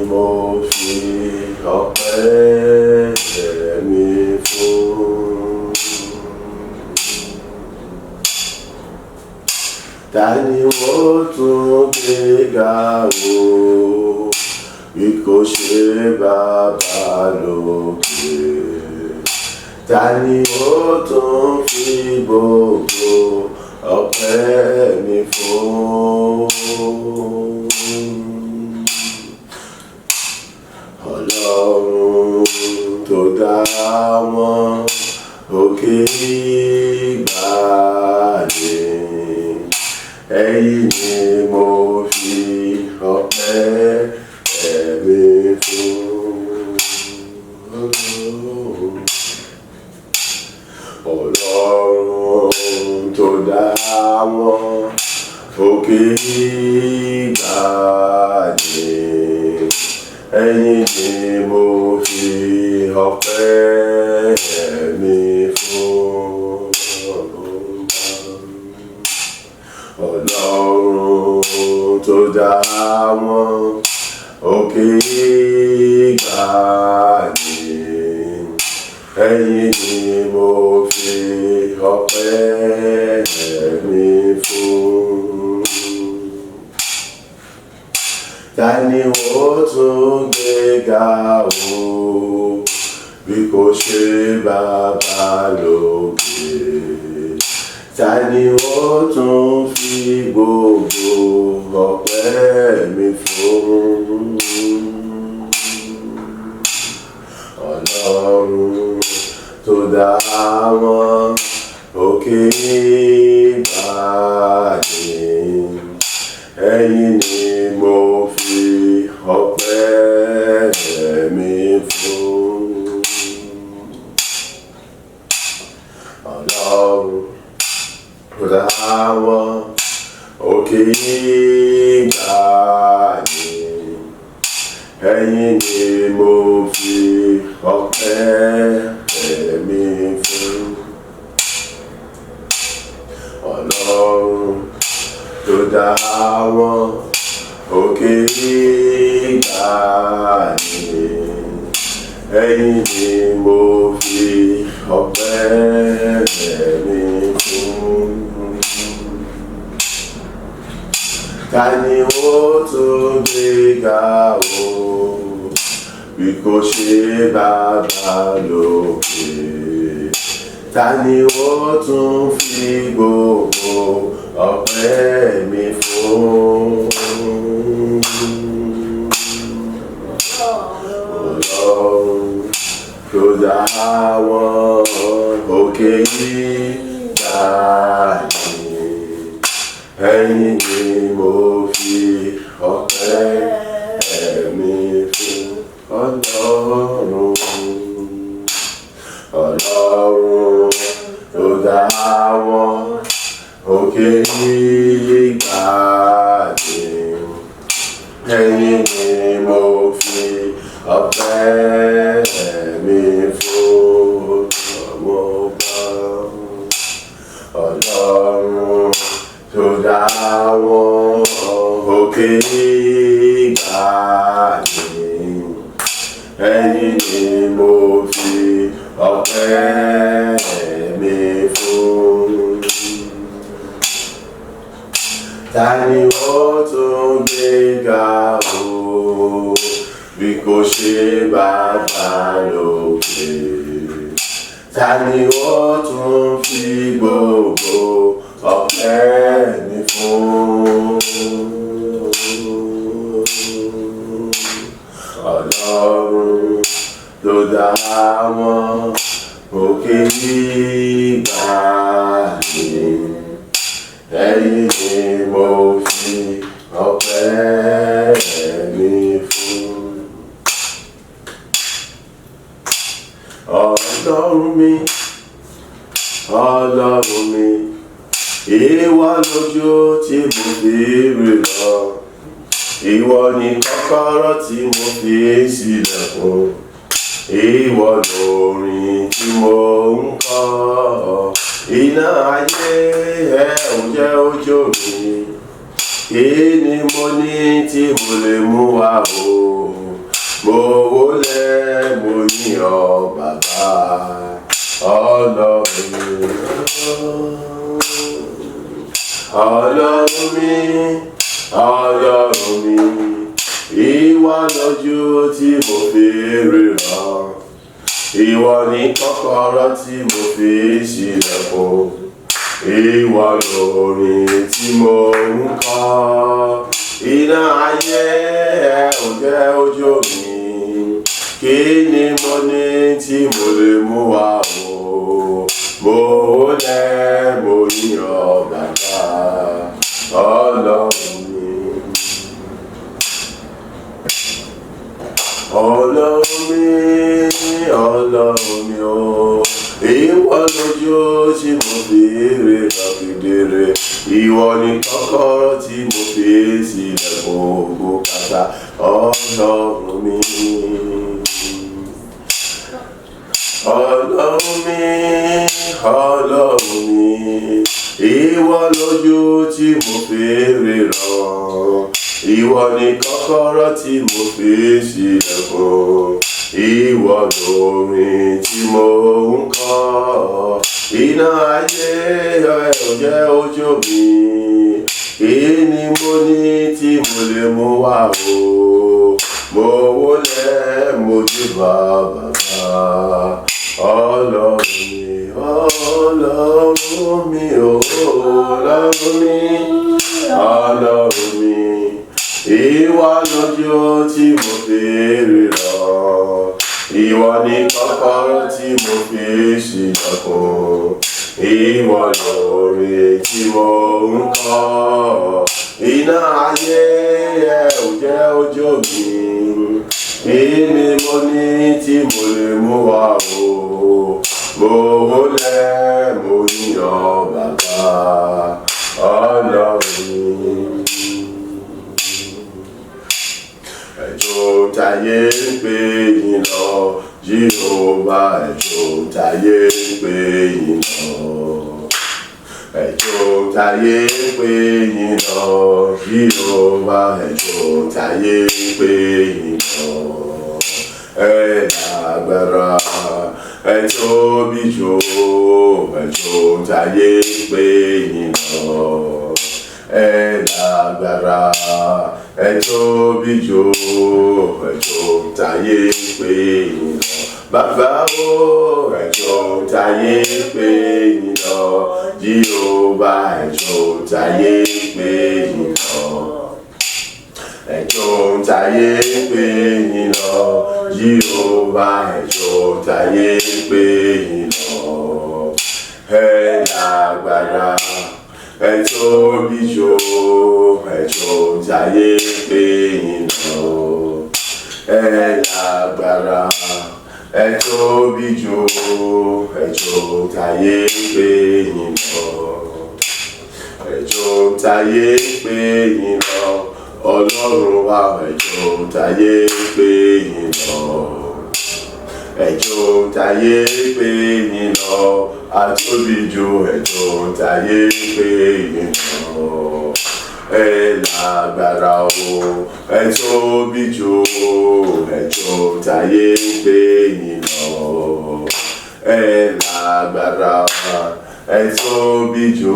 mo fi ọpẹ́ mi fún? Ta ni ó tún gbé ga o, bí kò ṣe bàbá lókè? Ta ni ó tún fi gbogbo ọpẹ́ mi fún? Ọlọ́run tó dá wọn òkè ìgbàanì, ẹ̀yin ni mo fi ọpẹ́ mi fún. Ọlọ́run tó dá wọn òkè ìgbàanì, ẹ̀yin ni mo fi ọpẹ́ mi fún. Ọlọ́run tó dá wọn òkè ìgbàanì, ẹ̀yin ni mo fi ọpẹ́ mi fún. Ta ni ó tún gbé ga o, bí kò ṣe bàbá lókè? Ta ni ó tún fi gbogbo ọpẹ́ mi fún? Ọlọ́run tó dá wọn òkè ìgbàanì, ẹ̀yin ni mo fi ọpẹ́ mi fún. Ọlọ́run tó dá wọn òkè ìgbàanì, ẹ̀yin ni mo fi ọpẹ́ mi fún. Ọlọ́run tó dá wọn òkè ìgbàanì, ẹ̀yin ni mo fi ọpẹ́ mi fún. Ta ni ó tún gbé ga o, bí kò ṣe bàbá lókè? Ta ni ó tún fi gbogbo ọpẹ́ mi fún? Ọlọ́run tó dá wọn òkè ìgbàanì, ẹ̀yin ni mo fi ọpẹ́ mi fún. Ọlọ́run, Ọlọ́run tó dá wọn òkè ìgbàanì, ẹ̀yin ni mo fi ọpẹ́ mi fún. Ọlọ́run tó dá wọn òkè ìgbàanì, ẹ̀yin ni mo fi ọpẹ́ mi fún. Ta ni ó tún gbé ga o, bí kò ṣe bàbá lókè? Ta ni ó tún fi gbogbo ọpẹ́ mi fún? Ọlọ́run tó dá wọn òkè ìgbàanì, ẹ̀yin ni mo fi ọpẹ́ mi fún. Ọlọ́run mi, Ọlọ́run mi, ìwọ lójú tí mo fi ríran, ìwọ ni kọ́kọ́rọ́ tí mo fi ṣílẹ̀kùn, ìwọ lórin tí mo ń kọ, iná ayé ẹ ò jẹ́ ojú mi, kí ni mo ní tí mo lè mú wá o? bàbá Ọlọ́run mi. Ọlọ́run mi, Ọlọ́run mi, ìwọ lójú tí mo fi ríran, ìwọ ni kọ́kọ́rọ́ tí mo fi ṣílẹ̀kùn, ìwọ lórin tí mo ń kọ. Iná ayé ẹ ò jẹ́ ojú mi, kí ni mo ní tí mo lè mú wá o? Mo wólẹ̀, mo yìn ọ́ bàbá Ọlọ́run mi. Ọlọ́run mi, Ọlọ́run mi o, ìwọ lójú tí mo fi ríran kedere, ìwọ ni kọ́kọ́rọ́ tí mo fi ṣílẹ̀kùn ògo kàtà, Ọlọ́run mi. Ọlọ́run mi, Ọlọ́run mi, ìwọ lójú tí mo fi ríran, ìwọ ni kọ́kọ́rọ́ tí mo fi ṣílẹ̀kùn, ìwọ lórin tí mo ń kọ. Iná ayé ẹ ò jẹ́ ojú mi, kí ni mo ní tí mo lè mú wá o? Mo wólẹ̀, mo júbà bàbá Ọlọ́run mi, Ọlọ́run mi o, Ọlọ́run mi, Ọlọ́run mi, ìwọ lójú tí mo fi ríran, ìwọ ni kọ́kọ́rọ́ tí mo fi ṣílẹ̀kùn, ìwọ lórin tí mo ń kọ. Iná ayé ẹ ò jẹ́ ojú mi, kí ni mo ní tí mo lè mú wá o? Mo wólẹ̀, mo yìn ọ́ bàbá Ọlọ́run mi. Ẹ̀jọ̀ táyé ń pè yín lọ, Jíhófà, ẹ̀jọ̀ táyé ń pè yín lọ. Ẹ̀jọ̀ táyé ń pè yín lọ, Jíhófà, ẹ̀jọ̀ táyé ń pè yín lọ. Ẹ lágbára, ẹ tóbi jù, ẹ̀jọ̀ táyé ń pè yín lọ. Ẹ lágbára, ẹ tóbi jù, ẹ̀jọ̀ táyé ń pè yín lọ. Bàbá o, ẹ̀jọ̀ táyé ń pè yín lọ, Jíhófà, ẹ̀jọ̀ táyé ń pè yín lọ. Ẹ̀jọ̀ táyé ń pè yín lọ, Jíhófà, ẹ̀jọ̀ táyé ń pè yín lọ. Ẹ lágbára, ẹ tóbi jù, ẹ̀jọ̀ táyé ń pè yín lọ. Ẹ lágbára, ẹ tóbi jù, ẹ̀jọ̀ táyé ń pè yín lọ. Ẹ̀jọ̀ táyé ń pè yín lọ, Ọlọ́run wa, ẹ̀jọ̀ táyé ń pè yín lọ. Ẹ̀jọ̀ táyé ń pè yín lọ, atóbi jù, ẹ̀jọ̀ táyé ń pè yín lọ. Ẹ lágbára o, ẹ tóbi jù, ẹ̀jọ̀ táyé ń pè yín lọ. Ẹ lágbára, ẹ tóbi jù,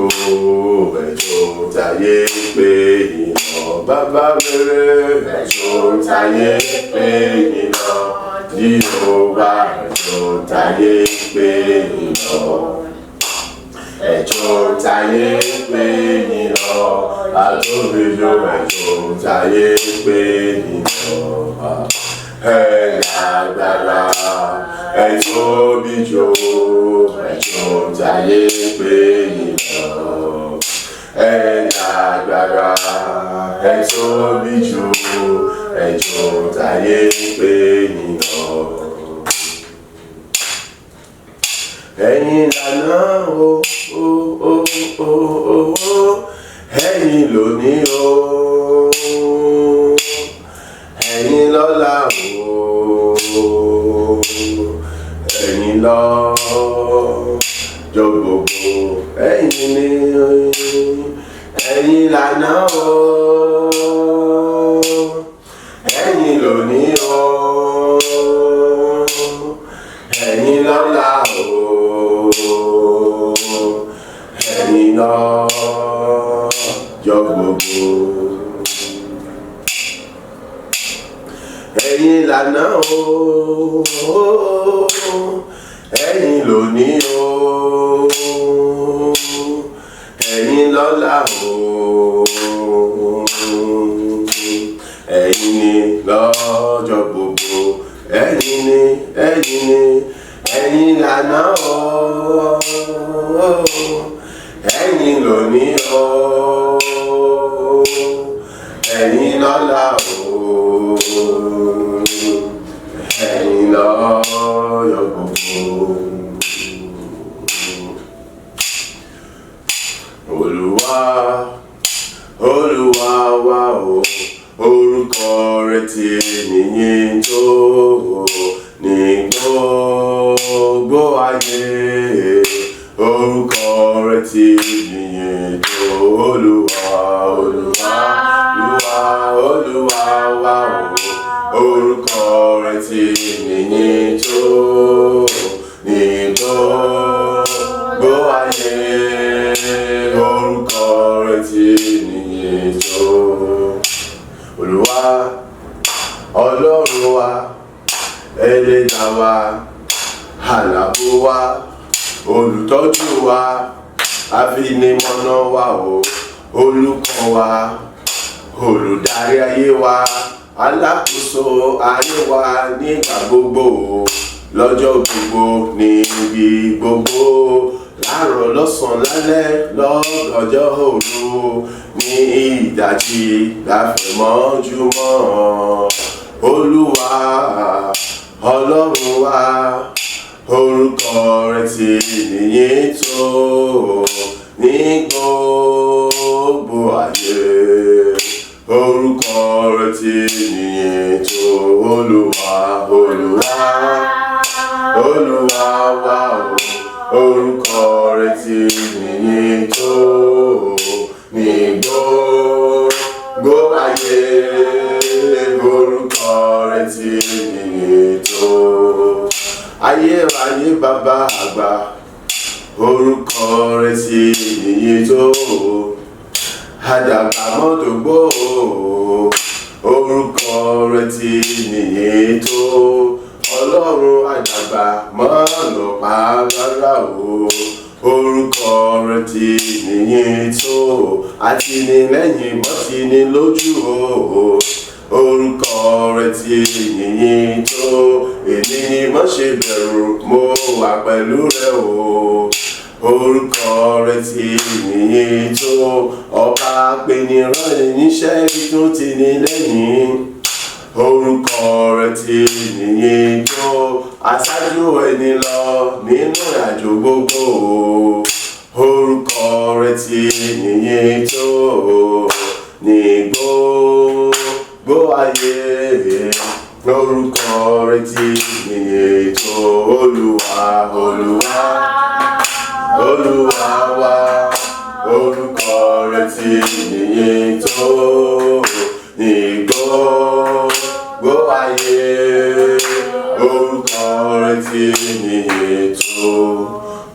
ẹ̀jọ̀ táyé ń pè yín lọ. Bàbá rere, ẹ̀jọ̀ táyé ń pè yín lọ, Jíhófà, ẹ̀jọ̀ táyé ń pè yín lọ. Ẹ̀jọ̀ táyé ń pè yín lọ, atóbi jù, ẹ̀jọ̀ táyé ń pè yín lọ. Ẹ lágbára, ẹ tóbi jù, ẹ̀jọ̀ táyé ń pè yín lọ. Ẹ lágbára, ẹ tóbi jù, ẹ̀jọ̀ táyé ń pè yín lọ. Ẹ̀yin lànà o, o, o, o, o, o, ẹ̀yin lónìí o, ẹ̀yin lọ́la o, ẹ̀yin lọ́jọ́ gbogbo, ẹ̀yin ni, ẹ̀yin lànà o, ẹ̀yin lónìí o, ẹ̀yin. Ẹ̀yin lànà o, ẹ̀yin lónìí o, ẹ̀yin lọ́la o, ẹ̀yin ni lọ́jọ́ gbogbo, ẹ̀yin ni, ẹ̀yin ni, ẹ̀yin lànà o, ẹ̀yin lónìí o, ẹ̀yin lọ́la o, ẹ̀yin lọ́jọ́ gbogbo. Olúwa, Olúwa wa o, orúkọ rẹ̀ ti níyìn tó ní gbogbo ayé. Orúkọ rẹ̀ ti níyìn tó. Olúwa, Olúwa, Olúwa, Olúwa wa o, orúkọ rẹ̀ ti níyìn tó ní gbogbo ayé. Orúkọ rẹ̀ ti níyìn tó. Olúwa, Ọlọ́run wa, Ẹlẹ́dàá wa, Àlàbò wa, olùtọ́jú wa, afinimọ̀nà wa o, olùkọ́ wa, olùdarí ayé wa, alákòóso ayé wa nígbà gbogbo o, lọ́jọ́ gbogbo, níbi gbogbo, láàárọ̀, lọ́sàn-án, lálẹ́, lọ́gànjọ́ òru, ní ìdájí, láfẹ̀mọ́júmọ́. Olúwa, Ọlọ́run wa, orúkọ rẹ̀ ti níyìn tó ní gbogbo ayé. Orúkọ rẹ̀ ti níyìn tó. Olúwa, Olúwa, Olúwa wa o, orúkọ rẹ̀ ti níyìn tó ní gbogbo ayé. Orúkọ rẹ̀ ti níyìn tó. Ayérayé, bàbá àgbà, orúkọ rẹ̀ ti níyìn tó. Àdàgbà mọ́tò, orúkọ rẹ̀ ti níyìn tó. Ọlọ́run àdàgbà mọ́nà pa rárá o, orúkọ rẹ̀ ti níyìn tó. Àtìlẹ́yìn mọ́tìní lójú o, orúkọ rẹ̀ ti níyìn tó. Èmi ni má ṣe bẹ̀rù, mo wà pẹ̀lú rẹ o, orúkọ rẹ̀ ti níyìn tó. Ọba apeni rán níṣẹ́ tún ti ní lẹ́yìn, orúkọ rẹ̀ ti níyìn tó. Aṣáájú ẹni lọ nínú ìrìnàjò gbogbo, orúkọ rẹ̀ ti níyìn tó ní gbogbo ayé. Orúkọ rẹ̀ ti níyìn tó. Olúwa, Olúwa, Olúwa wa, orúkọ rẹ̀ ti níyìn tó ní gbogbo ayé. Orúkọ rẹ̀ ti níyìn tó.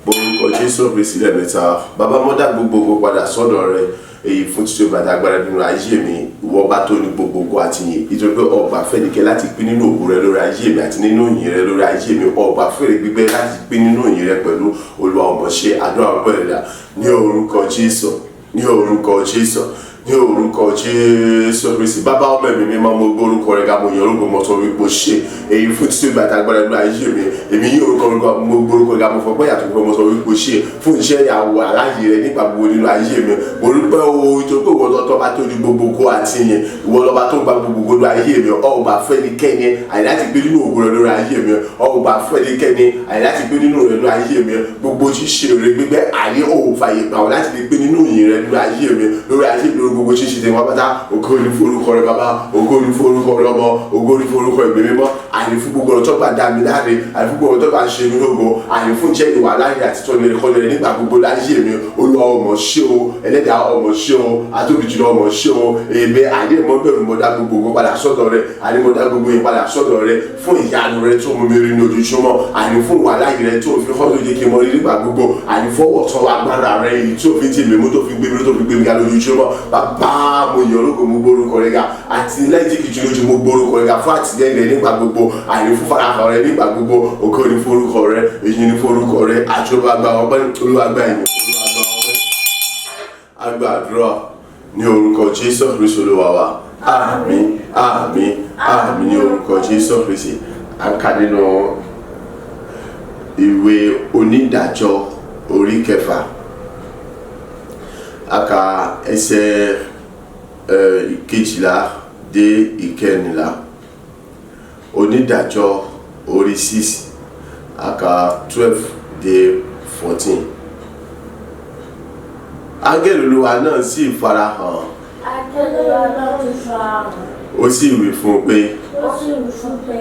Orúkọ Jésù Kristi lẹ́ẹ̀mẹ́ta. Bàbá, mo dá gbogbo padà sọ́dọ̀ rẹ, èyí fún títí ògbà agbára nínú ayé mi, ìwọ ọba tó ní gbogbogbò àti yìn, nítorí pé ọgbà fẹ́nìkẹ́ láti pín nínú ògo rẹ lórí ayé mi àti nínú ìyìn rẹ lórí ayé mi. Ọgbà fèrè gbígbẹ́ láti pín nínú ìyìn rẹ pẹ̀lú. Olúwa, ọmọ ṣe àdúrà pẹ̀lú ní orúkọ Jésù, ní orúkọ Jésù, ní orúkọ Jésù Kristi. Bàbá, ọmọ, ẹ̀mí mímọ́, mo gbé orúkọ rẹ ga, mo yàn orúkọ mọ́tò wípé ṣe èyí fún títí ìgbà tá agbára nínú ayé mi. Èmi yí orúkọ rẹ, mo gbé orúkọ rẹ ga, mo fọpẹ́ yàtọ̀ pé mo sọ wípé ṣe fún iṣẹ́ ìyàwó aláyè rẹ nígbà gbogbo nínú ayé mi. Mo dúpẹ́ o, nítorí pé ìwọ lọ́tọ́ bá tó ní gbogbo kó àti yẹn, ìwọ lọ́ba tó gba gbogbo gbogbo ayé mi. Ọgbà fẹ́nikẹ́ni àyè láti gbé nínú ògo rẹ lórí ayé mi. Ọgbà fẹ́nikẹ́ni àyè láti gbé nínú rẹ lórí ayé mi. Gbogbo ṣíṣe rẹ gbígbẹ́ àyè ò fàyè gbà wọ́n láti lè gbé nínú ìyìn rẹ lórí ayé mi, lórí ayé mi, lórí gbogbo ṣíṣe tẹ̀ wọ́n pátá. Ògo ni fún orúkọ rẹ Bàbá, ògo ni fún orúkọ rẹ Ọmọ, ògo ni fún orúkọ Ẹ̀mí Mímọ́. Àyè fún gbogbo ọ̀rọ̀ tó gbà dá mi láre, àyè fún gbogbo ọ̀rọ̀ tó gbà ṣe mí lógo, àyè fún jẹ́ ìwà láyé àti tọ́ni ẹ̀kọ́ rẹ nígbà gbogbo láyé mi. Olúwa, ọmọ ṣé o. Ẹlẹ́dàá, ọmọ ṣé o. Atóbi jùlọ, ọmọ ṣé o. Èmi àdé mọ́ bẹ̀rù, mo dá gbogbo ògo padà sọ́dọ̀ rẹ. Àní mo dá gbogbo yẹn padà sọ́dọ̀ rẹ fún ìyanu rẹ tó mú mi rí ní ojoojúmọ́, àní fún ìwà láyé rẹ tó fi hàn lóye kí n mọ rí nígbà gbogbo, àní fọwọ́ tọ́ agbára rẹ èyí tó fi tì mí mú, tó fi gbé mi, tó fi gbé mi ga lójoojúmọ́. Bàbá. Bàbá, mo yìn ọ́ lógo, mo gbórúkọ rẹ ga. Àtìlẹ́yìn tí kìí lójú, mo gbórúkọ rẹ ga fún àtìlẹ́yìn rẹ nígbà gbogbo, àní fún farahàn rẹ nígbà gbogbo. Ògo ni forúkọ rẹ, èyí ni forúkọ rẹ. Àjọba gba ọpẹ́, Olúwa gba ìyìn, Olúwa gba ọpẹ́. A gbàdúrà ní orúkọ Jésù Kristu Olúwa wa. Àmín, àmín, àmín ní orúkọ Jésù Kristi. A kà nínú ìwé Onídàájọ́ orí 6, a kà ẹsẹ̀ 12 dé 14. Onídàájọ́ orí 6, a kà 12 dé 14. Áńgẹ́lì Olúwa náà sì farahàn. Áńgẹ́lì Olúwa náà ti farahàn. Ó sì wí fún un pé, Ó sì wí fún pé,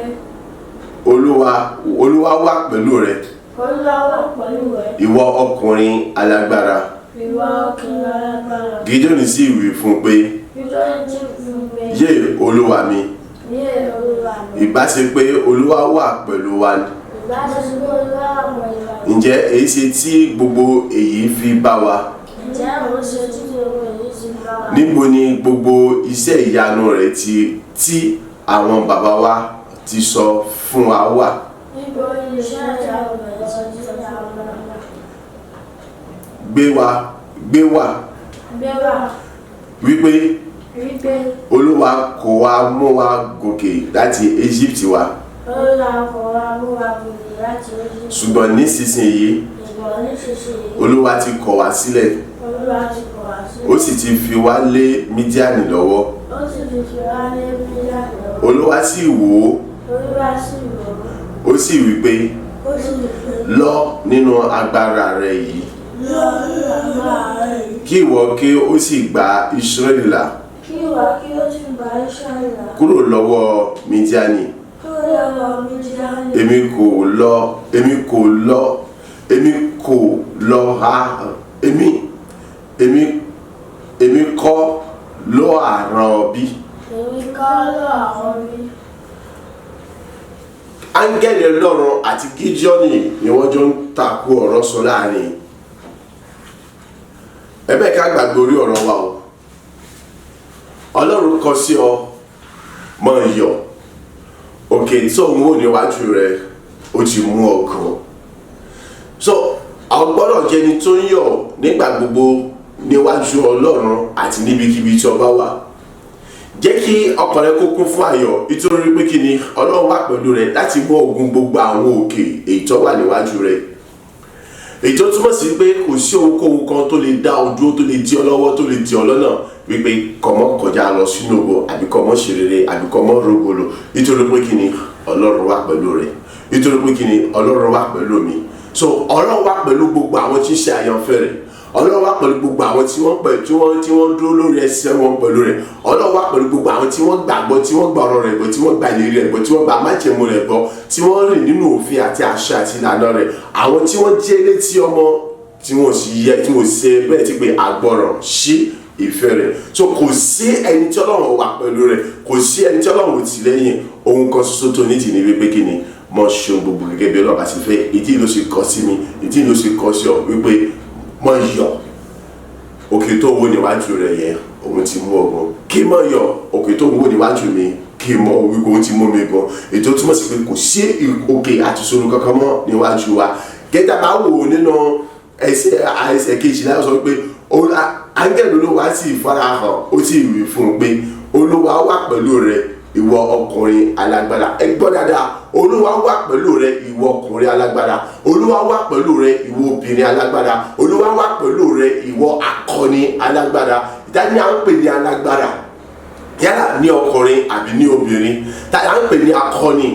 Olúwa, Olúwa wà pẹ̀lú rẹ, Olúwa wà pẹ̀lú rẹ, ìwọ ọkùnrin alágbára. Ìwọ ọkùnrin alágbára. Gídíónì sì wí fún un pé, Gídíónì sì wí fún pé, Yé, Olúwa mi, Yé, Olúwa mi, ìbá ṣe pé Olúwa wà pẹ̀lú wa ni, Ìbá ṣe pé Olúwa wà pẹ̀lú wa ni, ǹjẹ́ èyí ṣe tí gbogbo èyí fi bá wa? Ǹjẹ́ òun ṣe tí gbogbo èyí ti bá wa? Níbo ni gbogbo iṣẹ́ ìyanu rẹ̀ tí àwọn bàbá wa ti sọ fún wa wà? Níbo ni iṣẹ́ ìyanu rẹ̀ ti sọ fún wa wà? Gbé wa Gbé wa wípé, wípé, Olúwa kò wá mú wa gòkè láti Egypt wá? Olúwa kò wá mú wa gòkè láti Egypt. Ṣùgbọ́n nísinsìnyí, Ṣùgbọ́n nísinsìnyí, Olúwa ti kọ̀ wá sílẹ̀, Olúwa ti kọ̀ wá ó sílẹ̀. sì ti fi wá lé Mídíánì lọ́wọ́. Ó sì ti fi wá lé Mídíánì lọ́wọ́. Olúwa sì wò ó, Olúwa sì wò ó, ó sì wí pé, ó sì wí pé, Lọ nínú agbára rẹ yìí, Lọ nínú agbára rẹ yìí, kí ìwọ kí ó sì gba Ísírẹ́lì là kí ìwọ kí ó sì gba Ísírẹ́lì là kúrò lọ́wọ́ Mídíánì. kúrò lọ́wọ́ Mídíánì. Èmi kò lọ, èmi kò lọ, èmi kò lọ ha, èmi kọ́ ló àrán ọ bí? Èmi kọ́ ló àrán bí? Áńgẹ́lì Ọlọ́run àti Gídíọ́nì ni wọ́n jọ ń takú ọ̀rọ̀ sọ láàrin ẹ̀bẹ̀. Ká gbàgbé orí ọ̀rọ̀ wa o. Ọlọ́run kọ sí ọ, mọ̀ yọ̀. Òkè tó ń wò níwájú rẹ, ó ti mú ọ gan. So àwọn gbọ́dọ̀ jẹ́ ẹni tó ń yọ̀ nígbà gbogbo níwájú Ọlọ́run àti níbikíbi tí o bá wà. Jẹ́ kí ọkàn rẹ kó kún fún ayọ̀, nítorí pé kí ni? Ọlọ́run wà pẹ̀lú rẹ láti mú ogun gbogbo àwọn òkè èyí tó wà níwájú rẹ, èyí tó túmọ̀ sí pé kò sí ohunkóhun kan tó lè dá ọ dúró, tó lè dí ọ lọ́wọ́, tó lè dí ọ lọ́nà wípé kọmọ kọjá lọ sínú ògo, àbí kọmọ ṣe rere, àbí kọmọ rògbòlò, nítorí pé kí ni? Ọlọ́run wà pẹ̀lú rẹ. Nítorí pé kí ni? Ọlọ́run wà pẹ̀lú mi. So Ọlọ́run wà pẹ̀lú gbogbo àwọn tí ń ṣe àyànfẹ́ rẹ̀. Ọlọ́run wà pẹ̀lú gbogbo àwọn tí wọ́n pẹ̀ tí wọ́n tí wọ́n dúró lórí ẹsẹ̀ wọn pẹ̀lú rẹ̀. Ọlọ́run wà pẹ̀lú gbogbo àwọn tí wọ́n gbàgbọ́, tí wọ́n gba ọ̀rọ̀ rẹ̀ gbọ́, tí wọ́n gba ìlérí rẹ̀ gbọ́, tí wọ́n gba májẹ̀mú rẹ̀ gbọ́, tí wọ́n rìn nínú òfin àti àṣà àti ìlànà rẹ̀, àwọn tí wọ́n jẹ́ létí ọmọ tí wọ́n sì yẹ, tí wọ́n ṣe bẹ́ẹ̀ tí pé àgbọ̀rọ̀ sí ìfẹ́ rẹ̀. So kò sí ẹni tí Ọlọ́run wà pẹ̀lú rẹ̀, kò sí ẹni tí Ọlọ́run ò tì lẹ́yìn. Ohun kan ṣoṣo tó nídìí ní wípé kí ni? Mọ̀ ṣe ohun gbogbo gẹ́gẹ́ bí Ọlọ́run bá ti fẹ́. Ìdí ló ṣe kọ sí mi, ìdí ló ṣe kọ sí ọ wípé mọ̀ yọ̀. Òkè tó wó níwájú rẹ̀ yẹn, òun ti mú ọgbọ́n kí mọ̀ yọ̀. Òkè tó wó níwájú mi, kí mọ̀ wípé òun ti mú mi gan, ètò túmọ̀ sí pé kò sí òkè àti ìṣòro kankan mọ́ níwájú wa. Gẹ́gẹ́ bá wò ó nínú ẹsẹ̀ 12, sọ pé áńgẹ́lì Olúwa sì farahàn, ó sì wí fún un pé, Olúwa wà pẹ̀lú rẹ, ìwọ ọkùnrin alágbára. Ẹ gbọ́ dáadáa: Olúwa wà pẹ̀lú rẹ, ìwọ ọkùnrin alágbára. Olúwa wà pẹ̀lú rẹ, ìwọ obìnrin alágbára. Olúwa wà pẹ̀lú rẹ, ìwọ akọni alágbára. Ìdání à ń pè ní alágbára, yálà ní ọkùnrin àbí ní obìnrin, tàbí à ń pè ní akọni,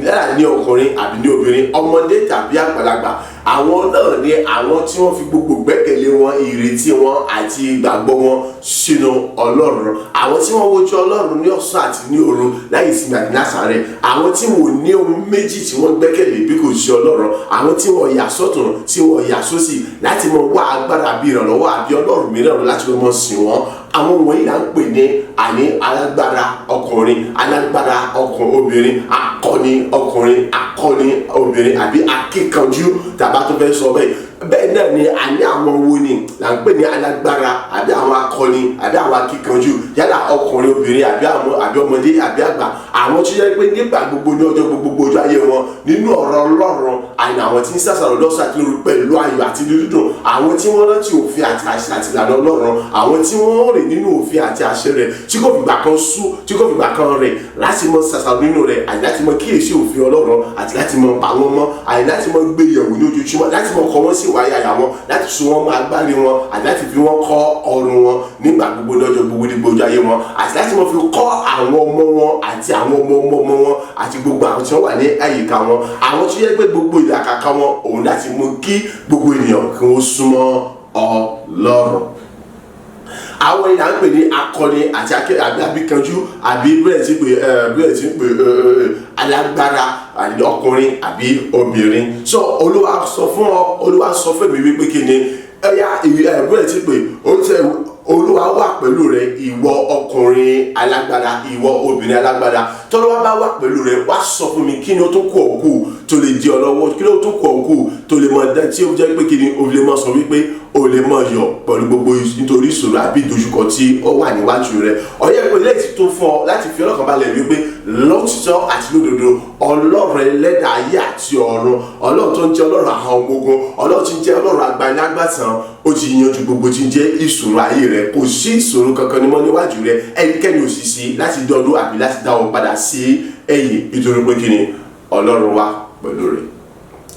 yálà ní ọkùnrin àbí ní obìnrin, ọmọdé tàbí àgbàlagbà, àwọn náà ni àwọn tí wọ́n fi gbogbo gbẹ́kẹ̀lé wọn, ìrètí wọn àti ìgbàgbọ́ wọn sínú Ọlọ́run, àwọn tí wọ́n wojú Ọlọ́run ní ọ̀sán àti ní òru láì sinmi àti lásàrẹ̀, àwọn tí wọ́n ní ohun méjì tí wọ́n gbẹ́kẹ̀lé bí kò sí Ọlọ́run, àwọn tí wọ́n yà sọ́tún, tí wọ́n yà sósì láti mọ wá agbára àbí ìrànlọ́wọ́ àbí Ọlọ́run mìíràn láti mọ sìn wọ́n. Àwọn wọ̀nyí là ń pè ní àní alágbára ọkùnrin, alágbára ọkùnrin obìnrin, akọni ọkùnrin, akọni obìnrin, àbí akíkanjú tàbá tó fẹ́ sọ bẹ́ẹ̀. Bẹ́ẹ̀ náà ni a ní àwọn wo ni là ń pè ní alágbára àbí àwọn akọni àbí àwọn akíkanjú, yálà ọkùnrin, obìnrin, àbí àwọn àbí ọmọdé àbí àgbà, àwọn tó yẹ pé nígbà gbogbo ní ọjọ́ gbogbo ojú ayé wọn nínú ọ̀rọ̀ Ọlọ́run, àyìn àwọn tí ń sàṣàrò lọ́sàn àti lóru pẹ̀lú ayọ̀ àti dídùn, àwọn tí wọ́n rántí òfin àti àṣẹ àti ìlànà Ọlọ́run, àwọn tí wọ́n rìn nínú òfin àti àṣẹ rẹ̀, tí kò fìgbà kan sú, tí kò fìgbà kan rẹ̀, láti mọ sàṣàrò nínú rẹ̀ àti láti mọ kíyèsí òfin Ọlọ́run àti láti mọ pa wọ́n mọ́ àti láti mọ gbé yẹ̀wò ní ojoojúmọ́, láti mọ kọ wọ́n sí ìwà ayà wọn, láti so wọ́n mọ́ agbárí wọn àti láti fi wọ́n kọ́ ọrùn wọn nígbà gbogbo lọ́jọ́ gbogbo ní gbogbo ayé wọn, àti láti mọ fi kọ́ àwọn ọmọ wọn àti àwọn ọmọ ọmọ ọmọ wọn àti gbogbo àwọn tí wọ́n wà ní àyíká wọn, àwọn tó yẹ pé gbogbo ìlàkàkà wọn òun láti mú kí gbogbo ènìyàn kí wọ́n súnmọ́ Ọlọ́run. Àwọn ènìyàn ń pè ní akọni àti àbí abíkanjú àbí bẹ́ẹ̀ tí pé bẹ́ẹ̀ tí pé alágbára ọkùnrin àbí obìnrin. So Olúwa sọ fún ọ, Olúwa sọ fún mi wípé kí ni ẹ̀yà bẹ́ẹ̀ tí pé ó tẹ Olúwa wà pẹ̀lú rẹ, ìwọ ọkùnrin alágbára, ìwọ obìnrin alágbára. Tọ́lọ́wọ́ bá wà pẹ̀lú rẹ, wá sọ fún mi kí ni ó tó kù ọ̀kù tó lè di ọ lọ́wọ́, kí ni ó tó kù ọ̀kù tó lè mọ dá tí ó jẹ́ pé kí ni o lè mọ sọ wípé o lè mọ yọ̀ pẹ̀lú gbogbo nítorí ìṣòro àbí ìdojúkọ tí ó wà níwájú rẹ. Ọ̀yẹ́ pé lẹ́yìn tó fún ọ láti fi ọlọ́kàn balẹ̀ wípé lótìtọ́ àti lódodo, Ọlọ́run ẹlẹ́dàá ayé àti ọ̀run, Ọlọ́run tó ń jẹ́ Ọlọ́run àwọn ọmọ ogun, Ọlọ́run tí ń jẹ́ Ọlọ́run agbanilágbàtàn, ó ti yanjú gbogbo tí ń jẹ́ ìṣòro ayé rẹ. Kò sí ìṣòro kankan ní mọ́ níwájú rẹ, ẹnikẹ́ni ò sì sí láti dọ́dún àbí láti dá ọ padà sí ẹ̀yìn, nítorí pé kí ni Ọlọ́run wà pẹ̀lú rẹ,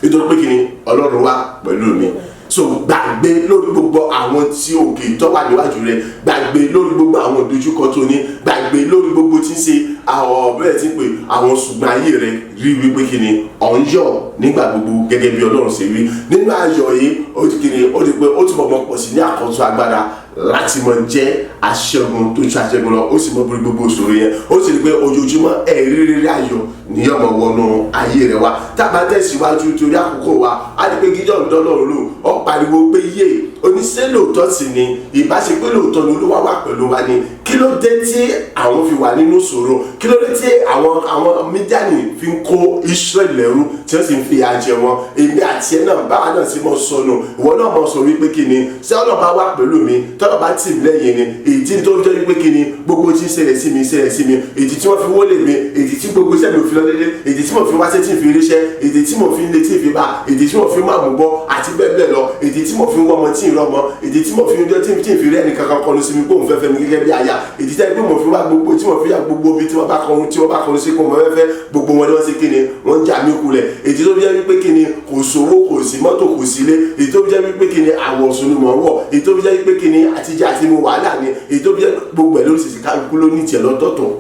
nítorí pé kí ni Ọlọ́run wà pẹ̀lú mi. So gbàgbé lórí gbogbo àwọn tí òkè tó wà níwájú rẹ, gbàgbé lórí gbogbo àwọn ìdojúkọ tó ní, gbàgbé lórí gbogbo tí ń ṣe àwọn bẹ́ẹ̀ tí ń pè àwọn ṣùgbọ́n ayé rẹ, rí wípé kí ni ọ̀ ń yọ̀ nígbà gbogbo gẹ́gẹ́ bí Ọlọ́run ṣe wí. Nínú ayọ̀ yìí, ó ti kí ni ó ti pé ó ti mọ̀ pọ̀ sí ní àkọ́tún agbára láti mọ jẹ́ aṣẹ́gun tó ju aṣẹ́gun lọ, ó sì mọ borí gbogbo ìṣòro yẹn. Ó sì rí pé ojoojúmọ́ ẹ̀rí rírí ayọ̀ ní ọmọ wọnú ayé rẹ wa. Tá a bá tẹ̀síwájú torí àkókò wa, á rí pé Gideon dọ́lọ́run lò, ó pariwo pé yé oníṣẹ́ lóòótọ́ sì ni, ìbáṣe pé lóòótọ́ ni Olúwa wà pẹ̀lú wa ni, kí ló dé tí àwọn fi wà nínú ìṣòro? Kí ló dé tí àwọn Mídíánì fi ń kó Israẹli lẹ́rú tí wọ́n sì ń fi ìyà jẹ wọn? Èmi àti ẹ náà báwa náà sì mọ sọnù. Ìwọ náà mọ sọ wípé kí ni ṣé Ọlọ́run bá wà pẹ̀lú mi, tọ́lọ́ bá tì mí lẹ́yìn ni, èyí tó jẹ́ wípé kí ni gbogbo tí ń ṣẹlẹ̀ sí mi ṣẹlẹ̀ sí mi, èyí tí wọ́n fi wọlé mi, èyí tí gbogbo iṣẹ́ mi ò fi lọ dédé, èyí tí mo fi wáṣẹ́ tí ń fi ríṣẹ́, èyí tí mo fi ń létí ìfi bá, èyí tí mo fi máa mú bọ́ àti bẹ́ẹ̀ bẹ́ẹ̀ lọ, èyí tí mo fi ń wọ́mọ tí ń rọ́mọ, èyí tí mo fi ń jẹ́ tí ń fi rí ẹnì kankan kọnu sí mi pé òun fẹ́ fẹ́ mi gẹ́gẹ́ bí aya, èyí tí mo fi wá gbogbo tí mo fi yà gbogbo bí tí wọ́n bá kọnu tí wọ́n bá kọnu sí kó mo fẹ́ fẹ́ gbogbo wọn ni wọ́n ṣe kí ni wọ́n ń jà mí kulẹ̀, èyí tó fi jẹ́ wípé kí ni kò sówó, kò sí mọ́tò, kò sí ilé, èyí tó fi jẹ́ wípé kí ni àwọ̀sùn ni mò ń wọ̀, èyí tó fi jẹ́ wípé kí ni àtijọ́ àti mu wàhálà ni, èyí tó fi jẹ́ gbogbo ẹ̀ lóríṣiríṣi, kálukú ló ní tiẹ̀ lọ́tọ̀ọ̀tọ̀.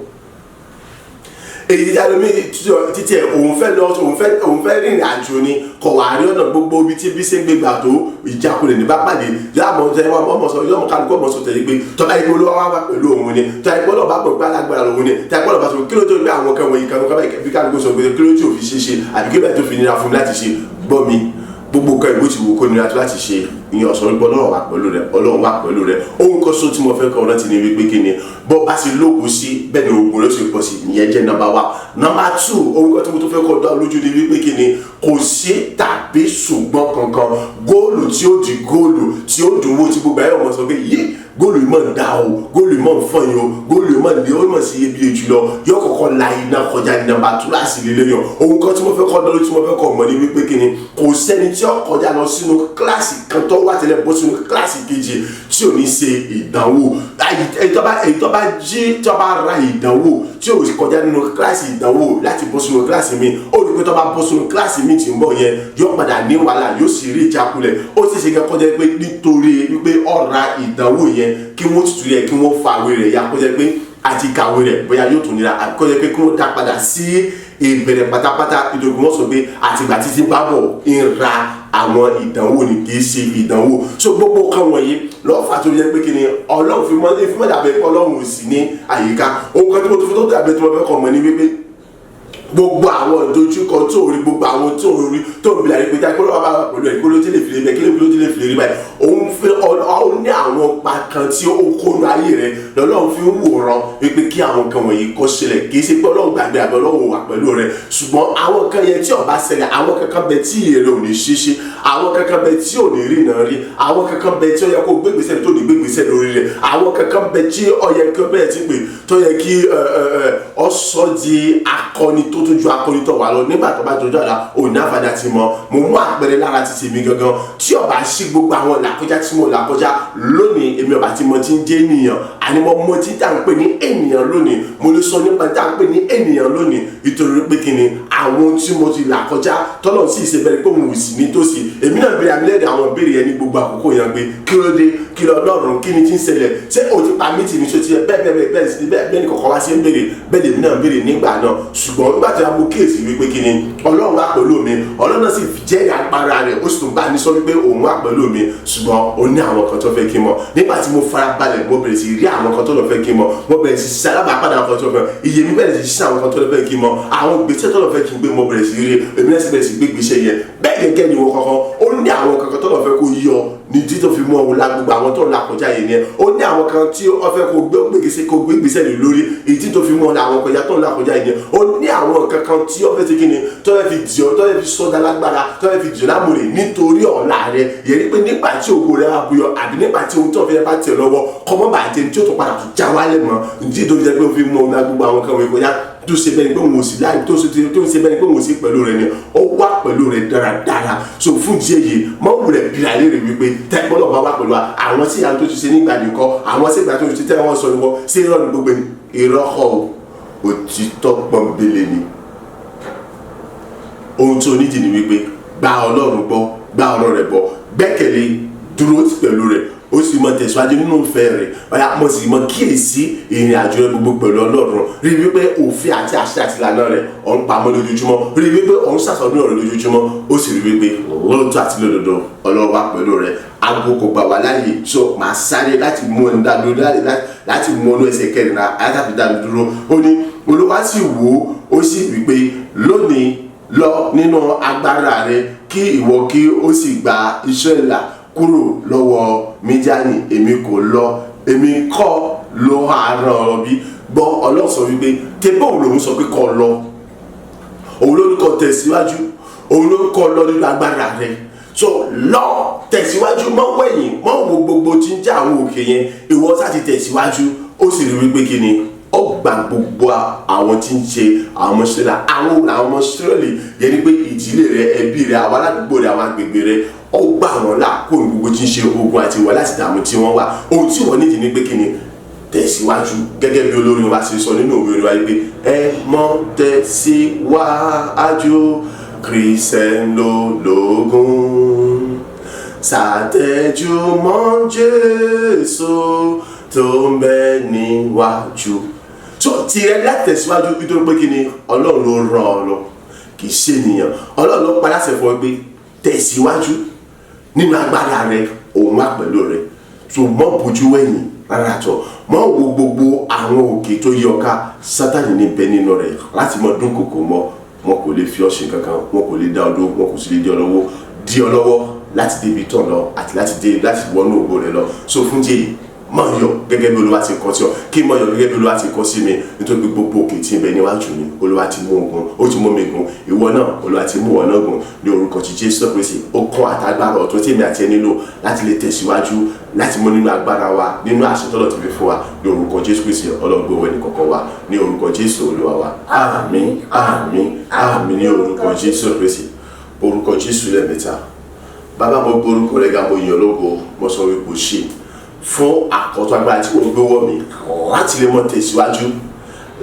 Èyí tí alómi títí ẹ̀ òun fẹ́ lọ, òun fẹ́ rìnrìn àjò ni, kọ̀ wá rí ọ̀nà, gbogbo ibi tí bí ṣe ń gbégbà tó ìjákulẹ̀ ní bá pàdé. Yóò àmọ́ jẹ́ wọn ọmọ sọ yóò mọ kálukú ọmọ sọ tẹ̀lé pé tọ́ba ìpè Olúwa wá pẹ̀lú òun ni, tọ́ba ìpè Ọlọ́ba pẹ̀lú alágbára òun ni, tọ́ba ìpè Ọlọ́ba sọ kí ló tó gbé àwọn kan wọ̀nyí kan kan bí kálukú sọ pé kí ló tí ò fi ṣe ṣe àbí kí ló tó fi nira fún mi láti ṣe. Gbọ́ mi, gbogbo kan ìbò tí wò kó nira tó láti ṣe, ìyẹn ọ̀sán wípé Ọlọ́run wà pẹ̀lú rẹ, Ọlọ́run wà pẹ̀lú rẹ. Ohun kan sọ tí mo fẹ́ kọ́ ọ rántí ni wípé kí ni bọ́ bá sì lóògùn sí, bẹ́ẹ̀ ni oògùn ló sì pọ̀ sí. Ìyẹn jẹ́ number one. Number two, ohun kan tí mo tún fẹ́ kọ́ dá lójú ni wípé kí ni kò sí tàbí ṣùgbọ́n kankan, góòlù tí ó di góòlù tí ó dùn wó tí gbogbo ayé ọmọ sọ pé yé góòlù yìí mọ̀ ń dá o, góòlù yìí mọ̀ ń fọyín o, góòlù yìí mọ̀ ń lé ó mọ̀ sí iyebíye jùlọ, yóò kọ́kọ́ la iná kọjá ní number two láti lè léyàn. Ohun kan tí mo fẹ́ kọ́ lórí tí mo fẹ́ kọ́ mọ̀ ní wípé kí ni kò sẹ́ni tí ó kọjá lọ sínú kíláàsì kan tó wà tẹ́lẹ̀ bọ́ sínú kíláàsì kejì tí ò ní ṣe ìdánwò. Èyí tó bá jí tó bá ra ìdánwò tí ò kọjá nínú kíláàsì ìdánwò láti bọ́ sínú kíláàsì mi, ó rí pé tó bá bọ́ sínú kíláàsì mi tí ń bọ̀ yẹn, yóò padà ní wàhálà, yóò sì rí ìjákulẹ̀. Ó sì ṣe kẹ́ kọjá pé nítorí wípé ó ra ìdánwò yẹn, kí wọ́n tutù rẹ̀, kí wọ́n fa àwé rẹ̀ ya, kọjá pé àti kàwé rẹ̀ bóyá yóò tún nira, àbí kọjá pé kí wọ́n dá padà sí ìbẹ̀rẹ̀ pátápátá, nítorí wọ́n sọ pé àtìgbà títí bá bọ̀ ń ra àwọn ìdánwò ni, kì í ṣe ìdánwò. So gbogbo kan wọ̀nyí lọ́fà tó yẹ pé kí ni Ọlọ́run fi mọ́ fi mọ́ dàbẹ̀ pé Ọlọ́run ò sí ní àyíká. Ohun kan tí mo tún fi tó dàbẹ̀ tí mo fẹ́ kọ́ mọ́ ni wípé Gbogbo àwọn ìdojúkọ tó rí, gbogbo àwọn tó rí tó ń bilẹ̀ pé kó ló bá wà pẹ̀lú ẹ̀, kó ló ti lè fi lè bẹ́ẹ̀, kí ló ti lè fi lè rí báyìí. Òun fi ọ ní àwọn pa kan tí ó kónú ayé rẹ lọ́lọ́run fi ń wòran wípé kí àwọn nǹkan wọ̀nyí kó ṣẹlẹ̀. Kì í ṣe pé Ọlọ́run gbàgbé àbí Ọlọ́run wà pẹ̀lú rẹ, ṣùgbọ́n àwọn nǹkan yẹn tí ó bá ṣẹlẹ̀, àwọn kankan bẹ tí èrè ò ní ṣíṣe, àwọn kankan bẹ tí ò ní rí náà rí, àwọn kankan bẹ tí ó yẹ kó gbégbèsè tó ní gbégbèsè lórí rẹ, àwọn kankan bẹ tí ó yẹ kí ó bẹ̀rẹ̀ sí pé tó yẹ kí ọ sọ di akọni tó tún ju akọni tó wà lọ nígbà tó bá dojú àlá òní àfàdà ti mọ. Mo mú àpẹẹrẹ lára ti tèmi gangan. Tí ó bá sí gbogbo àwọn làkọjá tí mo làkọjá lónìí, èmi ọba tí mo ti ń jẹ́ ènìyàn, àní mo mọ tí tá à ń pè ní ènìyàn lónìí. Mo lè sọ nípa tá à ń pè ní ènìyàn lónìí nítorí pé kí ni àwọn tí mo ti là kọjá tọ́lọ̀ sì ṣe bẹ́ẹ̀ pé òun ò sì nítòsí. Èmi náà béèrè àmì lẹ́dẹ̀ àwọn ìbéèrè yẹn ní gbogbo àkókò yẹn pé kí ló dé, kí lọ lọ́rùn, kí ni tí ń ṣẹlẹ̀, ṣé o ti pa mí tì ní ṣó ti yẹ bẹ́ẹ̀ bẹ́ẹ̀ bẹ́ẹ̀ sí bẹ́ẹ̀ bẹ́ẹ̀ ní kọ̀ọ̀kan wá sí ń béèrè bẹ́ẹ̀ lèmi náà béèrè nígbà náà. Ṣùgbọ́n nígbà tí a mú kíyèsí wípé kí ni Ọlọ́run wà pẹ̀lú mi, Ọlọ́run náà sì jẹ́ agbára rẹ̀, ó sì tún bá mi sọ wípé òun wà pẹ̀lú mi, ṣùgbọ́n ó ní àwọn kan tó fẹ́ kí n mọ̀. Nígbà tí mo fara balẹ̀, mo bẹ̀rẹ̀ sí rí àwọn kan tó lọ fẹ́ kí n mọ̀, mo bẹ̀rẹ̀ sí ṣe alábàápàdé àwọn kan tó fẹ́, iye mi bẹ̀rẹ̀ sí ṣe àwọn kan tó lọ fẹ́ kí n mọ̀, àwọn gbèsè tó lọ fẹ́ kí n gbé, mo bẹ̀rẹ̀ sí rí, èmi náà sì bẹ̀rẹ̀ sí gbé gbèsè yẹn. Bẹ́ẹ̀ gẹ́gẹ́ ni wọ́n kankan ó ní àwọn kankan tó lọ fẹ́ kó yọ ní tí tó fi mú ọ̀hún la gbogbo àwọn tó ń la kọjá yìí ni. Ó ní àwọn kan tí ó fẹ́ kó gbé gbèsè, kó gbé gbèsè lè lórí èyí tó fi mú ọ̀hún àwọn kọjá tó ń la kọjá yìí ni. Ó ní àwọn kankan tí ó fẹ́ ṣe kí ni, tó fẹ́ fi dì ọ́, tó fẹ́ fi sọ́dá lágbára, tó fẹ́ fi dì ọ́ lámùrè nítorí ọ̀la rẹ yẹn ni pé nígbà tí ògo rẹ bá buyọ àbí nígbà tí ohun tó fẹ́ bá tẹ̀ lọ́wọ́ kọ́mọ́ bàjẹ́ tí ó tó padà tó já wálẹ̀ mọ́ ní tó fi jẹ́ pé ó fi mú ọ̀hún la gbogbo àwọn kan wọ̀nyí kọjá tó ṣe bẹ́ẹ̀ ni pé òun ò sí láì tó ṣe tó ń ṣe bẹ́ẹ̀ ni pé òun ò sí pẹ̀lú rẹ̀ ni ó wà pẹ̀lú rẹ̀ dáradára. So fún díẹ̀ yìí mọ́ wulẹ̀ bíra léèrè wípé tẹ́gbọ́n bá wà pẹ̀lú wa, àwọn tí àwọn tó ti ṣe nígbà nìkan, àwọn tí ìgbà tó ti ṣe tẹ́ wọ́n sọ ni wọ́n ṣé irọ́ ni gbogbo ni irọ́ kọ́ o, òtítọ́ pọ́nbélé ni. Ohun tí o nídìí ni wípé gba Ọlọ́run gbọ́, gba ọ̀rọ̀ rẹ̀ gbọ́, gbẹ́kẹ̀lé, dúró pẹ̀lú rẹ̀, ó sì mọ tẹ̀síwájú nínú ìfẹ́ rẹ̀. Ọ̀yà mo sì mọ kíyèsí ìrìn àjò rẹ̀ gbogbo pẹ̀lú Ọlọ́run. Rí i wípé òfin àti àṣẹ àti ìlànà rẹ̀ ò ń pamọ́ lójoojúmọ́, rí i wípé ò ń ṣàsọdún ọ̀rọ̀ lójoojúmọ́, ó sì rí i wípé lóòótọ́ àti lódodo Ọlọ́run wà pẹ̀lú rẹ̀. Aago kò gbà wá láàyè, so màá sáré láti mú ẹnu dá dúró, láti mú ọnú ẹsẹ̀ kẹrìnlá láti dá dúró. Ó ní Olúwa sì wò ó, ó sì wípé lónìí lọ nínú agbára rẹ, kí ìwọ kí ó sì gba Ísírẹ́lì là kúrò lọ́wọ́ Mídíánì. Èmi kò lọ, èmi kọ́ ló àárọ̀ ọ̀rọ̀ bí gbọ́. Ọlọ́run sọ wípé tẹ́bọ̀ òun lòún sọ pé kọ́ lọ, òun ló ní kó tẹ̀síwájú, òun ló ní kó lọ nínú agbára rẹ. So lọ tẹ̀síwájú, mọ́ wẹ̀yìn, mọ́ wo gbogbo tí ń jẹ́ àwọn òkè yẹn, ìwọ sá ti tẹ̀síwájú. Ó sì rí wípé kí ni ó gba gbogbo àwọn tí ń ṣe àwọn ọmọ Ísírẹ́lì, àwọn ọmọ Ísírẹ́lì yẹn ni pé ìdílé rẹ, ẹbí rẹ, àwọn aládùúgbò rẹ, àwọn agbègbè rẹ, ó gbà wọ́n là kó ní gbogbo tí ń ṣe ogun àti ìwà láti dààmú tí wọ́n wà. Ohun tí wọ́n nídìí ni pé kí ni tẹ̀síwájú gẹ́gẹ́ bí olórin wa ṣe sọ nínú òwe orin wa yìí pé ẹ mọ́ tẹ̀síwájú, Kristian lólógún, ṣàtẹ̀júmọ́ Jésù tó ń bẹ níwájú. So tirẹ̀ látẹ̀síwájú nítorí pé kí ni Ọlọ́run ló rán ọ lọ, kì í ṣe ènìyàn. Ọlọ́run ló pa láṣẹ fún ọ pé tẹ̀síwájú nínú agbára rẹ, òun wà pẹ̀lú rẹ. So mọ́ bójú wẹ̀yìn rárá tọ̀, mọ́ wo gbogbo àwọn òkè tó yí ọ ká. Sátánì ní bẹ nínú rẹ̀ láti mọ dúnkòkò mọ́. Wọn kò lè fi ọ́ ṣe kankan, wọn kò lè dá ọ dúró, wọn kò sì lè dí ọ lọ́wọ́ láti débi tán lọ àti láti dé láti wọnú ògo rẹ lọ. So fún díẹ̀ yìí mọ̀ yọ̀ gẹ́gẹ́ bí Olúwa ti kọ́ sí ọ, kí mọ̀ yọ̀ gẹ́gẹ́ bí Olúwa ti kọ́ sí mi, nítorí pé gbogbo òkè tí ń bẹ níwájú mi, Olúwa ti mú ogun, ó ti mú mi gùn. Ìwọ náà Olúwa ti mú ọ náà gùn ní orúkọ ti Jésù Kristi. Ó kún àtàgbára ọ̀tún tí èmi àti ẹ nílò láti lè tẹ̀síwájú, láti mú nínú agbára wa, nínú àṣẹ tọ́lọ̀ ti fi fún wa ní orúkọ Jésù Kristi. Ọlọ́gbọ́n wẹ̀ ní kọ̀ọ̀kan wa ní orúkọ Jésù Olúwa wa. Àmín, àmín, àmín ní orúkọ Jésù Kristi. Orúkọ Jésù lẹ́ẹ̀mẹ́ta. Bàbá, mo gbórúkọ rẹ̀ ga, mo yìn ọ́ lógo, mo sọ wípé o ṣé fún àkọ́tún agbára tí wọ́n gbé wọ̀ mí láti lè mọ́ tẹ̀síwájú,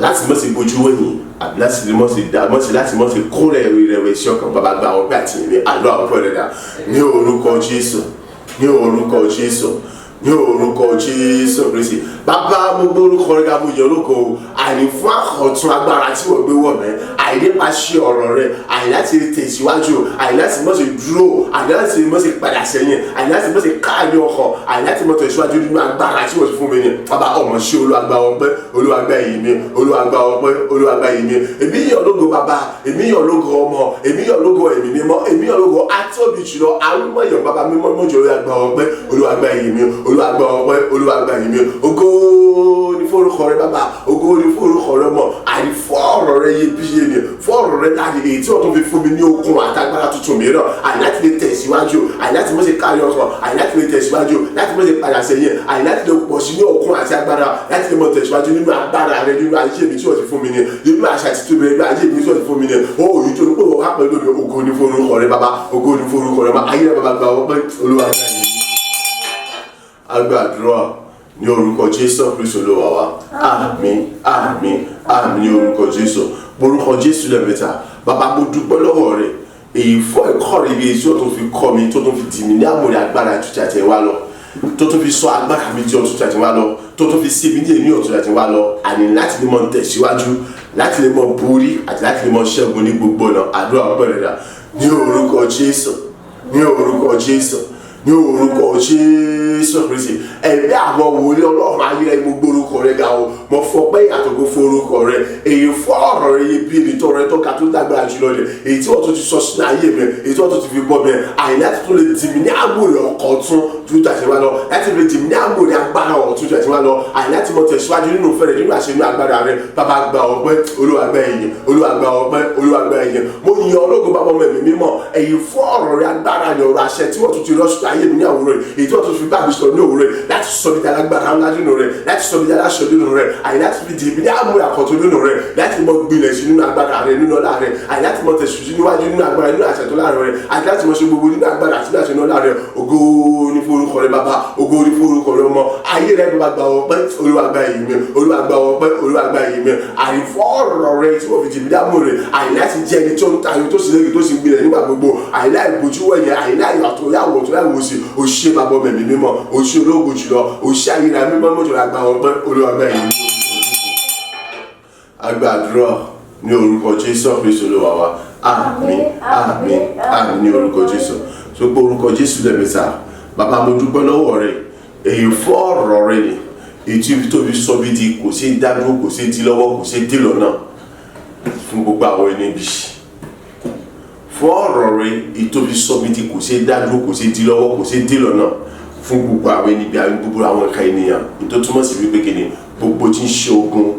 láti mọ́ sí bójú wẹ̀yìn àbí láti lè mọ́ sí dá mọ́ sí láti mọ́ sí kó rẹ̀ rẹ̀wẹ̀sì ọkàn. Bàbá, gba ọpẹ́ àti ìrìn àlọ́ àwọn ọpẹ́ rẹ̀ dà ní orúkọ Jésù, ní orúkọ Jésù, ní orúkọ Jésù Kristi. Bàbá, mo gbórúkọ rẹ̀ ga, mo yìn ọ́ lógo, àní fún àkọ́tún agbára tí wọ́n gbé wọ̀ mí. Àìnípaṣẹ ọ̀rọ̀ rẹ, àìláti tẹ̀síwájú, àìláti má ṣe dúró, àìláti má ṣe padà sẹ́yìn, àìláti má ṣe káàní ọkàn, àìláti má tẹ̀síwájú nínú agbára tí wọ́n ti fún mi ni. Bàbá, ọmọ ṣe, Olúwa gba ọpẹ́, Olúwa gba ìyìn mi, Olúwa gba ọpẹ́, Olúwa gba ìyìn mi. Èmi yìn lógo Bàbá, èmi yìn lógo Ọmọ, èmi yìn lógo Ẹ̀mí Mímọ́, èmi yìn lógo Atóbi jùlọ, arúmọ̀yàn Bàbá mímọ́ mọ́jọ. Olúwa gba ọpẹ́, Olúwa gba ìyìn mi, Olúwa gba ọpẹ́, Olúwa gba ìyìn mi. Ògo ni forúkọ rẹ Bàbá, ògo ni forúkọ rẹ Ọmọ. Àní fún ọ̀rọ̀ rẹ iyebíye ni, fún ọ̀rọ̀ rẹ láàyè èyí tí wọ́n tún fi fún mi ní okun àtagbára tuntun mìíràn, àní láti lè tẹ̀síwájú, àní láti má ṣe kárí ọkàn, àní láti lè tẹ̀síwájú, láti má ṣe padà sẹ́yìn, àní láti lè pọ̀ sí ní okun àti agbára, láti lè mọ tẹ̀síwájú nínú agbára rẹ nínú ayé mi tí wọ́n ti fún mi ni, nínú àṣà títún mi nínú ayé mi tí wọ́n ti fún mi ni. Ó yìí tó ní pé wọ́n wá pẹ̀lú mi. Ògo ni forúkọ rẹ Bàbá, ògo ni forúkọ rẹ Bàbá. Ayé rẹ Bàbá, gba ọpẹ́, Olúwa gba ìyìn. Agbàdúrà ní orúkọ Jésù Kristu Olúwa wa. Àmín, àmín, àmín ní orúkọ Jésù. Orúkọ Jésù lẹ́ẹ̀mẹ́ta. Bàbá, mo dúpẹ́ lọ́wọ́ rẹ èyí fún ẹ̀kọ́ rẹ ibi èyí tí ó tún fi kọ́ mi, tó tún fi dì mí ní àmúrè agbára ju ti àtẹ̀wá lọ, tó tún fi sọ agbára mi di ọ̀tun tí àtẹ̀wá lọ, tó tún fi sí mi ní èmi ọ̀tun tí àtẹ̀wá lọ, àní láti lè mọ tẹ̀síwájú, láti lè mọ borí àti láti lè mọ ṣẹ́gun ní gbogbo ọ̀nà. Àdúrà ọpẹ́ rẹ̀ dà ní orúkọ Jésù, ní orúkọ Jésù, ní orúkọ Jésù Kristi. Ẹ̀mí àwọn wòlíì, Ọlọ́run ayé, gbogbo orúkọ rẹ ga o. Mo fọpẹ́ ìyàtọ̀gbọ́ fún orúkọ rẹ èyí fún ọ̀rọ̀ rẹ bí èyí tó rẹ tó ga, tó dàgbà jùlọ rẹ, èyí tí wọ́n tún ti sọ sínú ayé mi, èyí tí wọ́n tún ti fi bọ́ mi, àyè láti tún lè dì mí ní àmúrè ọkọ̀ tún ju tàṣẹ wá lọ, láti lè dì mí ní àmúrè agbára ọ̀tún ju tàṣẹ wá lọ, àyè láti mọ tẹ̀síwájú nínú ìfẹ́ rẹ, nínú àṣẹ, nínú agbára rẹ. Bàbá, gba ọpẹ́, Olúwa gba ìyìn, Olúwa gba ọpẹ́, Olúwa gba ìyìn. Mo yìn ọ́ lógo, Bàbá, Ọmọ, Ẹ̀mí Mímọ́, èyí fún ọ̀rọ̀ rẹ agbára ni, ọ̀rọ̀ àṣẹ tí wọ́n tún ti rọ́ṣù ayé mi ní àwòrán rẹ, èyí tí wọ́n tún fi bá mi sọ̀rọ̀ ní òwúrọ̀ rẹ, láti sọ mi di alágbára ńlá nínú rẹ, láti sọ mi di aláṣọ nínú rẹ, àyè láti fi di ibi ní àmúra àkọ́tún nínú rẹ, láti mọ gbilẹ̀ sí nínú agbára rẹ, nínú ọlá rẹ, àyè láti mọ tẹ̀sùn sí níwájú nínú agbára, nínú àṣẹ tó láàrin rẹ, àti láti mọ ṣe gbogbo nínú agbára àti nínú àṣẹ nínú ọlá rẹ. Ògo ní forúkọ rẹ Bàbá, ògo ní forúkọ rẹ Ọmọ. Ayé rẹ Bàbá, gba ọpẹ́, Olúwa gba ìyìn mi, Olúwa gba ọpẹ́, Olúwa gba ìyìn mi. Àyè fún ọ̀rọ̀ rẹ tí wọ́n fi jìbìtì dámú rẹ, àyè láti jẹ́ ẹni tó ń tayọ, tó sì léèrè, tó sì gbilẹ̀ nígbà gbogbo, àyè láì bójú wẹ̀yìn, àyè láì àtúnyàwó tó láì wòsì. Òṣè Bàbá, Ọmọ, Ẹ̀mí Mímọ́, òṣè ológo jùlọ, òṣè ayérayé mímọ́ mọ́jọ́, gba ọpẹ́, Olúwa gba ìyìn mi. Agbàdúrà ní orúkọ Jésù Kristu Olúwa wa. Àmín, àmín, àmín ní orúkọ Jésù. Tó pé orúkọ Jésù lẹ́ẹ̀mẹ́ta. Bàbá, mo dúpẹ́ lọ́wọ́ rẹ èyí fún ọ̀rọ̀ rẹ ni, èyí tí tó fi sọ bí di kò sí dádúró, kò sí di lọ́wọ́, kò sí dí lọ́nà fún gbogbo àwọn ẹni bí, fún ọ̀rọ̀ rẹ èyí tó fi sọ bí di kò sí dádúró, kò sí di lọ́wọ́, kò sí dí lọ́nà fún gbogbo àwọn ẹni bí, àwọn gbogbo àwọn ẹ̀ka ènìyàn. Èyí tó túmọ̀ sí wípé kí ni gbogbo tí ń ṣe ogun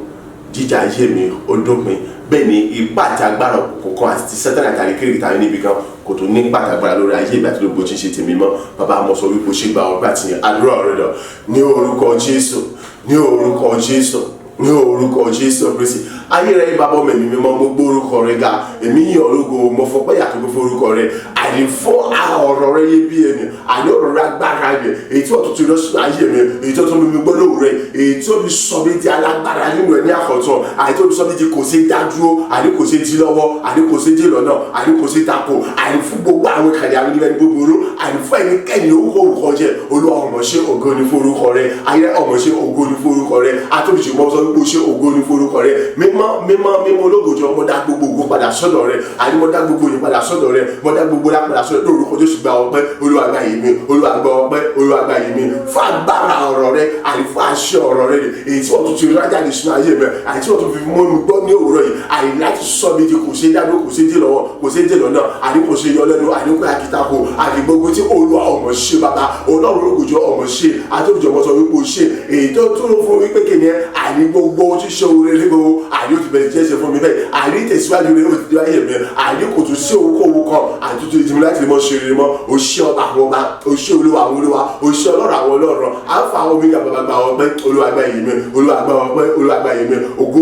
jíjà ayé mi, ó dópin. Bẹ́ẹ̀ ni ipá àti agbára òkùnkùn àti ti Sátánì àti àríkèrè tàbí níbi kan kò tó ní ipá àti agbára lórí ayé mi àti gbogbo tí ń ṣe tèmi mọ́. Bàbá, mo sọ wípé ó ṣe, gba ọgbà àti àdúrà rẹ lọ ní orúkọ Jésù, ní orúkọ Jésù, ní orúkọ Jésù Kristi. Ayé rẹ Bàbá, Ọmọ, Ẹ̀mí Mímọ́, gbogbo orúkọ rẹ ga. Èmi yìn ọ́ lógo, mo fọpẹ́ yàtọ̀ gbogbo orúkọ rẹ àní fún ọ̀rọ̀ rẹ yé bí ẹni, àní ọ̀rọ̀ rẹ agbára mi, èyí tí wọ́n tún ti lọ sínú ayé mi, èyí tó tún mímí gbọ́dọ̀ rẹ, èyí tó fi sọ mí di alágbára nínú ẹ̀ ní àkọ́tún, àní tó fi sọ mí di kò sí dádúró, àní kò sí di lọ́wọ́, àní kò sí di lọ́nà, àní kò sí tako, àní fún gbogbo àwọn ìkànnì àwọn ènìyàn búburú, àní fún ẹnikẹ́ni orúkọ orúkọ jẹ. Olúwa, ọmọ ṣe, ògo ní forúkọ rẹ. Ayé, ọmọ ṣe, ògo ní forúkọ rẹ. Atóbìjì mọ́ sọ wípé ó ṣe, ògo ní forúkọ rẹ. Mímọ́, mímọ́, mímọ́ ológojì, ọmọ dá gbogbo ògo padà sọ́dọ̀ rẹ. Àní mo dá gbogbo òyìn padà sọ́dọ̀ rẹ, mo dá gbogbo lá padà sọ́dọ̀ lórúkọ Jésù. Gba ọpẹ́, Olúwa gba ìyìn mi, Olúwa gba ọpẹ́, Olúwa gba ìyìn mi fún agbára ọ̀rọ̀ rẹ, àní fún àṣẹ ọ̀rọ̀ rẹ, èyí tí wọ́n tún ti rájáde sínú ayé mi, àní tí wọ́n tún fi mọ́ mi gbọ́ ní òwúrọ̀ yìí, àní láti sọ mi di kò ṣe dádó, kò ṣe dé lọ́wọ́, kò ṣe dé lọ́nà, àní kò ṣe yọ lẹ́nu, àní kò akitako, àní gbogbo tí Olúwa, ọmọ ṣe. Bàbá Ọlọ́run ológojì, ọmọ ṣe. Àtòjọ ọmọ sọ wípé ó ṣe, èyí tó tún fún wípé kìnìyẹn, àní gbogbo ṣíṣe oore ní gbogbo àní ó ti bẹ̀rẹ̀ jẹ́ ṣe fún mi bẹ́ẹ̀, àní tẹ̀síwájú rẹ̀ ó ti di ayé mi, àní kò tún sí ohunkóhun kan àtúntò ìdìmú láti lè mọ ṣe rere mọ́. O ṣé ọba àwọn ọba, o ṣé olúwa àwọn olúwa, o ṣé ọlọ́run àwọn ọlọ́run, Alpha Omega. Bàbá, gba ọpẹ́, Olúwa gba ìyìn mi, Olúwa gba ọpẹ́, Olúwa gba ìyìn mi. Ògo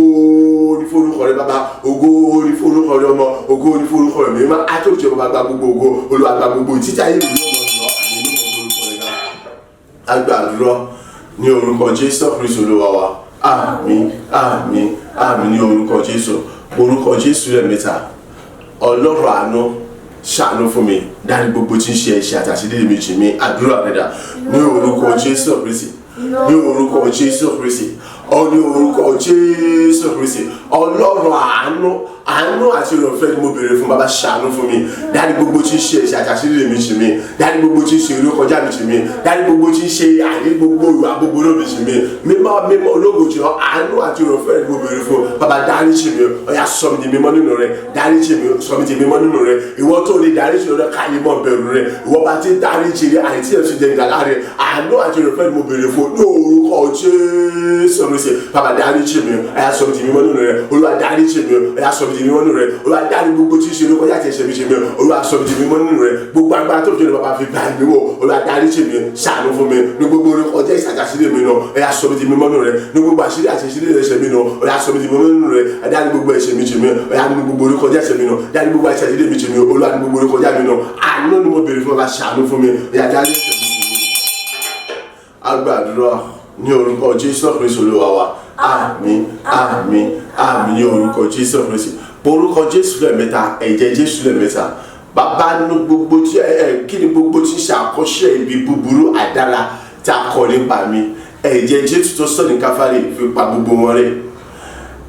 ní forúkọ rẹ Bàbá, ògo ní forúkọ rẹ Ọmọ, ògo ní forúkọ rẹ Mímọ́. Àtúntò bàbá, gba gbogbo ògo, Olúwa gba gbogbo títí ayé mi yóò mọ̀ lọ, àní ní mọ̀ orúkọ rẹ ga. Agbàdúrà ní orúkọ Jésù Kristu Olúwa wa. Àmín, àmín, àmín ní orúkọ Jésù. Orúkọ Jésù lẹ́ẹ̀mẹ́ta. Ọlọ́run àánú, ṣàánú fún mi, dárí gbogbo tí ń ṣe ẹ̀ṣẹ̀ àti àṣírí mi jì mí. Àdúrà rẹ̀ dà ní orúkọ Jésù Kristi, ní orúkọ Jésù Kristi, ọ ní orúkọ Jésù Kristi. Ọlọ́run àánú. Àánú àti ìrọ̀fẹ́ ni mo béèrè fún. Bàbá, ṣàánú fún mi. Dárí gbogbo tí ń ṣe ẹ̀ṣẹ̀ àtàṣírí mi jì mí. Dárí gbogbo tí ń ṣe eré kọjá mi jì mí. Dárí gbogbo tí ń ṣe àní gbogbo ìwà gbogbo náà mi jì mí. Mímọ́ mímọ́, ológo jùlọ, àánú àti ìrọ̀fẹ́ ni mo béèrè fún. Bàbá, dárí jì mí. Ọ̀yà, sọ mi di mímọ́ nínú rẹ. Dárí jì mí, sọ mi di mímọ́ nínú rẹ. Ìwọ tó lè dárí jì lọ́dọ̀ káyé mọ́ bẹ̀rù rẹ, ìwọ bá ti dárí jì rẹ àìtí ẹ̀ sì jẹ́ ìdálá rẹ. Àánú àti ìrọ̀fẹ́ ni mo béèrè fún ní orúkọ Jésù Kristi. Bàbá, dárí jì mí. Ọ̀yà, sọ mi di mímọ́ nínú rẹ. Olúwa, dárí jì mí. Ọ̀yà, sọ mi di mímọ́ nínú rẹ. Olúwa, dárí gbogbo tí ń ṣe lóko yàtọ̀ ẹ̀ṣẹ̀ mi jì mí. Olúwa, sọ mi di mímọ́ nínú rẹ. Gbogbo agbára tó fi jẹ́ bàbá fi gbà mí wò, Olúwa, dárí jì mí, ṣàánú fún mi ní gbogbo orí ọjọ́ ìṣàjàsílẹ̀ mi nù. Ọ̀yà, sọ mi di mímọ́ nínú rẹ ní gbogbo àṣírí àti ìṣírí ẹ̀ṣẹ̀ mi nù. Ọ̀yà, sọ mi di mímọ́ nínú rẹ. Dárí gbogbo ẹ̀ṣẹ̀ mi jì mí. Ọ̀yà, ní gbogbo orí kọjá ẹ̀ṣẹ̀ mi nù. Dárí gbogbo àṣàṣílẹ̀ mi jì mí. Olúwa, ní gbogbo orí kọjá mi nù. Àánú ni mo béèrè fún. Ọba, ṣàánú fún mi. Ọ̀yà, dárí ẹ̀ṣẹ̀ mi jì mí. Agbàdúrà ní orúkọ Jésù Kristu Olúwa wa. Àmín, àmín, àmín ní orúkọ Jésù Kristu. Orúkọ Jésù lẹ́ẹ̀mẹ́ta, ẹ̀jẹ̀ Jésù lẹ́ẹ̀mẹ́ta. Bàbá, nínú gbogbo tí ẹ ẹ kí ni gbogbo tí ń ṣe àkọsílẹ̀ ibi búburú àdára tí a kọ nípa mi, ẹ̀jẹ̀ Jésù tó sọ̀ ní Káfárì fi pa gbogbo wọn rẹ́.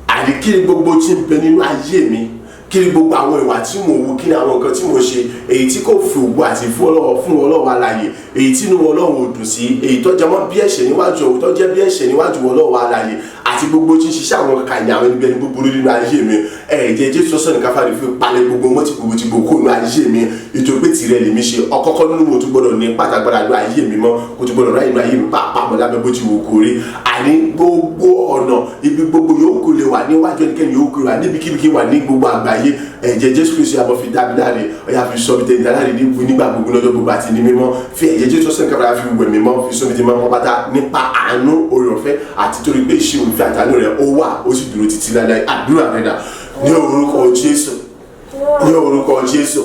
Àní kí ni gbogbo tí ń bẹ nínú ayé mi, kí ni gbogbo àwọn ìwà tí mò ń wù, kí ni àwọn nǹkan tí mò ń ṣe èyí tí kò fi ògo àti fún Ọlọ́run, fún Ọlọ́run alààyè, èyí tí inú Ọlọ́run ò dùn sí, èyí tó jẹ mọ́ bí ẹ̀ṣẹ̀ níwájú òun, tó jẹ́ bí ẹ̀ṣẹ̀ níwájú Ọlọ́run alààyè, àti gbogbo tí ń ṣiṣẹ́ àwọn kàkà àwọn ẹni búburú nínú ayé mi, ẹ̀jẹ̀ Jésù sọ̀rọ̀ ní Káfárì fi palẹ̀ gbogbo mọ́ tí gbogbo ti gbogbo nínú ayé mi, nítorí pé tìrẹ lèmi ṣe. Ọkọ́kọ́ nínú mo tún gbọ́dọ̀ ní pàtàgbára nínú ayé mi mọ́, kó tún gbọ́dọ̀ ráyè nínú ayé mi pàápàá mọ́ lábẹ́ bó ti wù kó rí. Àní gbogbo ọ̀nà ibi gbogbo yòókù lè wà níwájú ẹnikẹ́ni yòókù wà níbikíbi kí wà ní gbogbo àgbáyé, ẹ̀jẹ̀ Jésù Kristu àbọ̀ fi dá mi láre. Ọ̀yà, fi sọ mi tẹ̀ dáláre nígbà gbogbo, lọ́jọ́ gbogbo àti ní mímọ́. Fi ẹ̀jẹ̀ Jésù sọ̀rọ̀ káfíńtà fi wẹ̀ mímọ́, fi sọ mi tẹ̀ mọ́ pátá nípa àánú, oore ọ̀fẹ́ àti torí pé ìṣe òun fi àtàánú rẹ̀ ó wà, ó sì dúró títí láéláé. Àdúrà rẹ̀ dà ní orúkọ Jésù, ní orúkọ Jésù,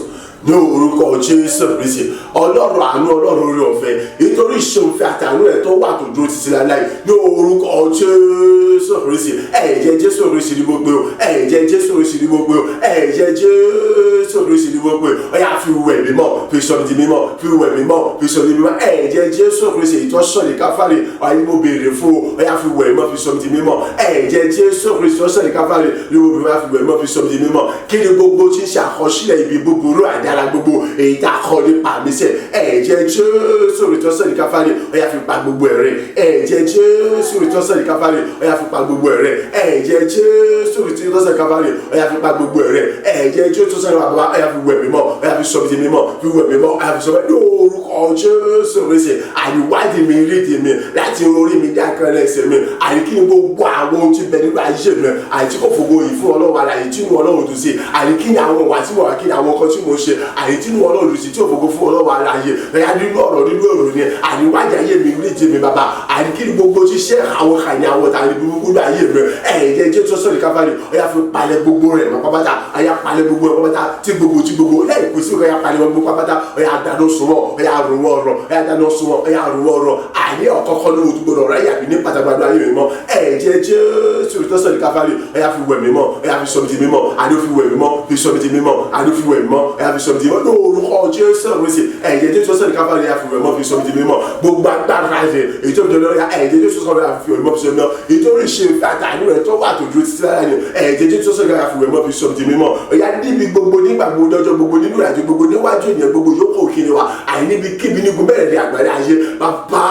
ní orúkọ Jésù Kristi. Ọlọ́run àánú, Ọlọ́run orí ọ̀fẹ́, nítorí ìṣeunfẹ́ àtàánú rẹ̀ tó wà tó dúró títí láéláé, ní orúkọ Jésù Kristi, ẹ̀jẹ̀ Jésù Kristi ni mo gbé o. Ẹ̀jẹ̀ Jésù Kristi ni mo gbé o. Ẹ̀jẹ̀ Jésù Kristi ni mo gbé o. Ọ̀yà, fi wẹ̀ mí mọ́, fi sọ mi di mímọ́. Fi wẹ̀ mí mọ́, fi sọ mi di mímọ́. Ẹ̀jẹ̀ Jésù Kristi ìtọ́sọ̀ ní Káfárì, ọ̀yà, mo béèrè fún o. Ọ̀yà, fi wẹ̀ mí mọ́, fi sọ mi di mímọ́. Ẹ̀jẹ̀ Jésù Kristi ìtọ́sọ̀ ní Káfárì ni mo béèrè, fi wẹ̀ mí mọ́, fi sọ mi di mímọ́. Kí ni gbogbo tí ń ṣe àkọsílẹ̀ ibi búburú àdára gbogbo èyí tá a kọ nípa mi sẹ́, ẹ̀jẹ̀ Jésù ìtọ́sọ̀ ní Káfárì, ọ̀yà, fi pa gbogbo ẹ̀rẹ́. Ẹ̀jẹ̀ Jésù ìtọ́sọ̀ ní Káfárì, ọ̀yà, fi pa gbogbo ẹ̀rẹ́. Ẹ̀jẹ̀ Jésù ìtọ́sọ̀ ní Káfárì, ọ̀yà, fi pa gbogbo ẹ̀rẹ́. Ẹ̀jẹ̀ Jésù ìtọ́sọ̀ ní bàbá, ọ̀yà, fi wẹ̀ mí mọ́. Ọ̀yà, fi sọ mi di mímọ́. Fi wẹ̀ mí mọ́. Ọ̀yà, fi sọ mi ní orúkọ Jésù Kristi. Àyíwádìí mi, rídìí mi láti orí mi dé àkàrà ẹsẹ̀ mi. Àyí kí ni gbogbo àwọn ohun tí bẹ nínú ayé mi àyí tí kò fògo yìí fún Ọlọ́run àlàyé, tí inú Ọlọ́run dùn sí? Àyí kí ni àwọn ìwà tí mo wà, kí ni àwọn nǹkan tí mo ṣe àyí tí inú Ọlọ́run dùn sí, tí ò fògo fún Ọlọ́run àlàyé ẹ̀yà, nínú ọ̀rọ̀, nínú èrò ni? Àyíwádìí ayé mi, rídìí mi, bàbá. Àyí kí ni gbogbo tí ṣe àwọn kàní àwọn tàbí gbogbo ayé mi, ẹ̀jẹ̀ Jésù sọ̀rọ̀ Káfárì, ọ̀yà, fi palẹ̀ gbogbo rẹ̀ mọ́ pápátá. Ọ̀yà, palẹ̀ gbogbo rẹ̀ pápátá tí gbogbo tí gbogbo lẹ́yìn kò sí. Ọ̀yà, palẹ̀ gbogbo pápátá. Ọ̀yà, dáná sun wọ́n. Ọ̀yà, rún wọ́n rọ̀. Ọ̀yà, dáná sun wọ́n. Ọ̀yà, rún wọ́n rọ̀. Àní ọ̀kọ́kọ́ ní ojú gbọdọ̀ rẹ̀ yàbí ní pàtàkì ayé mi mọ́. Ẹ̀jẹ̀ Jésù sọ̀rọ̀ Káfárì, ọ̀yà, fi wẹ̀ mí mọ́. Ọ̀yà, fi sọ mi di mímọ́. Àní fi wẹ̀ mí mọ́, fi sọ mi di mímọ́. Àní fi wẹ̀ mí mọ́. Ọ̀yà, fi sọ mi di mímọ́ lórúkọ Jésù Kristi. Ẹ̀jẹ̀ Jésù sọ̀rọ̀ Káfárì, ọ̀yà, fi wẹ̀ mọ́, fi sọ mi di mímọ́. Gbogbo agbára rẹ̀ èyí tó fi dọ́lọ́, ẹ̀jẹ̀ Jésù sọ̀rọ̀, ọ̀yà, fi wẹ̀ mọ́, fi sọ mi mọ́, ìtorí ṣe àtàánú rẹ̀ tó wà tó dúró títí lára ni. Ẹ̀jẹ̀ Jésù sọ̀rọ̀, ọ̀yà, fi wẹ̀ mọ́, fi sọ mi di mímọ́. Ọ̀yà, níbi gbogbo, nígbà gbogbo, lọ́jọ́ gbogbo, nínú ìrìnàjò gbogbo, níwájú ènìyàn gbogbo yóò kiri wa, àní níbi kíbi nígun bẹ́ẹ̀ ní àgbáyé ayé, bàbá,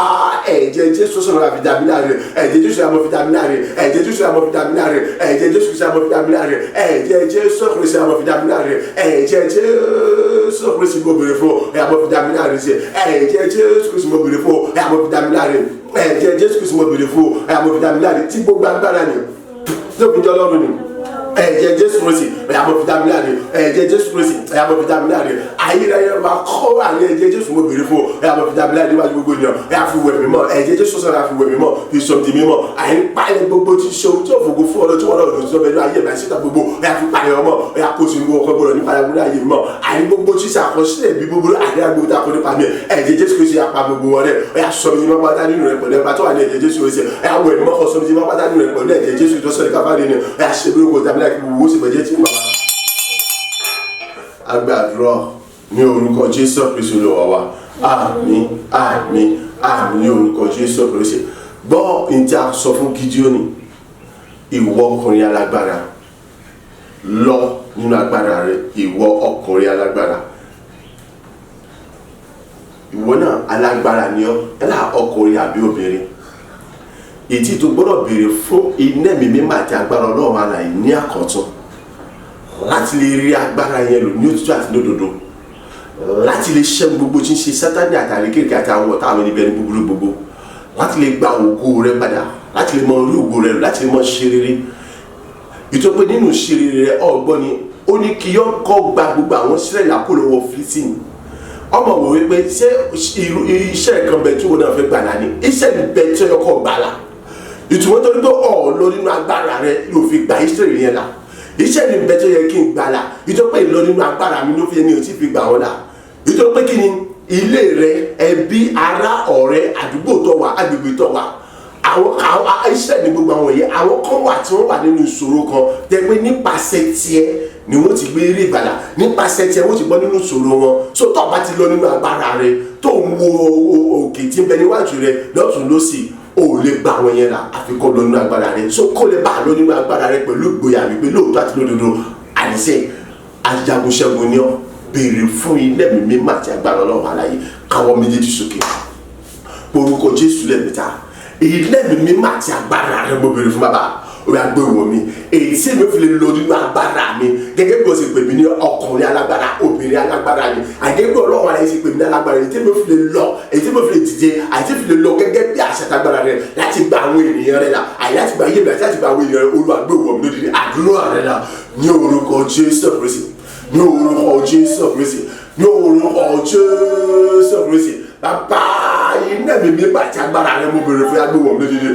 ẹ̀jẹ̀ Jésù sọ̀rọ̀ fi dá mi láre. Ẹ̀jẹ̀ Jésù àmọ́ fi dá mi láre. Ẹ̀jẹ̀ Jésù àmọ́ fi dá mi láre. Ẹ̀jẹ̀ Jésù Kristi àmọ́ fi dá mi láre. Ẹ̀jẹ̀ Jésù Kristi àmọ́ fi dá mi láre. Ẹ̀jẹ̀ Jésù Kristi mo béèrè fún ẹ̀ àmọ́ fi dá mi láre sí. Ẹ̀jẹ̀ Jésù Kristi mo béèrè fún ẹ̀ àmọ́ fi dá mi láre. Ẹ̀jẹ̀ Jésù Kristi mo béèrè fún ẹ̀ àmọ́ fi dá mi láre tí gbogbo agbára ni tó fi jẹ́ Ọlọ́run ni. Ẹ̀jẹ̀ Jésù Kristi, ẹ̀yà mọ̀ fi dá mi láre. Ẹ̀jẹ̀ Jésù Kristi, ẹ̀yà mọ̀ fi dá mi láre. Ayérayé máa kọ́ àní ẹ̀jẹ̀ Jésù mo béèrè fún, ẹ̀yà mọ̀ fi dá mi láre níwájú gbogbo ènìyàn. Ẹ̀yà, fi wẹ̀ mí mọ́. Ẹ̀jẹ̀ Jésù sọ̀rọ̀, fi wẹ̀ mí mọ́, fi sọ di mímọ́. Àyè palẹ̀ gbogbo tí ṣe ohun tí ò fògo fún ọlọ́ tí wọ́n lọ́dún tó bẹ̀rẹ̀ ayé mi àti síta gbogbo. Ẹ̀yà, fi palẹ̀ ọmọ. Ẹ̀yà, kó sínú ọkọ̀ gbọ́dọ̀ nípa ayé ayé mi mọ́. Àyè gbogbo tí ṣe àkọsílẹ̀ bí gbogbo àdé agbóhùn tá a kọ nípa mi, ẹ̀jẹ̀ Jésù Kristi apá gbogbo wọn rẹ̀. Ẹ̀yà, sọ mi ní mọ́ pátá nínú rẹ̀ pẹ̀lú ẹ̀pá tó wà ní ẹ̀jẹ̀ Jésù Kristi. Ẹ̀yà, wẹ̀ mí mọ́, kọ́ sọ mi ní mọ́ pátá nínú rẹ̀ pẹ̀lú ẹ̀jẹ̀ Jésù tó sọ̀rọ̀ Káfárì ni. Ẹ̀yà, ṣe bí ó kò tàbí láì gbogbo ó sì bẹ̀jẹ̀ tí bàbá. Agbàdúrà ní orúkọ Jésù Kristu Olúwa wa. Àmín, àmín, àmín ní orúkọ Jésù Kristi. Gbọ́ ní tí a sọ fún Gídíónì: ìwọ ọkùnrin alágbára. Lọ nínú agbára rẹ, ìwọ ọkùnrin alágbára. Ìwọ náà alágbára ni ọ́, yálà ọkùnrin àbí obìnrin. Ìtì tó gbọ́dọ̀ béèrè fún iná ẹ̀mí mímọ́ àti agbára Ọlọ́run alààyè ní àkọ́tún láti lè rí agbára yẹn lò ní òtítọ́ àti lódodo, láti lè ṣẹ́gun gbogbo tí ń ṣe Sátánì àti àrékérekè àti àwọn ọ̀tá àwọn ẹni bẹ́ẹ̀ ní búburú gbogbo, láti lè gba ògo rẹ padà, láti lè mọ orí ògo rẹ lò, láti lè mọ ṣe rere. Ìtọ́ pé nínú ṣe rere rẹ, ọgbọ́n ni ó ní kí yọ kọ́ gba gbogbo àwọn Ísírẹ́lì kúrò lọ́wọ́ Fílístínì. Ọmọ wò wípé ṣé irú iṣẹ́ kan bẹ tí wọn náà fẹ́ gbà là ní iṣẹ́ bẹ tí ọkọ̀ gbà là. Ìtumọ̀ tó ní pé ọ̀ lọ nínú agbára rẹ ló fi gba Ísírẹ́lì yẹn là. Iṣẹ́ mi bẹ tó yẹ kí n gbà là. Ìtọ́ pé ìlọ nínú agbára mi ló fi ní o ti fi gbà wọn là. Ìtọ́ pé kí ni ilé rẹ, ẹbí, ará, ọ̀rẹ́, àdúgbò tó wà, agbègbè tó wà, àwọn iṣẹ́ ní gbogbo àwọn yẹn, àwọn kan wà tí wọ́n wà nínú ìṣòro kan tẹ́ pé nípasẹ̀ tiẹ̀ ni wọ́n ti gbé eré ìgbàlà, nípasẹ̀ tiẹ̀ wọ́n ti bọ́ nínú ìṣòro wọn. So tó bá ti lọ nínú agbára rẹ, tó ń wo òkè tí ń bẹ níwájú rẹ lọ́tùn lósì, o ò lè gba àwọn yẹn là àfi kó lọ nínú agbára rẹ. So kó lè bá a lọ nínú agbára rẹ pẹ̀lú ìgboyà wípé lóòótọ́ àti lódodo àníṣe ajagun ṣẹ́gun ni ọ́. Béèrè fún ilé mi mímọ́ àti agbára Ọlọ́run alààyè. Káwọ́ méjèèjì sókè, orúkọ Jésù lẹ́ẹ̀mẹ́ta. Ilé mi mímọ́ àti agbára rẹ mo béèrè fún bàbá, ó yá gbé wọ̀ mí, èyí tí èmi fi lè lọ nínú agbára mi gẹ́gẹ́ bí wọ́n ṣe pè mí ní ọkùnrin alágbára, obìnrin alágbára ni, àgẹ́gẹ́ bí Ọlọ́run alààyè ṣe pè mí ní alágbára, èyí tí èmi fi lè lọ, èyí tí èmi fi lè dìde, àyè tí fi lè lọ gẹ́gẹ́ bí àṣẹ àtagbára rẹ láti gba àwọn ènìyàn rẹ là, àyè láti gba ayé mi àti láti gba àwọn ènìyàn rẹ. Olúwa gbé wọ̀ mí lódìdí. Àdúrà rẹ là ní orúkọ Jésù Kristi, ní orúkọ Jésù Kristi, ní orúkọ Jésù Kristi. Bàbá, iná mi mímọ́ àti agbára rẹ mo béèrè fún, agbéwọ̀ mi lódìdí.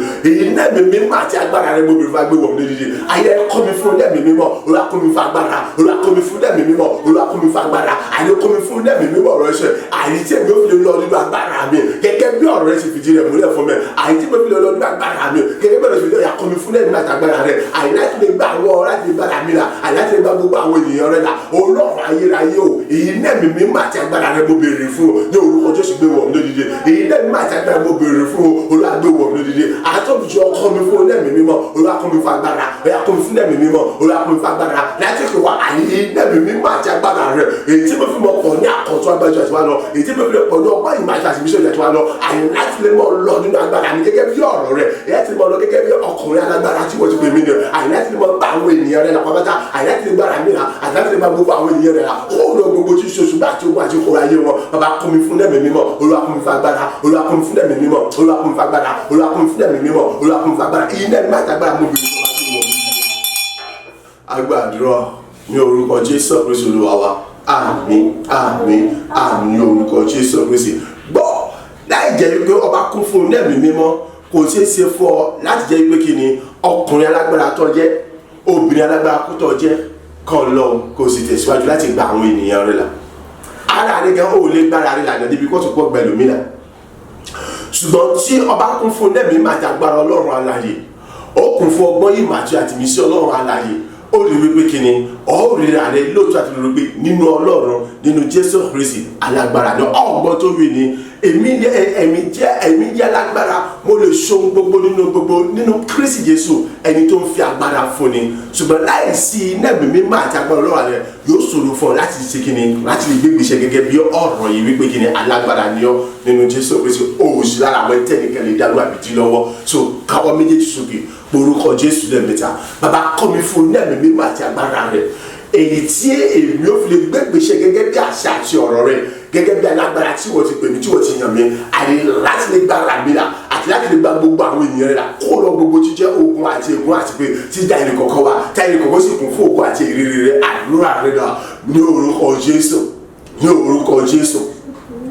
Iná mi mímọ́ àti agbára rẹ mo béèrè fún, agbéwọ̀ mi lódìdí. Ayé kọ́ mi fún iná mi mímọ́, Olúwa kọ́ mi fún agbára, Olúwa kọ́ mi fún iná mi mímọ́, Olúwa kọ́ mi fún agbára, àyè kọ́ mi fún iná mi mímọ́ ọ̀rọ̀ ẹ̀ṣẹ̀, àyè tí èmi ò fi lè lọ nínú agbára mi gẹ́gẹ́ bí ọ̀rọ̀ rẹ ṣe fìdí rẹ̀ múlẹ̀ fún mi, àyè tí mo fi lè lọ nínú agbára mi gẹ́gẹ́ bí ọ̀rọ̀ ṣe fìdí rẹ̀ kọ́ mi fún iná mi àti agbára rẹ, àyè láti lè gba àwọn ọ̀rọ̀ láti lè gbára mi là, àyè láti lè gba gbogbo àwọn ènìyàn rẹ là. Ọlọ́run ayérayé o, iná mi mímọ́ àti agbára rẹ mo béèrè fún ní orúkọ Jésù, gbé wọ̀ mí lódìdí. Iná mi mímọ́ àti agbára mo béèrè fún, Olúwa gbé wọ̀ mí lódìdí. Àtọ́bùjọ kọ́ mi fún iná mi mímọ́, Olúwa kọ́ mi fún agbára, Olúwa kọ́ mi fún iná mi mímọ́, Olúwa kọ́ mi fún agbára láti fi wá àyè iná mi mímọ́ àti agbára rẹ, èyí tí mo fi mọ pọ̀ ní àkọ́tún agbájọ àti wá lọ, èyí tí mo fi pọ̀ ní ọgbọ́n ìmọ̀ àti àtìmísọ̀ àti wá lọ, àyè láti lè mọ lọ nínú agbára mi gẹ́gẹ́ bí ọ̀rọ̀ rẹ, èyí láti lè mọ lọ gẹ́gẹ́ bí ọkùnrin alágbára tí wọ́n ti pè mí ni, àyè láti lè mọ bá àwọn ènìyàn rẹ lápapátá, àyè láti lè gbára mi là, àyè láti lè bá gbogbo àwọn ènìyàn rẹ là, ó lọ gbogbo tí ṣoṣù bá àti ogun àti ìkóra ayé wọn. Bàbá, kọ́ mi fún ẹ̀mí mímọ́, Olúwa kọ́ mi fún agbára, Olúwa kọ́ mi fún ẹ̀mí mímọ́, Olúwa kọ́ mi fún agbára, Olúwa kọ́ mi fún ẹ̀mí mímọ́, Olúwa kọ́ mi fún agbára, iná ẹ̀mí àti agbára mo bèrè fún ọba wọ̀ mí. Agbàdúrà ní orúkọ Jésù Kristi Olúwa wa. Àmín, àmín, àmín ní orúkọ Jésù Kristi. Gbọ́, láì jẹ́ wípé ọba kún fún ẹ̀mí mímọ́, kò ṣeé ṣe fún ọ láti jẹ́ wípé kí ni ọkùnrin alágbára tó jẹ́, obìnrin alágbára kó tó jẹ́ kọ́ lọ, kò sì tẹ̀síwájú láti gba àwọn ènìyàn rẹ̀ là. Ara rẹ̀ gan ó lè gbára rẹ̀ lànà débi kó tó pọ̀ gbẹlòmínà. Ṣùgbọ́n tí ọba kún fún ẹ̀mí mímọ́ àti agbára Ọlọ́run alààyè, ó kún fún ọgbọ́n ìmọ̀ àti àtìmísí Ọlọ́run alààyè, ó rí wípé kí ni ó ríra rẹ lóòótọ́ àti lórí pé nínú Ọlọ́run, nínú Jésù Kristi, alágbára ni ọgbọ́n tó wí ni èmi jẹ́ alágbára, mo lè ṣohun gbogbo nínú gbogbo nínú Kristi Jésù ẹni tó ń fi agbára fún ni. Ṣùgbọ́n láìsí iná ẹ̀mí mímọ́ àti agbára Ọlọ́run rẹ, yóò ṣòro fún ọ láti ṣe kí ni láti lè gbé ìgbésẹ̀ gẹ́gẹ́ bí ọ̀rọ̀ yìí wípé kí ni alágbára ni ọ́ nínú Jésù Kristi. Ó sì lára àwọn tẹ́nìkan lè dárú àbídí lọ́wọ́. So káwọ́ méjèèjì sókè, orúkọ Jésù lẹ́ẹ̀mẹ́ta. Bàbá, kọ́ mi fún iná ẹ̀mí mímọ́ àti agbára rẹ, èyí tí èmi ò fi lè gbé ìgbésẹ̀ gẹ́gẹ́ bí àṣà àti ọ̀rọ̀ rẹ, gẹ́gẹ́ bí alágbára tí wọ́n ti pè mí, tí wọ́n ti yàn mí, àti láti lè gba ara mi là, àti láti lè gba gbogbo àwọn ènìyàn rẹ là, kó lọ gbogbo jíjẹ́ ogun àti ègún àti pé tí da ẹnì kọ̀ọ̀kan wa, tá ẹnì kọ̀ọ̀kan sì kún fún ogun àti ìrírí rẹ. Àdúrà rẹ là ní orúkọ Jésù, ní orúkọ Jésù,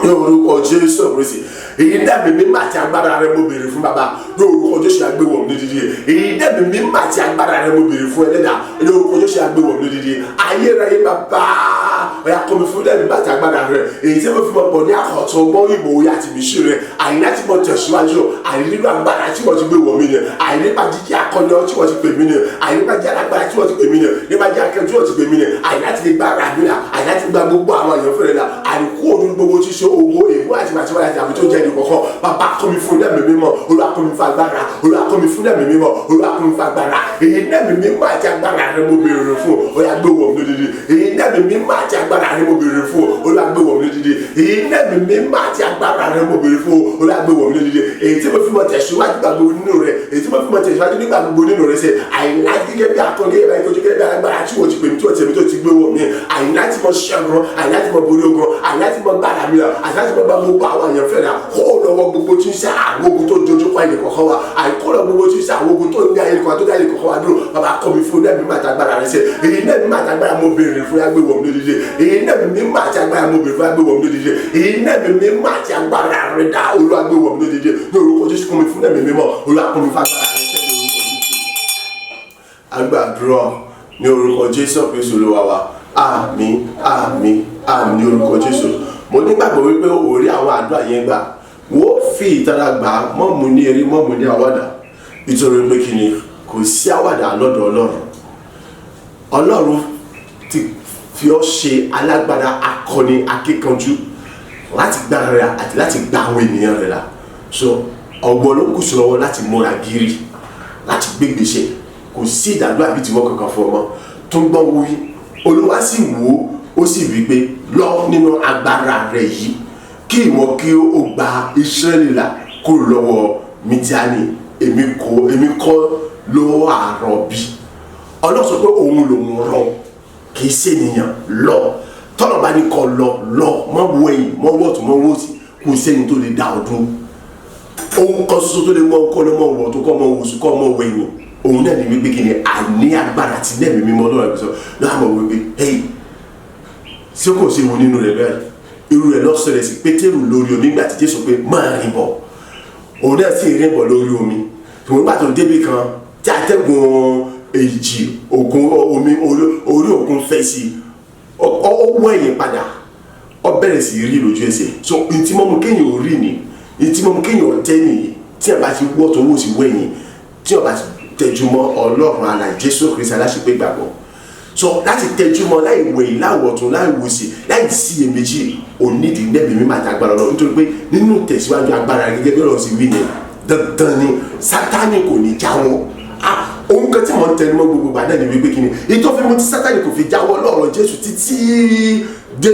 ní orúkọ Jésù Kristi. Èyí dẹ́mi mímọ́ àti agbára rẹ mo béèrè fún bàbá ní orúkọ Jésù, agbéwọ̀ mi lódìdí. Èyí dẹ́mi mímọ́ àti agbára rẹ mo béèrè fún ẹlẹ́dà ní orúkọ Jésù, agbéwọ̀ mi lódìdí. Ayérayé bàbá, ọ̀yà kọ́ mi fún dẹ́mi mímọ́ àti agbára rẹ, èyí tí mo fi mọ̀ pọ̀ ní àkọ́tún ọgbọ́n ìmọ̀ òye àti ìmísí rẹ, àyè láti mọ̀ tẹ̀síwájú, àyè nínú agbára tí wọ́n ti gbé wọ̀ mí ni, àyè nípa jíjẹ́ akọni tí wọ́n ti pè mí ni, àyè nípa jíjẹ́ alágbára tí wọ́n ti pè mí ni, nípa jíjẹ́ akẹ́kọ̀ọ́ tí wọ́n ti pè mí ni, àyè láti lè gba ara mi là, àyè láti Láti gba gbogbo àwọn èèyàn fẹ́rẹ̀ la àìkú òdu gbogbo tí ṣe owó ègbó àti màtíwáyà àti àbí tó jẹ́ ẹnì kọ̀ọ̀kan. Bàbá kọ́ mi fún ẹ̀mí mímọ́, Olúwa kọ́ mi fún agbára, Olúwa kọ́ mi fún ẹ̀mí mímọ́, Olúwa kọ́ mi fún agbára. Èyí ẹ̀mí mímọ́ àti agbára rẹ mo béèrè fún, Olúwa gbé wọ̀ mí lódìdí. Èyí ẹ̀mí mímọ́ àti agbára rẹ mo béèrè fún, Olúwa gbé wọ̀ mí lódìdí. Èyí ẹ̀mí mímọ́ àti agbára rẹ mo béèrè fún, Olúwa gbé wọ̀ mí lódìdí. Èyí tí mo fi mọ tẹ̀síwájú gbàgbọ́ nínú rẹ, èyí tí mo fi mọ tẹ̀síwájú nígbà gbogbo nínú rẹ ṣe àìlá gẹ́gẹ́ bí akọni gẹ́gẹ́ bí akọni gẹ́gẹ́ bí alágbára tí wọ́n ti pè mí tí wọ́n ti èmi tó ti gbé wọ̀ mí. Àìlá tí mo ṣẹ́gun, àìlá tí mo borí ogun, àìlá tí mo gbára mi rà, àìlá tí mo gba gbogbo àwọn èèyàn fẹ́ rà kó lọ́wọ́ gbogbo tí ń ṣe àwọn ogun tó dojú kọ ẹnì kọ̀ọ̀kan wa, àìkó lọ gbogbo tí ń ṣe àwọn ogun tó ní ayé kọ̀ọ̀kan tó dá ẹnì kọ̀ọ̀kan wa dúró. Bàbá kọ́ mi fún ẹ̀mí máa tagbára rẹ ṣe. Èyí náà mi máa tagbára mo béèrè fún yàgbé wọ̀ mí lódìdí. Èyí náà mi máa tagbára mo béèrè fún yàgbé wọ̀ mí lódìdí. Èyí náà mi máa tagbára rẹ dá Olúwa gbé wọ̀ mí lódìdí. Ní orúkọ Jésù kọ́ mi fún ẹ̀mí mímọ́, Olúwa kọ́ mi fún agbára rẹ ṣe ní orúkọ Jésù. Agbàdúrà ní orúkọ Jésù Kristu Olúwa wa. Àmín, àmín, àmín ní orúkọ Jésù. Mo nígbàgbọ́ wípé o rí àwọn àdúrà yẹn gbà. Wọ́n fi ìtara gbà á, mọ́mú ní eré, mọ́mú ní àwàdà. Nítorí pé kí ni kò sí àwàdà lọ́dọ̀ Ọlọ́run. Ọlọ́run ti fi ọ́ ṣe alágbára akọni akíkanjú láti gbára rẹ̀ àti láti gba àwọn ènìyàn rẹ̀ là. So ọgbọ́n ló kù sí lọ́wọ́ láti múra gírí, láti gbégbèsè. Kò sí ìdádúró àbí ìdíwọ́ kankan fún ọmọ tó ń gbọ́ wí. Olúwa sì wò ó, ó sì wí pé lọ nínú agbára rẹ yìí kí ìwọ kí ó gba Ísírẹ́lì là kúrò lọ́wọ́ Mídíánì. Èmi kọ́ ló àrọ̀ bí. Ọlọ́run sọ pé òun lòun rọ, kì í ṣe ènìyàn lọ. Tọ́lọ̀ bá ní kọ́ lọ lọ, mọ́ wo ẹ̀yìn, mọ́ wọ̀tún, mọ́ wòsì, kò sẹ́ni tó lè dá ọdún. Ohun kan ṣoṣo tó lè mọ ọkọ lọ́mọ wọ̀ tó kọ́ mọ wòsù kọ́ mọ wẹ̀yìn. Òun náà ní wípé kí ni àní agbára ti lẹ́mìí mímọ́ lọ́wọ́ ẹ̀mí sọ lọ́wọ́ àmọ́ wípé hey, ṣé kò sí ewu nínú rẹ̀ bẹ́ẹ̀? Irú rẹ̀ ló ṣẹlẹ̀ sí Pétérù lórí omi nígbà tí Jésù pé máa rìn bọ̀. Òun náà sì rìn bọ̀ lórí omi. Ṣùgbọ́n nígbà tó débì kan tí atẹ́gùn èjì òkun omi orí òkun fẹ́ sí i, ó wọ ẹ̀yìn padà, ó bẹ̀rẹ̀ sí rí lójú ẹsẹ̀. So ìtí mọ́mú kéèyàn ò rí ni, ìtí mọ́mú kéèyàn ò tẹ́ nìyí, tí ẹ̀ bá ti wọ́ tó wò sí wẹ̀yìn, tí ẹ̀ bá ti tẹjúmọ́ Ọlọ́run alààyè Jésù Kristi aláṣepé gbàgbọ́. So láti tẹjúmọ́ láì wẹ̀yìn, láì wọ̀tún, láì wòsì, láì síyèméjì, onídìí nẹ́bí mímọ́ àti agbára Ọlọ́run. Nítorí pé nínú tẹ̀síwájú agbára rẹ̀ gẹ́gẹ́ bí Ọlọ́run sì wí ni dandan ni Sátánì kò ní jáwọ́. Ohun kan tí mò ń tẹnumọ́ gbogbo ìgbà náà ni wípé kí ni ìtọ́ fi mú tí Sátánì kò fi jáwọ́ lọ́rọ̀ Jésù títí dé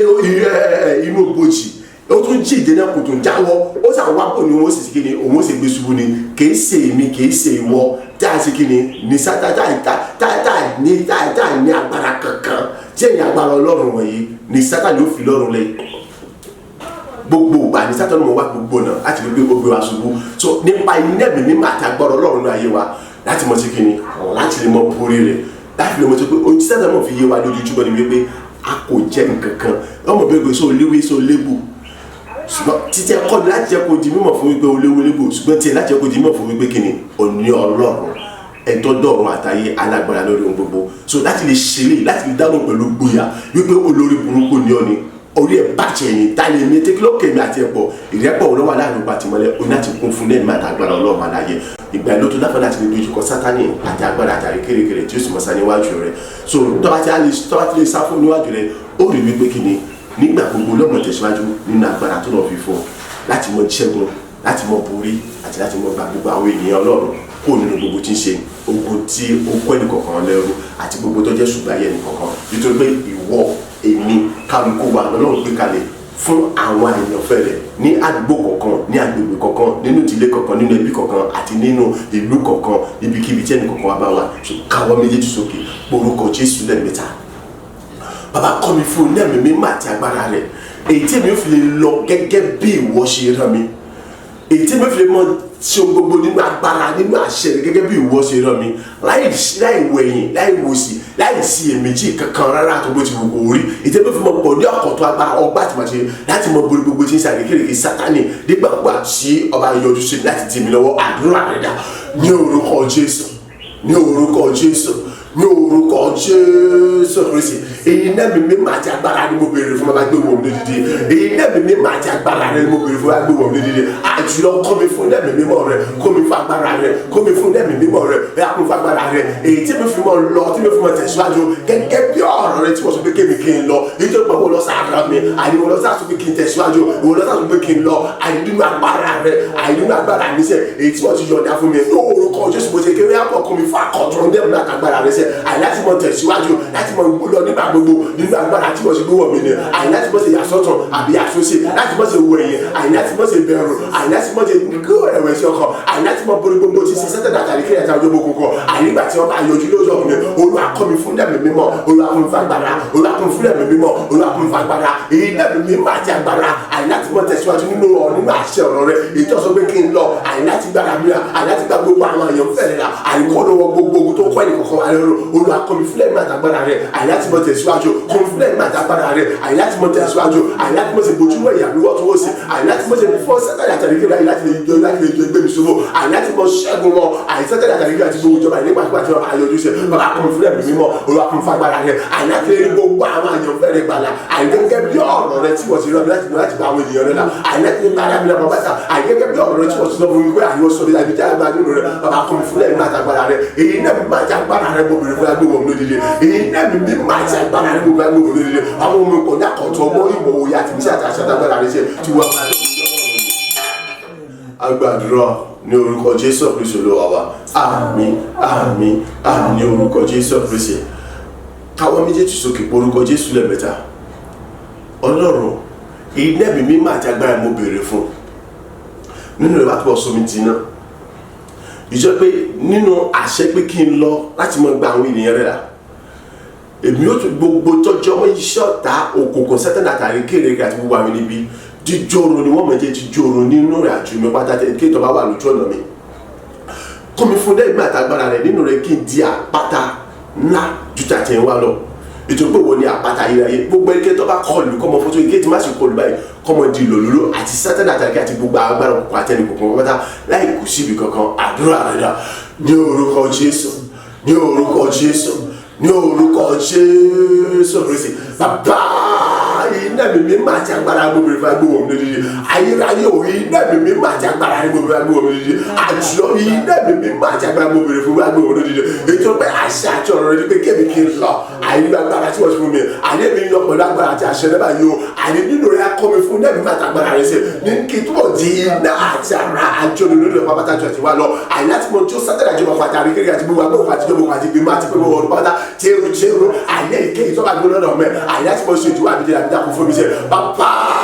inú bojì. Ó tún jí ìdè náà kò tún jáwọ́. Ó sàn wá pò ní òun ó sì kí ni òun ó sì gbé ṣubú ni. Kì í ṣe èmi, kì í ṣe ìwọ tá a ṣe kí ni ní Sátánì tá a ní agbára kankan tí ẹ̀yìn agbára Ọlọ́run wọ̀nyí ni Sátánì ó fi lọ́rùn lẹ̀. Gbogbo ìgbà ní Sátánì mọ̀ wá gbogbo náà láti fi gbé gbogbo wa ṣubú. So nípa iná ẹ̀mí mímọ́ àti agbára Ọlọ́run ní ayé wa láti mọ̀ sí kí ni láti lè mọ borí rẹ̀, láti lè mọ̀ sí pé ohun tí Sátánì mọ̀ fi yé wa lójoojúmọ́ ni wípé a kò jẹ́ nǹkan kan. Ọmọ bẹ́ẹ̀ pé so léwé so légbò, ṣùgbọ́n títí ẹ kọ́ ni láti jẹ́ kó di mímọ̀ fún wípé o léwé légbò, ṣùgbọ́n tiẹ̀ láti jẹ́ kó di mímọ̀ fún wípé kí ni òní Ọlọ́run ẹ̀tọ́ dọ̀run àtayé alágbára lórí ohun gbogbo. So láti lè ṣeré, láti lè dáhùn pẹ̀lú gboyà wípé olórí burúkú ni ọ́ ni, orí ẹ̀ bàjẹ́ ni, ta ni èmi tẹ́kílókè mi àti ẹ̀pọ̀ ìrẹ́pọ̀ òun ló wà láàrin òun àtìmọ́lẹ̀, òun láti kún fún lẹ́nu àti agbára Ọlọ́run aláyé. Ìgbà ló tó dáfọ́ láti lè dojúkọ Sátánì àti agbára àti àrékérekè tí ó sì mọ̀ sá níwájú rẹ̀. So tọ́ba tí a lè sá fún níwájú rẹ̀, ó rí wípé kí ni nígbà gbogbo lọ́mọ tẹ̀síwájú nínú agbára tó lọ́ọ́ fi fún ọ láti mọ ṣẹ́gun, láti mọ borí àti láti mọ gba gbogbo àwọn ènìyàn Ọlọ́run kúrò nínú gbogbo tí ń ṣe ogun tí ó kó ẹnì kọ̀ọ̀kan lẹ́rú àti gbogbo tó jẹ́ ṣùgbọ́n ayé ẹnì kọ̀ọ̀kan. Nítorí pé ìwọ èmi kálukú wa lọ́lọ́run gbé kalẹ̀ fún àwọn àyànfẹ́ rẹ̀ ní àdúgbò kọ̀ọ̀kan, ní agbègbè kọ̀ọ̀kan, nínú ìdílé kọ̀ọ̀kan, nínú ẹbí kọ̀ọ̀kan àti nínú ìlú kọ̀ọ̀kan, ibikíbi tí ẹnì kọ̀ọ̀kan wa bá wà. Káwọ́ méjèèjì sókè, porúkọ Jésù lẹ́ẹ̀mẹ́ta. Bàbá kọ́ mi fún ẹ̀mí mímọ́ àti agbára rẹ̀, èyí tí èmi ò fi lè lọ gẹ́gẹ́ bí ìwọ ṣe rán mi, èyí tí èmi ò fi lè mọ ṣe ohun gbogbo nínú agbára nínú àṣẹ rẹ̀ gẹ́gẹ́ bí ìwọ ṣe rán mi, láì wẹ̀yìn, láì wòsì, láì sí èméjì kankan rárá tó bó ti wù kó rí. Èyí tí èmi ò fi mọ pọ̀ ní ọ̀kọ̀tọ̀ agbára ọgbà àti màṣẹ láti mọ borí gbogbo tí ń ṣe àrékérekè Sátánì nígbàgbà sí ọba yọjú sí láti dì mí lọ́wọ́. Àdúrà rẹ̀ dà ní orúkọ Jésù, ní orúkọ Jésù, ní orúkọ Jésù Kristi. Èyí náà mi mímọ́ àti agbára ni mo béèrè fún, bàbá gbé wọ̀ mí lódìdí. Èyí náà mi mímọ́ àti agbára rẹ ni mo béèrè fún, bàbá gbé wọ̀ mí lódìdí. Àjùlọ kọ́ mi fún ẹ̀mí mímọ́ rẹ, kó mi fún agbára rẹ, kó mi fún ẹ̀mí mímọ́ rẹ, bẹ́ẹ̀ kó mi fún agbára rẹ. Èyí tí mi fi mọ́ lọ, tí mi fi mọ́ tẹ̀síwájú gẹ́gẹ́ bí ọ̀rọ̀ rẹ tí wọ́n sọ pé kémi kí n lọ. Nítorí pé wọ́n lọ agbára mi. Àní ìwọ ló sá sọ pé kí n tẹ̀síwájú, ìwọ ló sá sọ pé kí n lọ. Àní nínú agbára rẹ, àní nínú agbára mi sẹ, èyí tí wọ́n ti yọ̀ǹda fún mi ní orúkọ Jésù, mo ṣe kéré àpọ̀ kún mi fún àkọ́tún dẹ́mu láti agbára rẹ sẹ. Àní láti mọ tẹ̀síwájú, láti mọ lọ nígbà gbogbo nínú agbára tí wọ́n ti gbé wọ̀ mí ni. Àní láti mọ ṣe yàsọ́tọ̀ àbí yàsọ́sẹ̀, láti mọ ṣe wọ ẹ̀yìn, àní láti mọ ṣe bẹ̀rù, àní láti mọ ṣe kó ẹ̀wẹ̀sì ọkàn, àní láti mọ borí gbogbo ti ṣe sẹ́tẹ̀ dàtàrí kí ẹ̀ta ọjọ́ gbogbo kan. Àní nígbà tí wọ́n bá yọjú lójú ọ̀hún mi, Olúwa kọ́ mi fún ẹ̀mí mímọ́, Olúwa kún mi fún agbára, Olúwa kún mi fún ẹ̀mí mímọ́, Olúwa kún mi fún agbára, èyí ẹ̀mí mímọ́ àti agbára. Àní láti mọ tẹ̀síwájú nínú ọ̀ nínú àṣẹ ọ̀rọ̀ rẹ, èyí tó sọ pé kí n lọ. Àní láti gbára mi rà, àní láti gba gbogbo àwọn èèyàn fẹ́rẹ̀ rà, àní kọ́ lọ́wọ́ gbogbo ogun tó kọ́ ẹnì kọ̀ọ̀kan wa lọ́rùn. Olúwa kọ́ mi fún ẹ̀mí àtàgbára rẹ, àní láti mọ tẹ̀síwájú, kọ́ mi fún ẹ̀mí àtàgbára rẹ, àní láti mọ tẹ̀síwájú, àní láti mọ ṣe bójúmọ́ ìyàwó wọ́n tó wọ́n sí, àní láti mọ ṣe fọ́ sátánì àtàríkè láyé láti lè jọ láti lè jọ ẹgbẹ́ mi ṣòfò, àní láti mọ ṣẹ́gun wọn, àní sátánì àtàríkè àti gbogbo ìjọba ìnípa àti àti àyọjú ṣe. Bàbá kọ́ mi fún ẹ̀mí mímọ́, Olúwa kún mi fún agbára rẹ, àní láti lè rí gbogbo àwọn àyàn fẹ́rẹ̀ gbàlà, àní gẹ́gẹ́ bí ọ̀rọ̀ rẹ tí wọ́n ti rán mi láti láti gba àwọn ènìyàn rẹ là, àní láti lè gbára mi lọ́pàá bàtà, àní gẹ́gẹ́ bí ọ̀rọ̀ rẹ tí wọ́n ti sọ fún mi pé àyọ̀ sọ mi àbí tí a bá nínú rẹ. Bàbá kọ́ mi fún ẹ̀mí àtàgbára rẹ, èyí náà mi máa ti agbára rẹ mo bèrè fún agbóhùn mi lódìdí, èyí náà mi máa ti agbára rẹ mo bèrè fún agbóhùn mi lódìdí. Àwọn ọmọ ìkọ̀ ní àkọ́tọ̀ ọmọ ìmọ̀ òye àti ìmísí àti àṣà àtàgbára rẹ ṣe tí wọ́n máa agbàdúrà ní orúkọ Jésù Kristi Olúwa wa. Àmín, àmín, àmín ní orúkọ Jésù Kristi. Káwọ́ méjèèjì sókè pé orúkọ Jésù lẹ́ẹ̀mẹ́ta. Ọlọ́run, iná ẹ̀mí mímọ́ àti agbára mo béèrè fún nínú rẹ̀ bá túbọ̀ sómi dínà ìjọ pé nínú àṣẹ pé kí n lọ láti mọ gba àwọn ènìyàn rẹ̀ là, èmi yóò tún gbogbo tọ́jú ọmọ iṣẹ́ ọ̀tá òkùnkùn sátánì àtàrí kéèrè àti gbogbo àwọn níbi jíjòrò ni wọ́n mọ̀ jẹ́ jíjòrò nínú rẹ̀ àjò mi pátá kí ìtọ́ bá wà lójú ọ̀nà mi. Kọ́ mi fún lẹ́gbẹ̀ẹ́ àtàgbára rẹ̀ nínú rẹ̀ kí n di àpáta ńlá ju tàtẹ̀ wá lọ. Ètò pé wo ni àpáta ayérayé, gbogbo ẹnikẹ́ni tó bá kọlù kọ́mọ fótó ike tí má sì kọlù báyìí kọ́mọ di lòlúlò àti sátánì àtàrí àti gbogbo agbára òkùnkùn àti ẹnì kọ̀ọ̀kan pátá láì kù síbi kankan. Àdúrà rẹ̀ dà ní orúkọ Jésù, ní orúkọ Jésù, ní orúkọ Jésù Kristi. Bàbá, iná mi mi máa ti agbára gbogbo ìfẹ́ gbogbo mi lódìdí. Ayérayé o, iná mi mi máa ti agbára gbogbo ìfẹ́ gbogbo mi lódìdí. Àjọ iná mi mi máa ti agbára gbogbo ìfẹ́ gbogbo mi lódìdí. Ètò pé àṣà àti ọ̀rọ̀ rẹ ni pé kébì kí n lọ àyè agbára tí wọ́n ti fún mi, àyè mi lọ pẹ̀lú agbára àti àṣẹ rẹ báyìí o. Àyè nínú rẹ kọ́ mi fún nẹ́ẹ̀mí máa ti agbára rẹ ṣe ní kí n túbọ̀ di iná àti ara àjọ lórí ọ̀pá pátá jọ ti wá lọ. Àyè láti mọ tí ó sátẹ̀lẹ̀ àjọ ọkọ̀ àti àríkèrè àti gbogbo agbóhùn àti ìjọba àti ìgbìmọ̀ àti gbogbo ọ̀rọ̀ pátá tẹ́rù tẹ́rù àyè ìkéyìí tó bá gbóná lọ́dọ̀ mẹ́. Àyè láti mọ ṣe ìdíwọ́ àbíjẹ́ àbíjẹ́ kò fún mi ṣe. Bàbá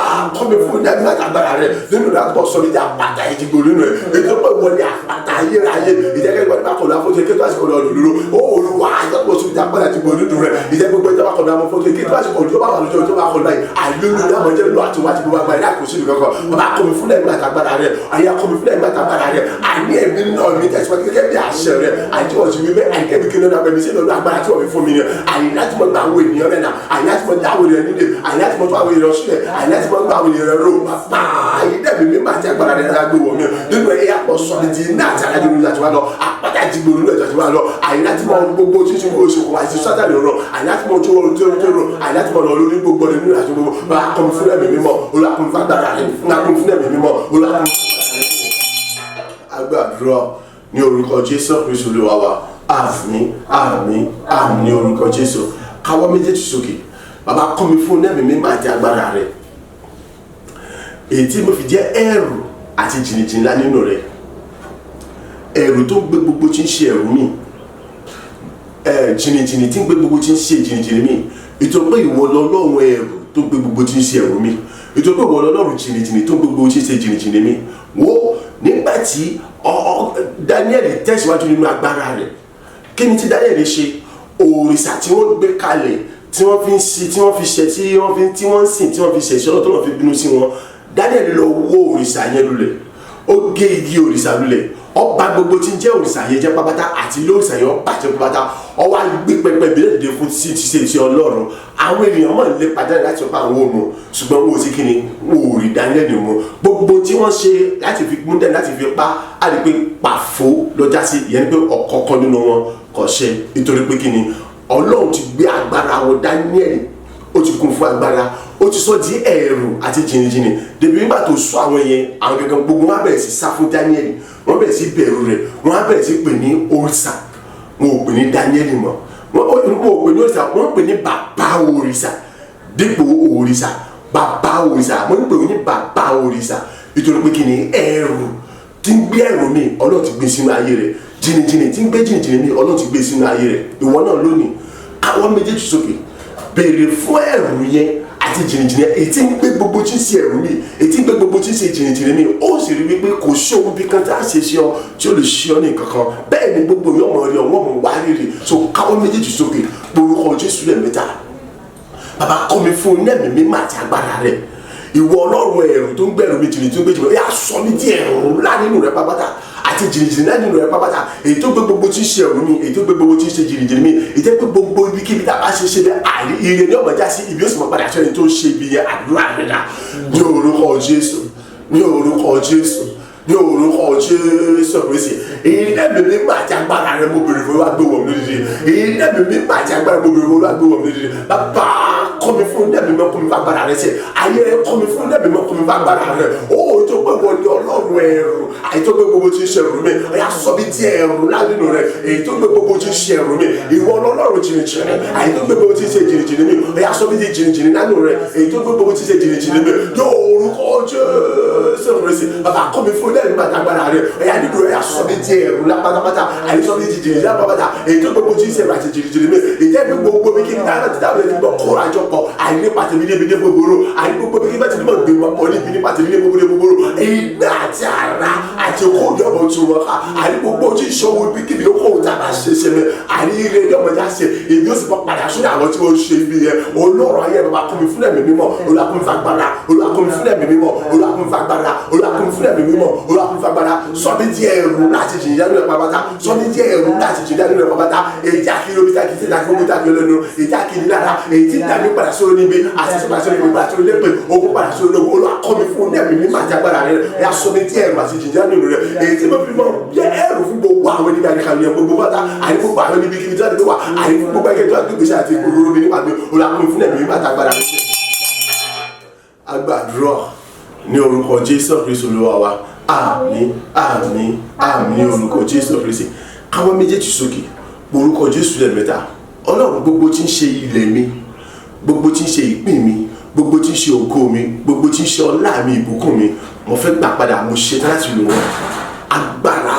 kọ́ mi fún nẹ́ẹ̀mí máa ti agbára rẹ nínú rẹ àtúbọ̀ sọ mi di àpáta ìdìgbò nínú rẹ. Ètò pé wọlé àpáta ayérayé ìjẹ́kẹ́ ìwádìí bá kọlu afọ́jú kí tó àsìkò lọ lòlúró ó Olúwa àtúbọ̀ sọ mi di àpáta ìdìgbò nínú rẹ. Ìjẹ́ gbogbo ìjọba kọlu afọ́jú kí tó àsìkò tó bá wà lójú tó bá kọlu báyìí àìlúlu ní àwọn jẹ́ lọ àti wá ti gbogbo agbára láì kò sí nìkankan. Bàbá kọ́ mi fún nẹ́ẹ̀mí máa ti agbára rẹ, àyè kọ́ mi fún nẹ́ẹ̀mí máa ti agbára rẹ, àní ẹ̀mí náà mi tẹ̀síwájú gẹ́gẹ́ bí àṣẹ rẹ àti ọ̀sìn wípé àìkẹ́ mi kí lọ́dọ̀ abẹ́mi sí lọ́dọ̀ agbára tí wọ́n fi fún mi ni. Àyè láti mọ gba àwọn ènìyàn rẹ náà, àyè láti mọ dá àwọn ènìyàn nílé, àyè láti mọ tó àwọn ènìyàn sílẹ̀, àyè láti mọ gba àwọn ènìyàn rẹ ró. Bàbá ayé dẹ̀mí mi máa ti agbára rẹ lágbó wọ̀ mí nínú ẹ̀yà pọ̀ sọ̀rọ̀ ti iná àti alájọ lórí àti wá lọ àpáta ìdìbò lórí àti wá lọ. Àyè láti mọ gbogbo títí oṣù kò àti sátánì rọ, àyè láti mọ tó rọ tó rọ, àyè láti mọ lọ lórí gbogbo rẹ nínú àti gbogbo. Bàbá kọ́ mi fún ẹ̀mí mímọ́, Olúwa kún mi fún agbára rẹ, Olúwa kún mi fún ẹ̀mí mímọ́, Olúwa kún mi fún agbára rẹ. Agbàdúrà ní orúkọ Jésù Kristi Olúwa wa. Àmín, àmín, àmín ní orúkọ Jésù. Káwọ́ méjèèjì sókè. Bàbá kọ́ mi fún ẹ̀mí mímọ́ àti agbára rẹ, èyí tí mo fi jẹ́ ẹ̀rù àti jìnnìjìnnì ńlá nínú rẹ, ẹ̀rù tó ń gbé gbogbo tí ń ṣe ẹ̀rù mi, jìnnìjìnnì tí ń gbé gbogbo tí ń ṣe jìnnìjìnnì mi. Ètò pé ìwọ lọ́lọ́run ẹ̀rù tó gbé gbogbo tí ń ṣe ẹ̀rù mi, ètò pé ìwọ lọ́lọ́run jìnnìjìnnì tó gbé gbogbo tí ń ṣe jìnnìjìnnì mi. Wo nígbà tí Daniel tẹ̀síwájú nínú agbára rẹ̀, kí ni tí Daniel ṣe? Òrìṣà tí wọ́n gbé kalẹ̀ tí wọ́n fi ń ṣe tí wọ́n fi ṣe tí wọ́n fi tí wọ́n ń sìn tí wọ́n fi ṣe ìṣọ́nà tó lọ́ọ́ fi bínú sí wọn, Daniel lọ wó òrìṣà yẹn lulẹ̀, ó gé igi òrìṣà lulẹ̀, ọba gbogbo tí ń jẹ́ òrìṣà yẹn jẹ́ pápátá àti ilé òrìṣà yẹn ó bàjẹ́ pápátá, ó wá gbé pẹpẹ ìbílẹ̀ dìde fún sí ti ṣe ti Ọlọ́run. Àwọn ènìyàn mọ̀ nílé padà láti ọba àwọn òmù, ṣùgbọ́n wọn ò sí kíni, wọn ò rí Daniel mú. Gbogbo tí wọ́n ṣe láti fi mú Daniel láti fi pa á rí pé pàfó lọ́jà sí, ìyẹn ni pé ọ̀kọ̀ọ̀kan nínú wọn kò ṣe, nítorí pé kíni Ọlọ́run ti gbé agbára wọn Daniel, ó ti kún fún agbára, ó ti sọ di ẹ̀rù àti jìnnìjìnnì débi nígbà tó sọ àwọn yẹn, àwọn gangan gbogbo wọn á bẹ̀rẹ̀ sí sá fún Daniel, wọ́n bẹ̀rẹ̀ sí bẹ̀rù rẹ̀, wọ́n á bẹ̀rẹ̀ sí pè ní òrìṣà, wọn ò pè ní Daniel mọ́, wọn ò pè ní òrìṣà, wọ́n pè ní bàbá òrìṣà. Dípò òrìṣà, bàbá òrìṣà. Mo ń pè ó ní bàbá òrìṣà nítorí pé kí ni? Ẹ̀rù tí ń gbé ẹ̀rù mi, Ọlọ́run ti gbé sínú ayé rẹ̀. Jìnnìjìnnì tí ń gbé jìnnìjìnnì mi, Ọlọ́run ti gbé sínú ayé rẹ̀. Ìwọ náà lónìí, káwọ́ méjèèjì sókè, béèrè fún ẹ̀rù yẹn àti jìnnìjìnnì èyí tí ń gbé gbogbo tí ń ṣe ẹ̀rù mi, èyí tí ń gbé gbogbo tí ń ṣe jìnnìjìnnì mi. Ó sì rí wípé kò sí ohun bí kan tá a ṣe sí ọ tí ó lè ṣe ọ ní kankan. Bẹ́ẹ̀ ni gbogbo yóò mọ̀ rí ọ, wọ́n mọ̀ wá rírì. So káwọ́ méjèèjì sókè, orúkọ Jésù lẹ́ẹ̀mẹ́ta. Bàbá, kọ́ mi fún iná ẹ̀mí mímọ́ àti agbára rẹ̀. Ìwọ Ọlọ́run ẹ̀rù tó ń gbẹ̀rù mi, jìnnì tó ń gbé jìnnì, ó yá, sọ mí di ẹ̀rù ńlá nínú rẹ̀ pápátá àti jìnnìjìnnì ńlá nínú rẹ̀ pápátá, èyí tó gbé gbogbo tí ń ṣe ẹ̀rù mi, èyí tó gbé gbogbo tí ń ṣe jìnnìjìnnì mi, èyí tó gbé gbogbo ibikíbi tá a bá ṣe ṣe bẹ́ẹ̀, àrí ire ní ọmọ já sí, ibi ó sì mọ padà sẹ́ni tó ń ṣe ibi yẹn. Àdúrà rẹ̀ dà. Ní orúkọ Jésù, ní orúkọ Jésù, ní orúkọ Jésù Kristi, èyí lẹ́mìí mímọ́ àti agbára rẹ̀ mo bèrè fún, wá gbé wọ̀ mí lódìdí. Èyí lẹ́mìí mímọ́ àti agbára mo bèrè fún, wá gbé wọ̀ mí lódìdí. Bàbá, kọ́ mi fún lẹ́mìí mọ́, kọ́ mi fún agbára rẹ̀ sẹ́ ayé rẹ̀. Kọ́ mi fún lẹ́mìí mọ́, kọ́ mi fún agbára rẹ̀. Ó tó pé wọ́n ní Ọlọ́run ẹ̀rù, àyè tó gbé gbogbo tí ń ṣe ẹ̀rù mi, ọ̀yà, sọ bí tí ẹ̀rù ládùn rẹ̀. Èyí tó gbé gbogbo tí ń ṣe ẹ̀rù mi, ìwọ Ọlọ́run jìnnìjìnnì, àyè tó gbé gbogbo tí ń ṣe jìnnìjìnnì mi, ọ̀yà, sọ bí tí jìnnìjìnnì ládùn rẹ̀. Èyí tó gbé gbogbo tí ń ṣe jìnnìjìnnì mi, yóò orúkọ Jésù Kristi. Bàbá, kọ́ mi fún lẹ́mìí àti agbára rẹ̀. Ọ̀yà, nínú rẹ̀, sọ bí tí ẹ̀rù lápátápátá, àyè sọ bí tí jìnnìjìnnì lápátápátá, èyí tó gbogbo tí ń ṣe ẹ̀rù àti jìnnìjìnnì mi. Ìjẹ́ mi gbogbo mi kí n dáná ti dáná ti gbọ́ kóra jọ pọ̀ àyè nípa tèmi níbi ní gbogbo àyè gbogbo mi kí n bá ti ní mọ̀ gbé wọn pọ̀ níbi nípa tèmi ní gbogbo ní gbogbo iná àti ara àti kóòdù ọmọ tí wọn ká àyè gbogbo tí ìṣòwò ibi kíbi ó kóhun tá a bá ṣe ṣe mi, àyè ire ní ọmọdé àṣẹ, èmi ó sì bọ́ padà sórí àwọn tí wọ́n ṣe ibi yẹn. Olóró ayé, bàbá, kún mi fún ẹ̀mí mímọ́. Olúwa, kún mi fún agbára. Olúwa, kún mi fún ẹ̀mí mímọ́. Olúwa, kún mi fún agbára. Olúwa, kún mi fún ẹ̀mí mímọ́. Olúwa, kún mi fún agbára. Sọ mi di ẹ̀rù láti jìn yẹn lórí pàpàtà. Sọ mi di ẹ̀rù láti jìn yẹn lórí pàpàtà. Èyí àkìrí omi tá kìí ṣe àkìrí omi tá kìí lẹ́nu, èyí àkìrí lára, èyí tí dàmí padà sórí níbi àti sọ padà sórí níbi, padà sórí lépè ogun, padà sórí lógun. Olúwa, kọ́ mi fún ẹ̀mí mímọ́ àti agbára rẹ̀. Ẹ̀ sọ mi di ẹ̀rù àti jìn yẹn lórí rẹ̀, èyí tí mo fi mọ jẹ́ ẹ̀rù fún gbogbo àwọn ènìyàn àríkàlẹ̀ gbogbo pátá, àrí gbogbo àwọn níbi kíbi tí wọ́n ti wà, àrí gbogbo ẹgbẹ́ tí wọ́n ti gbèsè àti gbogbo mi nípa mi. Olúwa, kọ́ mi fún ẹ̀mí mímọ́ àti agbára rẹ̀. Agbàdúrà ní orúkọ Jésù Kristu Olúwa wa. Àmín, àmín, àmín ní orúkọ Jésù Kristi. Káwọ́ méjèèjì sókè, orúkọ Jésù lẹ́ẹ̀mẹ́ta. Ọlọ́run, gbogbo tí ń ṣe ilẹ̀ mi, gbogbo tí ń ṣe ìpín mi, gbogbo tí ń ṣe ògo mi, gbogbo tí ń ṣe ọlá mi, ìbùkún mi, mo fẹ́ gbà padà. Mo ṣetán láti lò wọ́n. Agbára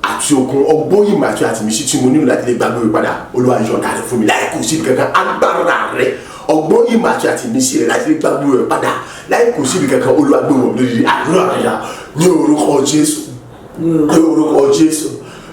àti okun, ọgbọ́n, ìmọ̀ àti àtìmísí tí mo nílò láti lè gbàgbé mi padà, Olúwa, yọ̀ǹda rẹ̀ fún mi láì kù síbi kankan. Agbára rẹ̀, ọgbọ́n, ìmọ̀ àti àtìmísí rẹ̀ láti lè gbàgbé rẹ̀ padà láì kù síbi kankan, Olúwa, gbé wọ̀ lórí. Àdúrà rẹ̀ ní orúkọ Jésù, ní orúkọ Jésù,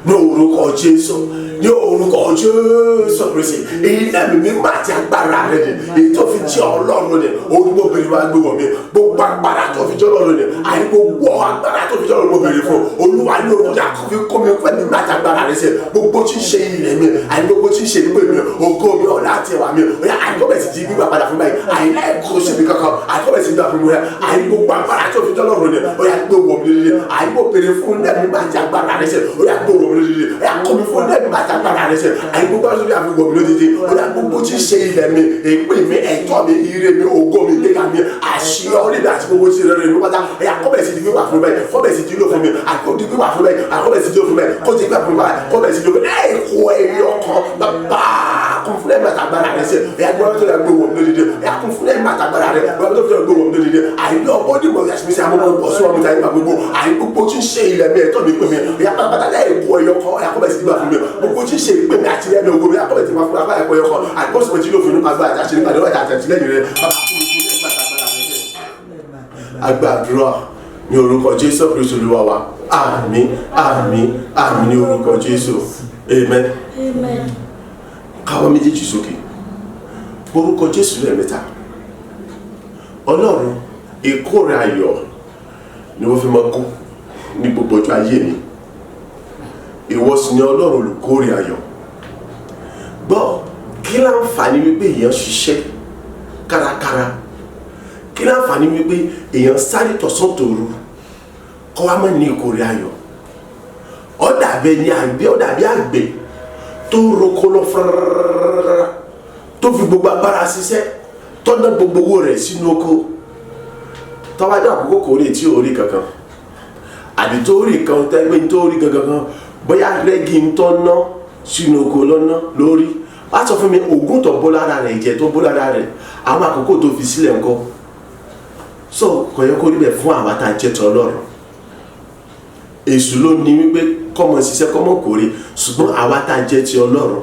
ní orúkọ Jésù, ní orúkọ Jésù Kristi. Èyí lẹ́mìí mímọ́ àti agbára rẹ̀ ni èyí tó fi jẹ́ Ọlọ́run ni orúkọ obìnrin wa gbé wọ̀ mí. Gbogbo agbára tó fi jẹ́ Ọlọ́run ni àyè, gbogbo agbára tó fi jẹ́ Ọlọ́run mo béèrè fún. Olúwa, ní orúkọ tí a fi kó mi fẹ́ mi àti agbára rẹ̀ ṣe gbogbo tí ń ṣe ilẹ̀ mi, àyè gbogbo tí ń ṣe ìpè mi, ògo mi, ọ̀la àti ẹwà mi, oya, àìkọ́bẹ̀ sì di gbígbà padà fún báyìí, àyè láì kó síbi kankan, àìkọ́bẹ̀ sì gbà fún mi. Àyè gbogbo agbára tó fi jẹ́ Ọlọ́run ni, oya, gbé wọ̀ mí lórí. Àyè mo béèrè fún lẹ́mìí àti agbára rẹ̀ ṣe, oya, gbé wọ̀ mí lórí. Oya, kọ́ mi fún lẹ́mìí àti agbára rẹ̀ ṣe. Àyè gbogbo aṣọ àfi wọ̀ mí lódìdí. Oya, gbogbo tí ń ṣe ilẹ̀ mi, èpè mi, ẹ̀tọ́ mi, ire mi, ògo mi, ìgbéga mi, àṣeyọrí mi àti gbogbo tí rẹ̀ mi pátá, oya, kọ́bẹ̀ sì di gbígbà fún mi, kọ́bẹ̀ sì di lò fún mi, àkó di gbígbà fún mi, àkọ́bẹ̀ sì di lò fún mi, kó di gbígbà fún mi, kọ́bẹ̀ sì di lò fún mi. Ẹ̀ kó ẹ̀yọ kan. Bàbá, kún fún ẹ̀mí àtàgbára rẹ̀ ṣe. Oya, gbọ́dọ̀ tó yẹ gbé wọ̀ mí lódìdí. Oya, kún fún ẹ̀mí àtàgbára rẹ̀, gbọ́dọ̀ tó yẹ gbé wọ̀ mí lódìdí. Àìní ọgbọ́n dìbò yasimi àwọn ọmọ ọ̀sùn ọmọ ìta nípa gbogbo àì gbogbo tí ń ṣe ilẹ̀ mi, ẹ̀tọ́ mi, pè mí, oya, pátápátá láì kó ẹyọ kan, oya, kọ́bẹ̀ sí gbà fún mi. Gbogbo tí ń ṣe ìpè mi àti ẹ̀mí ògo mi, akọ́bẹ̀ tí wọ́n fún apá ẹ̀kọ́ ẹyọ kan, àìkọ́sọ̀mọ̀ tí ló fún nípa agbára àti àṣírí nípa àti àtìlẹ́yìn rẹ̀. Bàbá, kún fún ẹ̀mí àtàgbára rẹ̀. Agbàdúrà ní orúkọ Jésù Kristu Olúwa wa. Àmín, àmín, àmín ní orúkọ Jésù. Amen. Amen. Káwọ́ méjèèjì sókè, orúkọ Jésù lẹ́ẹ̀mẹ́ta. Ọlọ́run, ìkórè ayọ̀ ni wọ́n fi máa kú ní gbogbo ọjọ́ ayé mi. Ìwọ sì ni Ọlọ́run olùkórè ayọ̀. Gbọ́, kí láǹfààní wípé èèyàn ṣiṣẹ́ kárakára? Kí láǹfààní wípé èèyàn sáré tọ̀sán tòru kọ́ wá mọ́ ní ìkórè ayọ̀? Ó dàbí ẹni àgbẹ̀, ó dàbí àgbẹ̀ tó roko lọ fúrárárárá, tó fi gbogbo agbára ṣiṣẹ́, tó ná gbogbo owó rẹ̀ sínú oko, tọ́wájú àkókò kórè tí ò rí kankan, àbí tó rí kan tẹ́gbẹ́ tó rí gangan kan, bóyá rẹ́gí ń tọ́ ná sínú oko lọ́nà lórí. Wá sọ fún mi, ògùn tó bó lára rẹ̀, ìjẹ́ tó bó lára rẹ̀. Àwọn àkókò tó fi sílẹ̀ ńkọ́? So kò yẹ kó rí bẹ́ẹ̀ fún àwa tá a jẹ́ tọlọ́run. Èṣù ló ní wípé kọ́mọ ṣiṣẹ́ kọ́mọ kórè, ṣùgbọ́n àwa tá a jẹ́ ti Ọlọ́run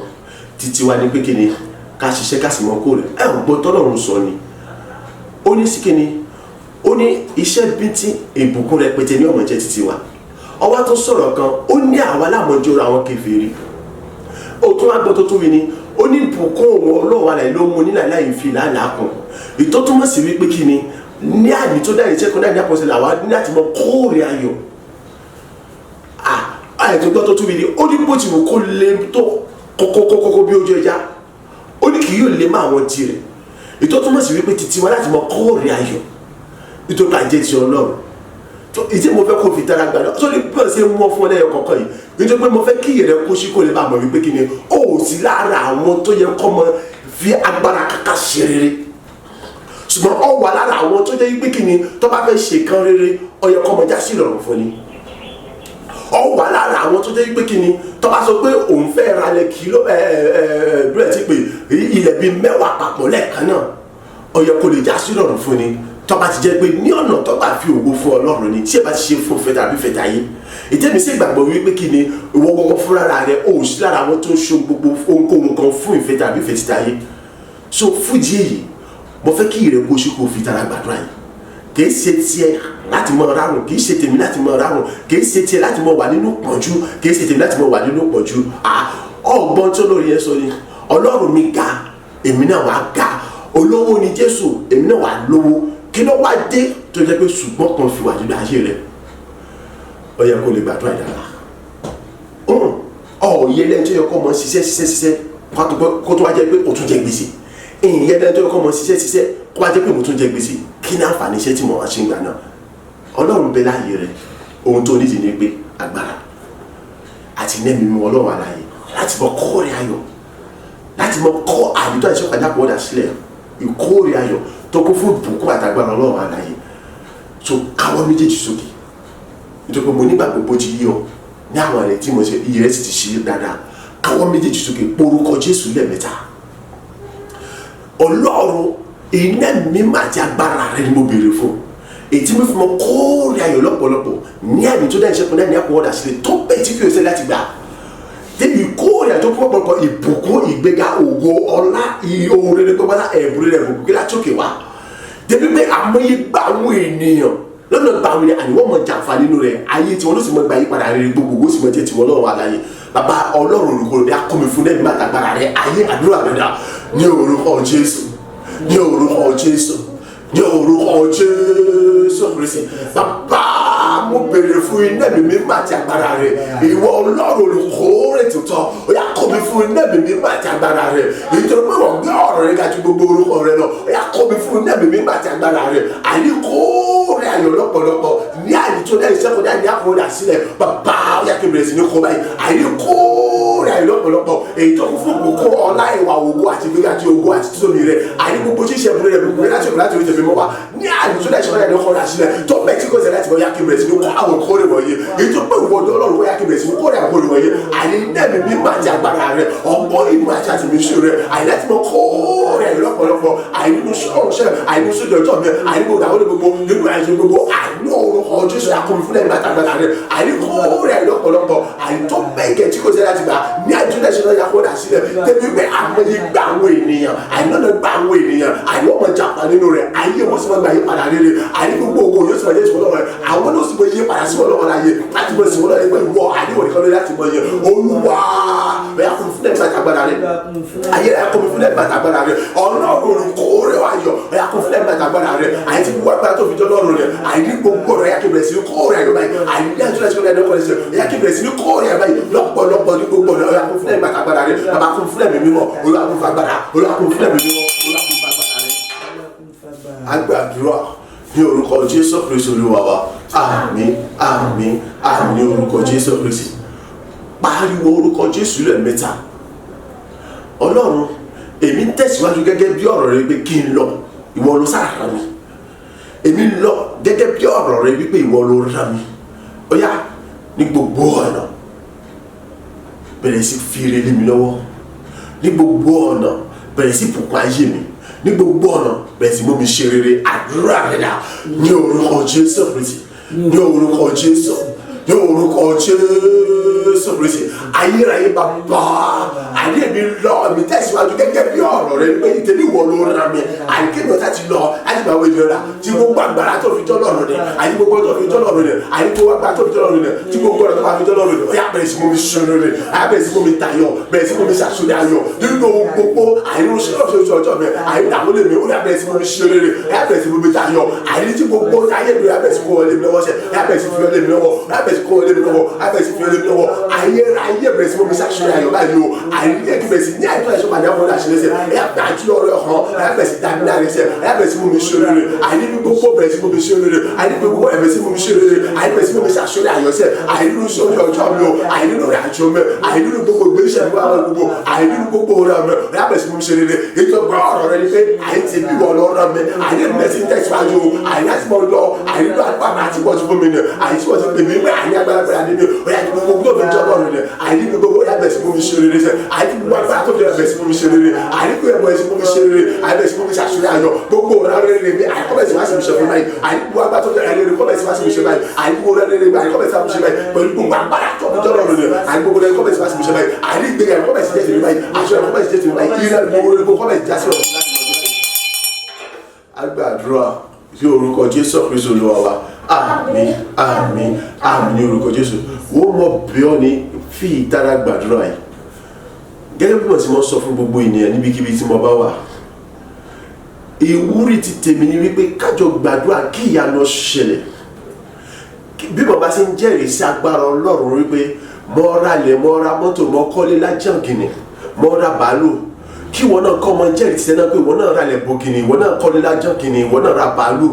títí wa ní pé kí ni ká ṣiṣẹ́ ká sì mọ kórè. Ẹ ò gbọ́ tọ́lọ́run sọ ni, ó ní sí kí ni, ó ní iṣẹ́ bíntín ìbùkún rẹpẹtẹ ní ọmọ jẹ́ títí wa. Ọwá tó sọ̀rọ̀ kan, ó ní àwa lámọ̀jọ́ra àwọn kèfèrí. Ó tún wá gbọ́ tó tún wí ni, ó ní ìbùkún òun Ọlọ́run alẹ́ ló mú nílà láì fi làálàá kùn. Ìtọ́ túmọ̀ sí wípé kí ni ní àmì tó dá ìṣẹ́ kan náà ní àkọsílẹ̀ àwa ní láti mọ kóòrè ayọ̀. Àìtó gbọ́ tó tún wí ni, ó ní bó ti wù kó le tó kókókókó bí ojú ẹja, ó ní kì yóò lè má àwọn tirẹ̀. Ìtọ́ túmọ̀ sí wípé títí wa láti mọ kóòrè ayọ̀ nítorí pé àjẹ́ ti Ọlọ́run. Ìdí mo fẹ́ kó fi tara gbà lọ sórí bí wọ́n ṣe ń mọ́ fún ọ lẹ́yọ kọ̀ọ̀kan yìí, nítorí pé mo fẹ́ kí ìyẹ̀rẹ̀ kó sí kó lè bá mọ̀ wípé kí ni ó sì lára àwọn tó yẹ kọ́ mọ fi agbára kàkà ṣe rere, ṣùgbọ́n ó wà lára àwọn tó jẹ́ wípé kí ni tó bá fẹ́ ṣe kan rere, ó yẹ kọ́ mọ já sí ìrọ̀rùn fún ni. Ó wà lára àwọn tó jẹ́ wípé kí ni tó bá sọ pé òun fẹ́ ralẹ̀ kìló bírẹ̀ tí pé ilẹ̀ bíi 10 papọ̀ lẹ́ẹ̀kan náà, ó yẹ kó lè já sí ìrọ̀rùn fún ni. Tó bá ti jẹ́ pé ní ọ̀nà tó bá fi ògo fún Ọlọ́run ni, tí ẹ bá ti ṣe fún fẹ́ tàbí fẹ́ tayé. Ìtẹ́mi sì gbàgbọ́ wípé kí ni ìwọ gbogbo fúnra rẹ ó sí lára àwọn tó ń ṣe gbogbo ohunkóhun kan fún ìfẹ́ tàbí ìfẹ́ títa yé. So fújì èyí, mo fẹ́ kí ìrẹ́ kó ṣe kó fi tara gbàdúrà yìí. Kì í ṣe tiẹ̀ láti mọ rárùn, kì í ṣe tèmi láti mọ rárùn, kì í ṣe tiẹ̀ láti mọ wà nínú pọ̀njú, kì í ṣe tèmi láti mọ wà nínú pọ̀njú. Ọgbọ́n tó lórí yẹn sọ ni, Ọlọ́run mi ga, èmi náà wà ga. Olówó ni Jésù, èmi náà wà lówó. Kí ló wá dé tó jẹ́ pé ṣùgbọ́n kan fi wà nínú ayé rẹ̀? Ó yẹ kó lè gbàdúrà ìdára. Ọ̀ọ́yẹ lẹ́ni tó yẹ kó mọ ṣiṣẹ́ ṣiṣẹ́ ṣiṣẹ́ kó tó wá jẹ́ pé ó tún jẹ gbèsè. Ìyẹn lẹ́ni tó yẹ kó mọ ṣiṣẹ́ ṣiṣẹ́ kó wá jẹ́ pé mo tún jẹ gbèsè. Kí ní àǹfààní iṣẹ́ tí mo wá ṣe ń gbà náà? Ọlọ́run bẹ láàyè rẹ̀. Ohun tó nídìí ni pé agbára àti nẹ́mi mímọ́ Ọlọ́run àlàyé láti mọ kóòrè ayọ̀, láti mọ kọ́ àmì tó àìsàn padà pọ̀ dà sílẹ̀, ìkóòrè ayọ̀ tó kún fún ìbùkún àtàgbára Ọlọ́run àlàyé. So káwọ́ méjèèjì sókè, nítorí pé mo nígbàgbọ́ bó ti yí ọ ní àwọn ẹ̀rẹ́ tí mo ṣe, iye rẹ̀ sì ti ṣe dáadáa. Káwọ́ méjèèjì sókè, porúkọ Jésù lẹ́ẹ̀mẹ́ta. Ọlọ́run, iná mímọ́ àti agbára rẹ ni mo béèrè fún, èyí tí mo fi mọ kóòrè ayọ̀ lọ́pọ̀lọpọ̀ ní àmì tó dá iṣẹ́ kan náà ní àpò ọ̀dà sílẹ̀ tó bẹ́ẹ̀ tí kì í ṣe láti gbà débi kóòrè àti ọ̀pọ̀lọpọ̀ ìbùkún, ìgbéga, ògo, ọlá, ohun rere gbọ́dọ̀ ẹ̀bùn rere ẹ̀bùn gbé látòkè wá, débi pé àmọye gbà àwọn ènìyàn lọ́nà gba àwọn ènìyàn àníwọ́n mọ̀ jàǹfà nínú rẹ̀, ayé tí wọ́n ló sì mọ̀ gba yípadà rere gbogbo ó sì mọ̀ jẹ́ tiwọn lọ́wọ́ àlàyé. Bàbá Ọlọ́run olùkọ́ rẹ̀ akọ́mi fún lẹ́yìn màtàgbára rẹ̀ ayé àdúrà rẹ̀ dà ní orúkọ Jésù, ní orúkọ Jésù, ní orúkọ Jésù Kristi. Bàbá, mo béèrè fún iná mi mímọ́ àti agbára rẹ̀. Ìwọ Ọlọ́run olùkórè tuntun, ó yá kọ́ mi fún iná mi mímọ́ àti agbára rẹ̀, nítorí pé wọ́n gbé ọ̀rọ̀ rẹ̀ ga ju gbogbo orúkọ rẹ̀ lọ. Ó yá kọ́ mi fún iná mi mímọ́ àti agbára rẹ̀, àìníkórè ayọ̀ lọ́pọ̀lọpọ̀ ní àyè tó dá iṣẹ́ kọjá ní àkọọ́lẹ̀ àsílẹ̀. Bàbá, ó yá kí n bẹ̀rẹ̀ sí ní kọ́ báyìí, àìníkórè ayọ̀ lọ́pọ̀lọpọ̀ èyí tó kún fún ìbùkún, ọlá, ìwà, ògo àti ìgbéga àti ògo àti títóbi rẹ̀, àìní gbogbo ṣíṣe ìbúrẹ́ rẹ̀ gbogbo láti òkè láti orí tẹ̀mí mọ́ wa ní àyè tó dá iṣẹ́ kọjá ní àkọọ́lẹ̀ àsílẹ̀ tó bẹ́ẹ̀ tí kò sẹ́ láti bọ́. Yá kí n bẹ̀rẹ̀ sí ní kọ́ àwọn ìkórè wọ̀nyí, èyí tó pé ìwọ Ọlọ́run, ó yá kí n bẹ̀rẹ̀ sí ní kórè àwọn ìkórè wọ̀nyí, àìní nẹ́ẹ̀mí mímọ́ àti agbára rẹ̀, ọgbọ́n ìmọ̀ àti àtìmísù rẹ̀, àìní láti mọ kórè ayọ̀ lọ́pọ̀lọpọ̀, àìní nínú ṣọ́ọ̀ṣẹ́, àìní sójú ọjọ́ mi, àìní gbogbo àwọn gbogbo nínú àìsàn gbogbo, àìní orúkọ Jésù akọmi fúnlẹ̀ nígbà tàgbàlá rẹ̀, àìní kórè ayọ̀ lọ́pọ̀lọpọ̀, àìní tó bẹ́ẹ̀ tí kò sẹ́ láti gbà ní àìtúndẹ̀ ṣe lọ́jà kó dà sílẹ̀ débi pé àmọye gbà àwọn ènìyàn, àìní ọ̀nà gbà àwọn ènìyàn, àìní ọmọ jàpá nínú rẹ̀, ayé wọn sì máa gba yípadà rere, àìní gbogbo ògo yóò sì máa jẹ́ ìṣòro lọ́wọ́ rẹ̀, àwọn ló sì máa yí padà sí ọlọ́wọ́ láyé láti mọ̀ sí ọlọ́wọ́ pẹ̀lú wọ àìní òní kan lórí láti mọ̀ yẹ. Olúwa, bẹ́ẹ̀ kún fún ẹ̀mí àtàgbàdà rẹ̀, ayé rẹ̀ kún fún ẹ̀mí àtàgbàdà rẹ̀. Ọlọ́run olùkórè ayọ̀, bẹ́ẹ̀ kún fún ẹ̀mí àtàgbàdà rẹ̀, àyè tí gbogbo agbára tó fi jọ lọ́rùn rẹ̀, àìní gbogbo rẹ̀ yá kí bẹ̀rẹ̀ sí ní kórè ayọ̀ báyìí, àìní ní àtúnṣe ṣe kọ́lẹ̀ yá kí bẹ̀rẹ̀ sí ní kórè ayọ̀ báyìí lọ́pọ̀lọpọ̀ ní gbogbo rẹ̀. Ọ̀yà kún fún ẹ̀mí àtàgbàdà rẹ̀. Bàbá, kún fún ẹ̀mí mímọ́. Olúwa, kún fún agbára. Olúwa, kún fún ẹ̀mí mímọ́. Olúwa, kún fún agbára rẹ̀. Agbàdúrà ní orúkọ Jésù Kristi Olúwa wa. Àmín, àmín, àmín ní orúkọ Jésù Kristi. Pariwo orúkọ Jésù lẹ́ẹ̀mẹ́ta. Ọlọ́run, èmi ń tẹ̀síwájú gẹ́gẹ́ bí ọ̀rọ̀ rẹ pé kí n lọ, ìwọ ló sáà rán mi. Èmi ń lọ gẹ́gẹ́ bí ọ̀rọ̀ rẹ wípé ìwọ ló rán mi. Ó yá, ní gbogbo ọ̀nà, bẹ̀rẹ̀ sí fi ire lé mi lọ́wọ́. Ní gbogbo ọ̀nà, bẹ̀rẹ̀ sí bùkún ayé mi. Ní gbogbo ọ̀nà bẹ̀rẹ̀ sí mú mi ṣe rere. Àdúrà rẹ̀ dà ní orúkọ Jésù Kristi, ní orúkọ Jésù, ní orúkọ Jésù Kristi. Ayérayé bàbá, àní èmi lọ, mi tẹ̀síwájú gẹ́gẹ́ bí ọ̀rọ̀ rẹ pé ìtẹ̀mí wọ̀ ló ra mi. Àní kémi ọ̀tá ti lọ láti máa wọ ìlera tí gbogbo agbára tó fi jọ́ lọ́rùn ni, àní gbogbo tó fi jọ́ lọ́rùn ni, àní gbogbo agbára tó fi jọ́ lọ́rùn ni, tí gbogbo ọ̀rọ̀ tó bá fi jọ́ lọ́rùn ni, ó yá bẹ̀rẹ̀ sí mú mi ṣe rere, á bẹ̀rẹ̀ sí mú mi tayọ̀, bẹ̀rẹ̀ sí mú mi ṣàṣọlẹ̀ ayọ̀ nínú ohun gbogbo. Àní oṣù ọjọ́ mi, àní ìdààmú lè mi, ó yá bẹ̀rẹ̀ sí mú mi ṣe rere, ó yá bẹ̀rẹ̀ sí mú mi tayọ̀. Àní tí gbogbo ayé mi, ó yá bẹ̀rẹ̀ sí kó wọlé mi lọ́wọ́ sẹ́, ó yá bẹ̀rẹ̀ sí fi wọlé mi lọ́wọ́, ó yá bẹ̀rẹ̀ sí kó wọlé mi lọ́wọ́, ó yá bẹ̀rẹ̀ sí fi wọlé mi lọ́wọ́. Ayérayé bẹ̀rẹ̀ sí mú mi ṣàṣọlẹ̀ ayọ̀ báyìí o. Àní yẹ kí bẹ̀rẹ̀ sí ní àìtọ́ ẹ̀ṣọ́ pàdé àwọn àṣìlẹ́sẹ̀, ẹ̀ yá bàtí ọ̀rọ̀ hàn, ẹ̀ yá bẹ̀rẹ̀ sí dàbí náà rẹ̀ṣẹ̀, ẹ̀ yá bẹ̀rẹ̀ sí mú mi ṣe rere. Àní bí gbogbo bẹ̀rẹ̀ sí mú mi ṣe rere, àní bí gbogbo ẹ̀bẹ̀ sí mú mi ṣe rere, àní bẹ̀rẹ̀ sí mú mi ṣàṣọlẹ̀ ayọ̀ sẹ́. Àní nínú sórí ọjọ́ mi o, àní nínú ìrìnàjò mi, àní nínú gbogbo ìgbésẹ̀ mi wà gbogbo, àní nínú gbogbo ọ̀rọ̀ mi, ẹ̀ yá bẹ̀rẹ̀ sí mú mi ṣe rere. Ètò ọgbà ọ̀rọ̀ rẹ ni pé àní ti bí wọ́n lọ́rọ̀ mi, àní bẹ̀rẹ̀ sí tẹ̀síwájú o, àní láti mọ̀ lọ, àní nínú àgbàgbà àti wọ́n ti fún mi ni, àní tí wọ́n ti pè mí pé àní agbára gbára ni mi, ó yá gbogbo tó fi jọ́ lọ́rùn ni, àní gbogbo ó yá bẹ̀rẹ̀ sí mú mi ṣe rere sẹ́, àní gbogbo agbára tó fi bẹ̀rẹ̀ sí mú mi ṣe rere, àní pé ẹ̀bùn ẹ̀sìn mú mi ṣe rere, àní bẹ̀rẹ̀ sí mú mi ṣàṣírí ayọ̀ gbogbo ọ̀rọ̀ rere mi, àní kọ́ bẹ̀rẹ̀ sí wá sí mi ṣe fún báyìí, àní gbogbo agbára tó fi rere kọ́ bẹ̀rẹ̀ sí wá sí mi ṣe báyìí, àní gbogbo rere mi, àní kọ́ bẹ̀rẹ̀ sí wá sí mi ṣe báyìí pẹ̀lú gbogbo agbára tó fi jọ́ lọ́rùn ni, àní gbogbo rere kọ́ bẹ̀rẹ̀ sí wá sí mi ṣe báyìí, àní ìgbéga kọ́ bẹ̀rẹ̀ sí jẹ́ tèmi báyìí, àṣọ kọ́ bẹ̀rẹ̀ sí jẹ́ tèmi báyìí, ìrẹ́ gbogbo rere kọ́ bẹ̀rẹ̀ sí já sí ọ̀run. A gbàdúrà sí orúkọ Jésù Kristu Olúwa wa. Àmín, àmín, àmín ní orúkọ Jésù. Wọ́n mọ̀ bí ọ́ ní fi ìtara gbàdúrà yìí. Gẹ́gẹ́ bí mo ti mọ̀ sọ fún gbogbo ènìyàn níbikíbi tí mo bá wà, ìwúrí ti tèmi ni wípé kájọ gbàdúrà kí ìyanu ṣẹlẹ̀. Bí mo bá ṣe ń jẹ́rìí sí agbára Ọlọ́run wípé mo ra ilẹ̀, mo ra mọ́tò, mo kọ́lé lájàngìnì, mo ra bàálù, kí ìwọ náà kọ́ ọmọ jẹ́rìí ti sẹ́nà pé ìwọ náà ra ilẹ̀ bògìnì, ìwọ náà kọ́lé lájàngìnì, ìwọ náà ra bàálù.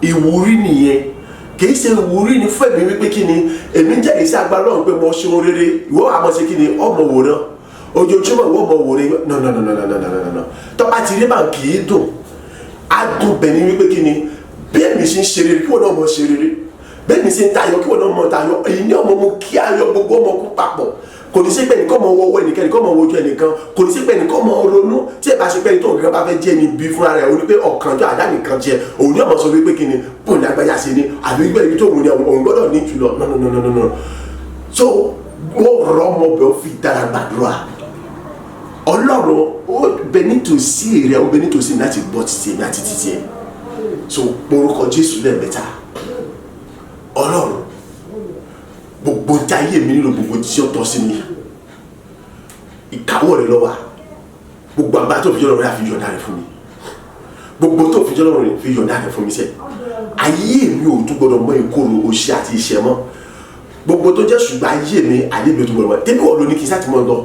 Ìwúrí nìyẹn. Kìí ṣe ìwúrí ni fún èmi wípé kí ni èmi ń jẹ́rìí sí agbára Ọlọ́run pé mo ṣe ohun rere, ìwọ àmọ́ ṣe kí ni ọmọ wòran ojoojúmọ́, ìwọ ọmọ wòran. No, no, no, no, no, no, no, no. Tọ́ba ti rí bá kì í dùn, adùn bẹ̀ ni wípé kí ni bí èmi ṣe ń ṣe rere kí wọ́n náà mọ̀ ṣe rere, bí èmi ṣe ń tayọ kí wọ́n náà mọ̀ tayọ. Èyí ni ọmọ mú kí ayọ̀ gbogbo ọmọ kú papọ̀. Kò ní sí pé ẹnìkan mọ wọ́wọ́ ẹnìkan, ẹnìkan mọ wojú ẹnìkan, kò ní sí pé ẹnìkan mọ ronú. Tí ẹ bá ṣe pé ẹni tó nǹkan bá fẹ́ jẹ́ ẹni bí fúnra rẹ̀, òun ni pé ọ̀kan jọ àdá nìkan jẹ, òun ni ọmọ sọ wípé kí ni bóun ní agbájá ṣe ni, àbí wípé ibi tó òun ni òun gbọ́dọ̀ ní jùlọ. No, no, no, no, no, no. So wọ́n rọ ọmọ bẹ́ẹ̀, ó fi dára gbàdúrà. Ọlọ́run ó bẹ nítòsí rẹ̀, ó bẹ nítòsí láti gbọ́ títí èmi àti títí ẹ̀. So orúkọ Jésù lẹ́ẹ̀mẹ́ta. Ọlọ́run, gbogbo tí ayé mi nílò, gbogbo tí ó tọ́ sí mi, ìkáwọ́ rẹ̀ ló wà. Gbogbo agbára tó fi jọ́ lọ́rùn rẹ̀ fi yọ̀ǹda rẹ̀ fún mi, gbogbo tó fi jọ́ lọ́rùn rẹ̀ fi yọ̀ǹda rẹ̀ fún mi sẹ́. Ayé mi ò tún gbọdọ̀ mọ ìkorò òṣì àti ìṣẹ́ mọ́, gbogbo tó jẹ́ ṣùgbọ́n ayé mi ò tún gbọdọ̀ mọ́. Tẹ́bí wọ́n ló ní kí n sáà ti mọ́ lọ,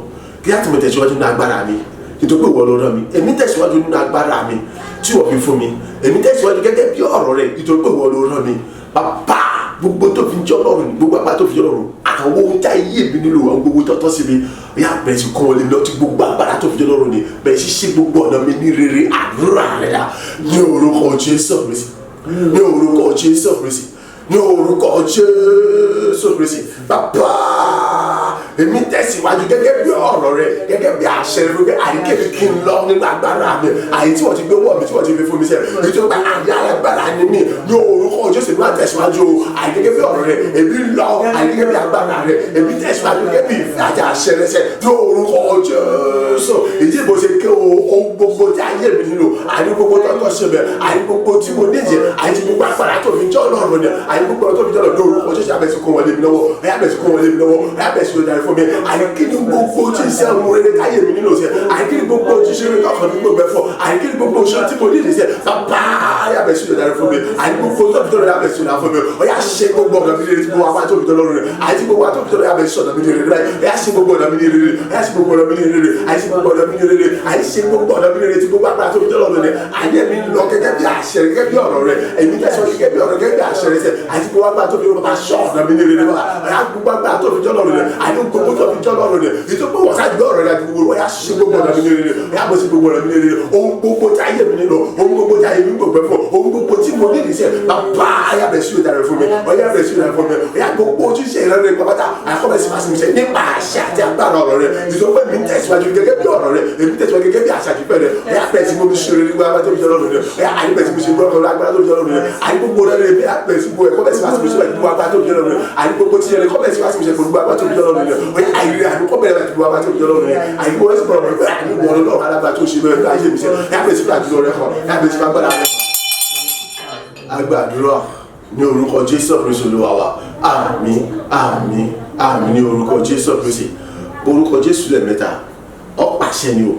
kí láti mọ̀ tẹ̀síwájú nínú agbára mi, nítorí pé ìwọ ló rán mi. Èmi tẹ̀síwájú nínú agbára mi tí wọ́n fi fún mi, èmi tẹ̀síwájú gẹ́gẹ́ bí ọ̀rọ̀ rẹ̀, nítorí pé ìwọ ló rán mi. Bàbá, gbogbo tó fi jọ́ lọ́rùn, gbogbo agbára tó fi jọ́ lọ́rùn, àwọn ohun tí ayé mi nílò, àwọn gbogbo tó tọ́ sí mi, yà bẹ̀rẹ̀ sí kọ́ wọlé mi lọ tí gbogbo agbára tó fi jọ́ lọ́rùn ni, bẹ̀rẹ̀ sí ṣe gbogbo ọ̀nà mi ní rere. Àdúrà rẹ̀ dà ní orúkọ Jésù Kristi, ní orúkọ Jésù Kristi, ní orúkọ Jésù Kristi. Bàbá, èmi tẹ̀síwájú gẹ́gẹ́ bí ọ̀rọ̀ rẹ̀, gẹ́gẹ́ bí àṣẹ rẹ̀, pé àríkèmí kí n lọ nínú agbára mi, àyè tí wọ́n ti gbé wọ̀ mi, tí wọ́n ti fi fún mi sẹ́, èyí tó gba àyè alágbára ni mí. Ní orúkọ Jésù, èmi máa tẹ̀síwájú o. Àyè gẹ́gẹ́ bí ọ̀rọ̀ rẹ̀, èmi lọ àyè gẹ́gẹ́ bí agbára rẹ̀, èmi tẹ̀síwájú gẹ́gẹ́ bí ìfẹ́ àti àṣẹ rẹ̀ sẹ́ ní orúkọ Jésù. Èyí bó ṣe ké o, ohun gbogbo tí ayé mi nílò, àyè gbogbo tó tọ́ sí mi, àyè gbogbo tí mo níjẹ, àyè tí gbogbo agbára tó fi jọ́ Ọlọ́run ni, àyè gbogbo tó fi jọ́ Ọlọ́run ní orúkọ Jésù, abẹ́sí kó wọlé mi lọ́wọ́, abẹ́sí kó wọlé mi lọ́wọ́, abẹ́sí kó darí fún mi. Àyè kí ni gbogbo tí iṣẹ́ ohun rere táyé mi nílò sẹ́, àyè kí ni gbogbo tí iṣẹ́ rere tọkàn mi gbogbo ẹ̀fọ́, àyè kí ni gbogbo iṣẹ́ tí mo nílò sẹ́, bàbá, abẹ́sí kó darí fún mi. Àyè gbogbo tó fi jọ́ Ọlọ́run, abẹ́sí kó darí fún mi. Ó yá, ṣe gbogbo ọ̀nà mi rere tí mo wá tó fi jọ́ Ọlọ́run rẹ̀, àyè tí gbogbo tó fi jọ́ Ọlọ́run, abẹ́sí ọ̀nà mi rere báyìí. Ó yá, ṣe gbogbo ọ̀nà mi rere, ó yá, ṣe gbogbo ọ̀nà mi rere, àyè ṣe gbogbo ọ̀nà mi rere, àyè ṣe gbogbo ọ̀nà mi rere tí gbogbo agbára tó fi jọ́ Ọlọ́run rẹ̀. Àyè mi lọ gẹ́gẹ́ bí àṣẹ, gẹ́gẹ́ bí ọ̀rọ̀ rẹ̀, èmi tẹ̀sán gẹ́gẹ́ bí ọ̀rọ̀, gẹ́gẹ́ bí àṣẹ rẹ̀ sẹ́. Àyè gbogbo agbára tó fi jọ́ Ọlọ́run, ṣọ́ ọ̀nà mi rere báyìí. Ó yá, gbogbo agbára tó fi jọ́ Ọlọ́run rẹ̀, àyè gbogbo tó fi jọ́ Ọlọ́run rẹ̀, ètò pé wọ́n sá gbé ọ̀rọ̀ rẹ̀ àti gbogbo. Ó yá, ṣe gbogbo ọ̀nà mi rere, ó yá, bó ṣe gbogbo ọ̀nà mi rere. Ohun gbogbo tí ayé mi nílò, ohun gbogbo tí ayé mi gbogbo ẹ̀fọ́, ohun gbogbo tí mo mo ní ìdíṣẹ́ bàbá ayé bẹ̀rẹ̀ sí yọ̀ǹda rẹ̀ fún mi, ọyá bẹ̀rẹ̀ sí yọ̀ǹda rẹ̀ fún mi. Ọyá gbogbo ojúṣe ìrẹ́lẹ̀ pátá àkọ́bẹ̀ sí fásitì ṣe nípa àṣẹ àti agbára ọ̀rọ̀ rẹ̀, ìjọba pé mi ń tẹ̀síwájú gẹ́gẹ́ bí ọ̀rọ̀ rẹ̀, èmi tẹ̀síwájú gẹ́gẹ́ bí àṣà àti ìfẹ́ rẹ̀. Ọyá bẹ̀rẹ̀ sí mo fi ṣe rere nígbà tó fi jọ lọ́rùn rẹ̀. Ọyá àyè bẹ̀rẹ̀ sí mo ṣe gbọ́dọ̀ agbára tó fi jọ lọ́rùn rẹ̀. Àyè gbogbo rẹ̀ rẹ̀ bí bẹ̀rẹ̀ sí mo ẹ̀kọ́ bẹ̀rẹ̀ sí fásitì ṣe pẹ̀lú agbára tó fi jọ lọ́rùn rẹ̀. Àyè gbogbo tí rẹ̀ kọ́ bẹ̀rẹ̀ sí fásitì ṣe pẹ̀lú agbára tó fi jọ lọ́rùn rẹ̀. Ọyá àyè rẹ̀ àyè kọ́ bẹ̀rẹ̀ pẹ̀lú agbára tó fi jọ lọ́rùn rẹ̀. Àyè gbogbo rẹ̀ sì gbọ́dọ̀ pé àyè wọ̀ lọ́rùn alágbára tó ṣe bẹ́ẹ̀ láyé mi ṣe. Ọyá bẹ̀rẹ̀ sí fàdúrà rẹ̀ kọ́, ọyá bẹ̀rẹ̀ sí fagbára rẹ̀. Agbàdúrà ní orúkọ Jésù Kristi Olúwa wa. Àmín, àmín, àmín ní orúkọ Jésù Kristi. Orúkọ Jésù lẹ́ẹ̀mẹ́ta, ó pàṣẹ ni o.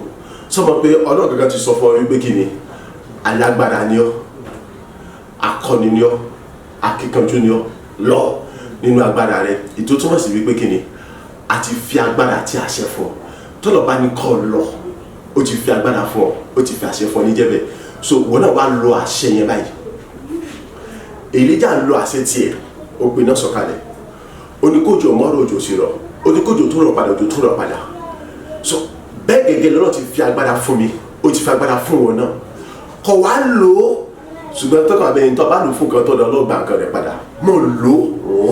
Sọmọ pé Ọlọ́run gangan ti sọ fún ọ wípé kí ni alágbára ni ọ́, akọni ni ọ́, akíkanjú ni ọ́, lọ nínú agbára rẹ. Ìtò túmọ̀ sí wípé kí ni a ti fi agbára àti àṣẹ fún ọ. Tọ́lọ̀ bá ní kọ́ ọ lọ, ó ti fi agbára fún ọ, ó ti fi àṣẹ fún ọ níjẹ́bẹ̀. So wọn náà wá lọ àṣẹ yẹn báyìí. Èlíjà lo àṣẹ tiẹ̀, ó pe iná sọ̀kalẹ̀, ó ní kójò mọ́rọ̀, òjò sì rọ̀. Ó ní kójò tó rọ̀ padà, òjò tó rọ̀ padà. So bẹ́ẹ̀ gẹ́gẹ́ lọ́nà ti fi agbára fún mi, ó ti fi agbára fún wọn náà, kọ̀ wá lò ó. Ṣùgbọ́n tọ́kàn abẹ́yẹn tó bá lò fún nǹkan tó dán lọ́gbà nǹkan rẹ̀ padà. Mo lò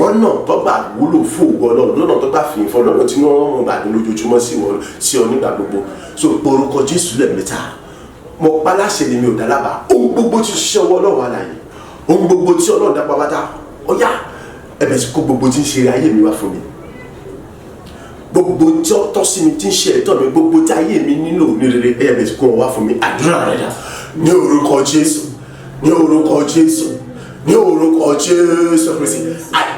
ó lọ́nà tó gbà wúlò fún ògo Ọlọ́run, lọ́nà tó gbà fi ìfọ́, lọ́nà tí wọ́n mọ̀ gbàdúrà lójoojúmọ́ sí wọn sí ọ nígbà gbogbo. So orúkọ Jésù lẹ́ẹ̀mẹ́ta, mo pa láṣẹ ni, mi ò dá lábàá. Ohun gbogbo tí ṣiṣẹ́ ọwọ́ Ọlọ́run alààyè, ohun gbogbo tí Ọlọ́run dá pátá, ọ̀yá ẹ̀bẹ̀ sí kó gbogbo tí ń ṣe ayé mi wá fún mi, gbogbo tí ó tọ́ sí mi, tí ń ṣe ẹ̀tọ́ mi, gbogbo tí ayé mi nílò ní rere, ẹ̀bẹ̀ sí kó wọn wá fún mi. Àdúrà rẹ̀ dà ní orúkọ Jésù, ní orúkọ Jésù, ní orúkọ Jésù Kristi.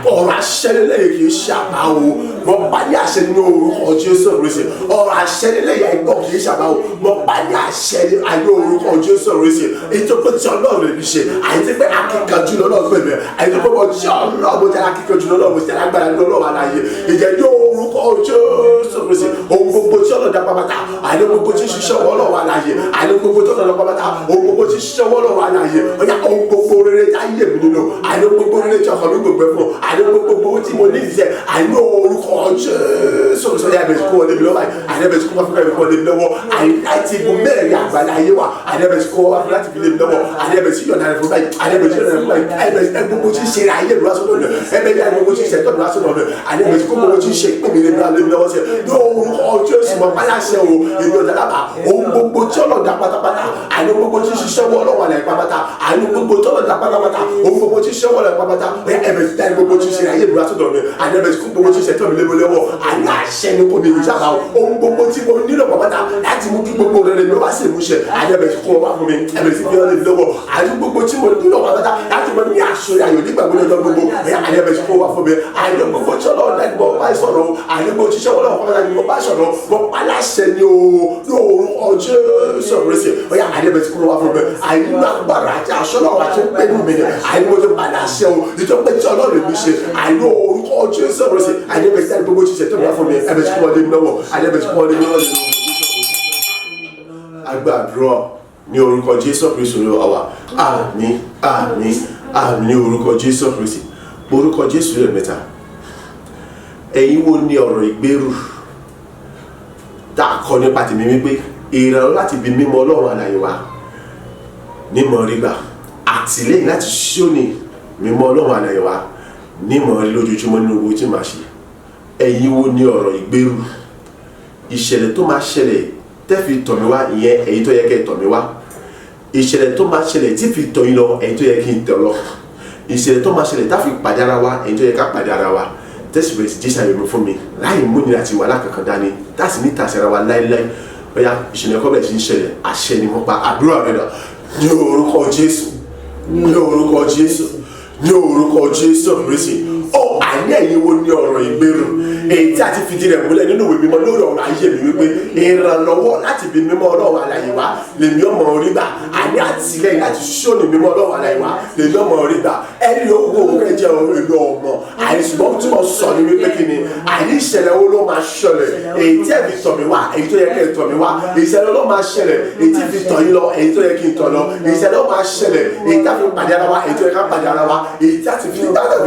Ọ̀rọ̀ àṣẹ lélẹ́yìn kì í ṣe àbá o. Mo pa ní àṣẹ ní orúkọ Jésù Kristi. Ọ̀rọ̀ àṣẹ lélẹ́yìn àìgbọ́ kì í ṣe àbá o. Mo pa ní àṣẹ ní orúkọ Jésù Kristi. Ètò pé tí Ọlọ́run lè fi ṣe àyètí pé akíkanjú lọ́lọ́run pè mí, àyètí pé mo jẹ́ Ọlọ́run, mo jẹ́ akíkanjú lọ́lọ́run, mo jẹ́ alágbára lọ́lọ́run alààyè. Ìjẹ́ ní orúkọ Jésù Kristi, ohun gbogbo tí Ọlọ́run dá pátá, àyè gbogbo tí ṣiṣẹ́ Ọlọ́run alààyè, àyè gbogbo tí Ọlọ́run dá pátá, ohun gbogbo tí ṣiṣẹ́ Ọlọ́run alààyè, ọ̀yà ohun gbogbo rere tí ayé mi nínú, àyè gbogbo rere tí ọkàn mi gbogbo fún, àyè gbogbo tí mo ní ìṣe, àyè orúkọ Jésù Kristi, ọ̀yà ẹ̀bẹ̀ tí kò wọlé mi lọ́wọ́, àyè ẹ̀bẹ̀ tí kò wá fún mi wọlé mi lọ́wọ́, àyè láti igun mẹ́rin àgbàlá ayé wa, àyè ẹ̀bẹ̀ tí kò wá fún láti fi lé mi lọ́wọ́, àyè ẹ̀bẹ̀ tí yọ̀ǹda rẹ̀ fún báyìí, àyè ẹ̀bẹ̀ tí yọ̀ǹda rẹ̀ fún báyìí, àyè ẹ̀bẹ̀ tí gbogbo tí ń ṣe ayé mi wá sọ́dọ̀ rẹ̀, ẹ̀bẹ̀ tí gbogbo tí ń ṣe tọ́nu wá sọ́dọ̀ rẹ̀, àyè ẹ̀bẹ̀ tí gbogbo tí ń ṣe ìpín mi lé mi lọ́wọ́ sí ẹ̀ ní orúkọ Jésù. Mọ̀ pálásẹ̀ o, èmi ọ̀dà lábà ohun gbogbo tí Ọlọ́run dá pátápátá, àyè gbogbo tí ń ṣiṣẹ́ wọ́ Ọlọ́run àlàyé pátápátá, àyè gbogbo tí Ọlọ́run dá pátápátá, ohun gbogbo tí ń ṣiṣẹ́ wọ́ Ọlọ́run pátápátá, ẹ̀bẹ̀ tí dáa gbogbo tí ń ṣe ayé mi wá sọ́dọ̀ mi, àyè ẹ̀bẹ̀ tí gbogbo tí ń ṣe tọ́ mi lé mi lọ́wọ́, àyè àṣẹ ni kò ní ìlú sábà o. Ohun gbogbo tí mo nílò pátápátá láti mú kí gbogbo rere mi wá sí ìmúṣẹ, àyè ẹ̀bẹ̀ tí kò wá fún mi, ẹ̀bẹ̀ tí fi ọ́ lé mi lọ́wọ́, àyè gbogbo tí mo nílò pátápátá láti mọ ní àṣọyẹ ayọ̀ nígbà gbogbo lọ́jọ́ gbogbo, àyè ẹ̀bẹ̀ tí kò wá fún mi, àyè gbogbo tí Ọlọ́run dá ní mo bá sọ̀rọ̀ o, àyè gbogbo tí Ọlọ́run pátápátá ni mo bá sọ̀rọ̀, mo pa láṣẹ ni o ní orúkọ Jésù Kristi, ọ̀yà àyè ẹ̀bẹ̀ tí kò wá fún mi, àyè nínú agbára àti aṣọ náà àti pẹ̀lú mi ni àyè mo ti pa láṣẹ o, nítorí pé tí Ọlọ́run mi ṣe, àyè orúkọ Jésù Kristi, àyè ẹ̀bẹ̀ tí gbogbo tí ṣe tó wá fún mi, ẹ̀bẹ̀ tí kò wọlé mi lọ́wọ́, àyè ẹ̀bẹ̀ tí kò wọlé mi lọ́wọ́. Agbàdúrà ní orúkọ Jésù Kristi Olúwa wa. Àmín, àmín, àmín ní orúkọ Jésù Kristi. Orúkọ Jésù lẹ́ẹ̀mẹ́ta. Ẹ̀yin wo ni ọ̀rọ̀ ìgbérù tá a kọ nípa tèmi wípé ìrànlọ́wọ́ láti ibi mímọ́ Ọlọ́run alààyè wá nímọ̀ rí gbà, àtìlẹ́yìn láti Síónì mímọ́ Ọlọ́run alààyè wá nímọ̀ rí lójoojúmọ́ nínú owó tí màá ṣe? Ẹ̀yin wo ni ọ̀rọ̀ ìgbérù ìṣẹ̀lẹ̀ tó máa ṣẹlẹ̀ tẹ́ fi tọ̀ mí wá, ìyẹn ẹ̀yin tó yẹ kẹ́ ẹ tọ̀ mí wá, ìṣẹ̀lẹ̀ tó máa ṣẹlẹ̀ tí fi tọ̀ yín lọ, ẹ̀yin tó yẹ kí n tọ̀ lọ, ìṣẹ̀lẹ̀ tó máa ṣẹlẹ̀ tá fi pàdé ara wa, ẹ̀yin tó yẹ ká pàdé ara wa, tẹ́sí bẹ̀rẹ̀ sí jésù àyẹ̀mí fún mi láì múni àti wàhálà kankan dání, táàsì ní tàṣẹ ara wa láéláé, bóyá ìṣẹ̀lẹ̀ kọ́ bẹ̀rẹ̀ sí ń ṣẹlẹ̀, àṣẹ ni mo pa. Àdúrà rẹ̀ dà ní orúkọ Jésù, ní orúkọ Jésù, ní orúkọ Jésù Kristi. Ó àní ẹ̀yin wo ni ọ̀rọ̀ ìgbérù èyí tí a ti fìdí rẹ̀ múlẹ̀ nínú ìwé mímọ́ lórí ọ̀rọ̀ ayé mi wípé ìrànlọ́wọ́ láti ibi mímọ́ Ọlọ́run alààyè wá lèmi ọmọ orí gbà, àní àtìlẹ́yìn láti Síónì mímọ́ Ọlọ́run alààyè wá lèmi ọmọ orí gbà? Ẹni owó kẹjẹ èmi ọmọ àìsùnmọ́ tí mo sọ ní wípé kí ni àní ìṣẹ̀lẹ̀ wo ló máa ṣẹlẹ̀ èyí tí ẹ fi tọ̀ mí wá, èyí tó yẹ kẹ́ ẹ tọ̀ mí wá, ìṣẹ̀lẹ̀ ló máa ṣẹlẹ̀ èyí tí fi tọ̀ yín lọ, èyí tó yẹ kí n tọ̀ lọ, ìṣẹ̀lẹ̀ ló máa ṣẹlẹ̀ èyí tí a fi pàdé ara wa, èyí tó yẹ ká pàdé ara wa, èyí tí a ti fi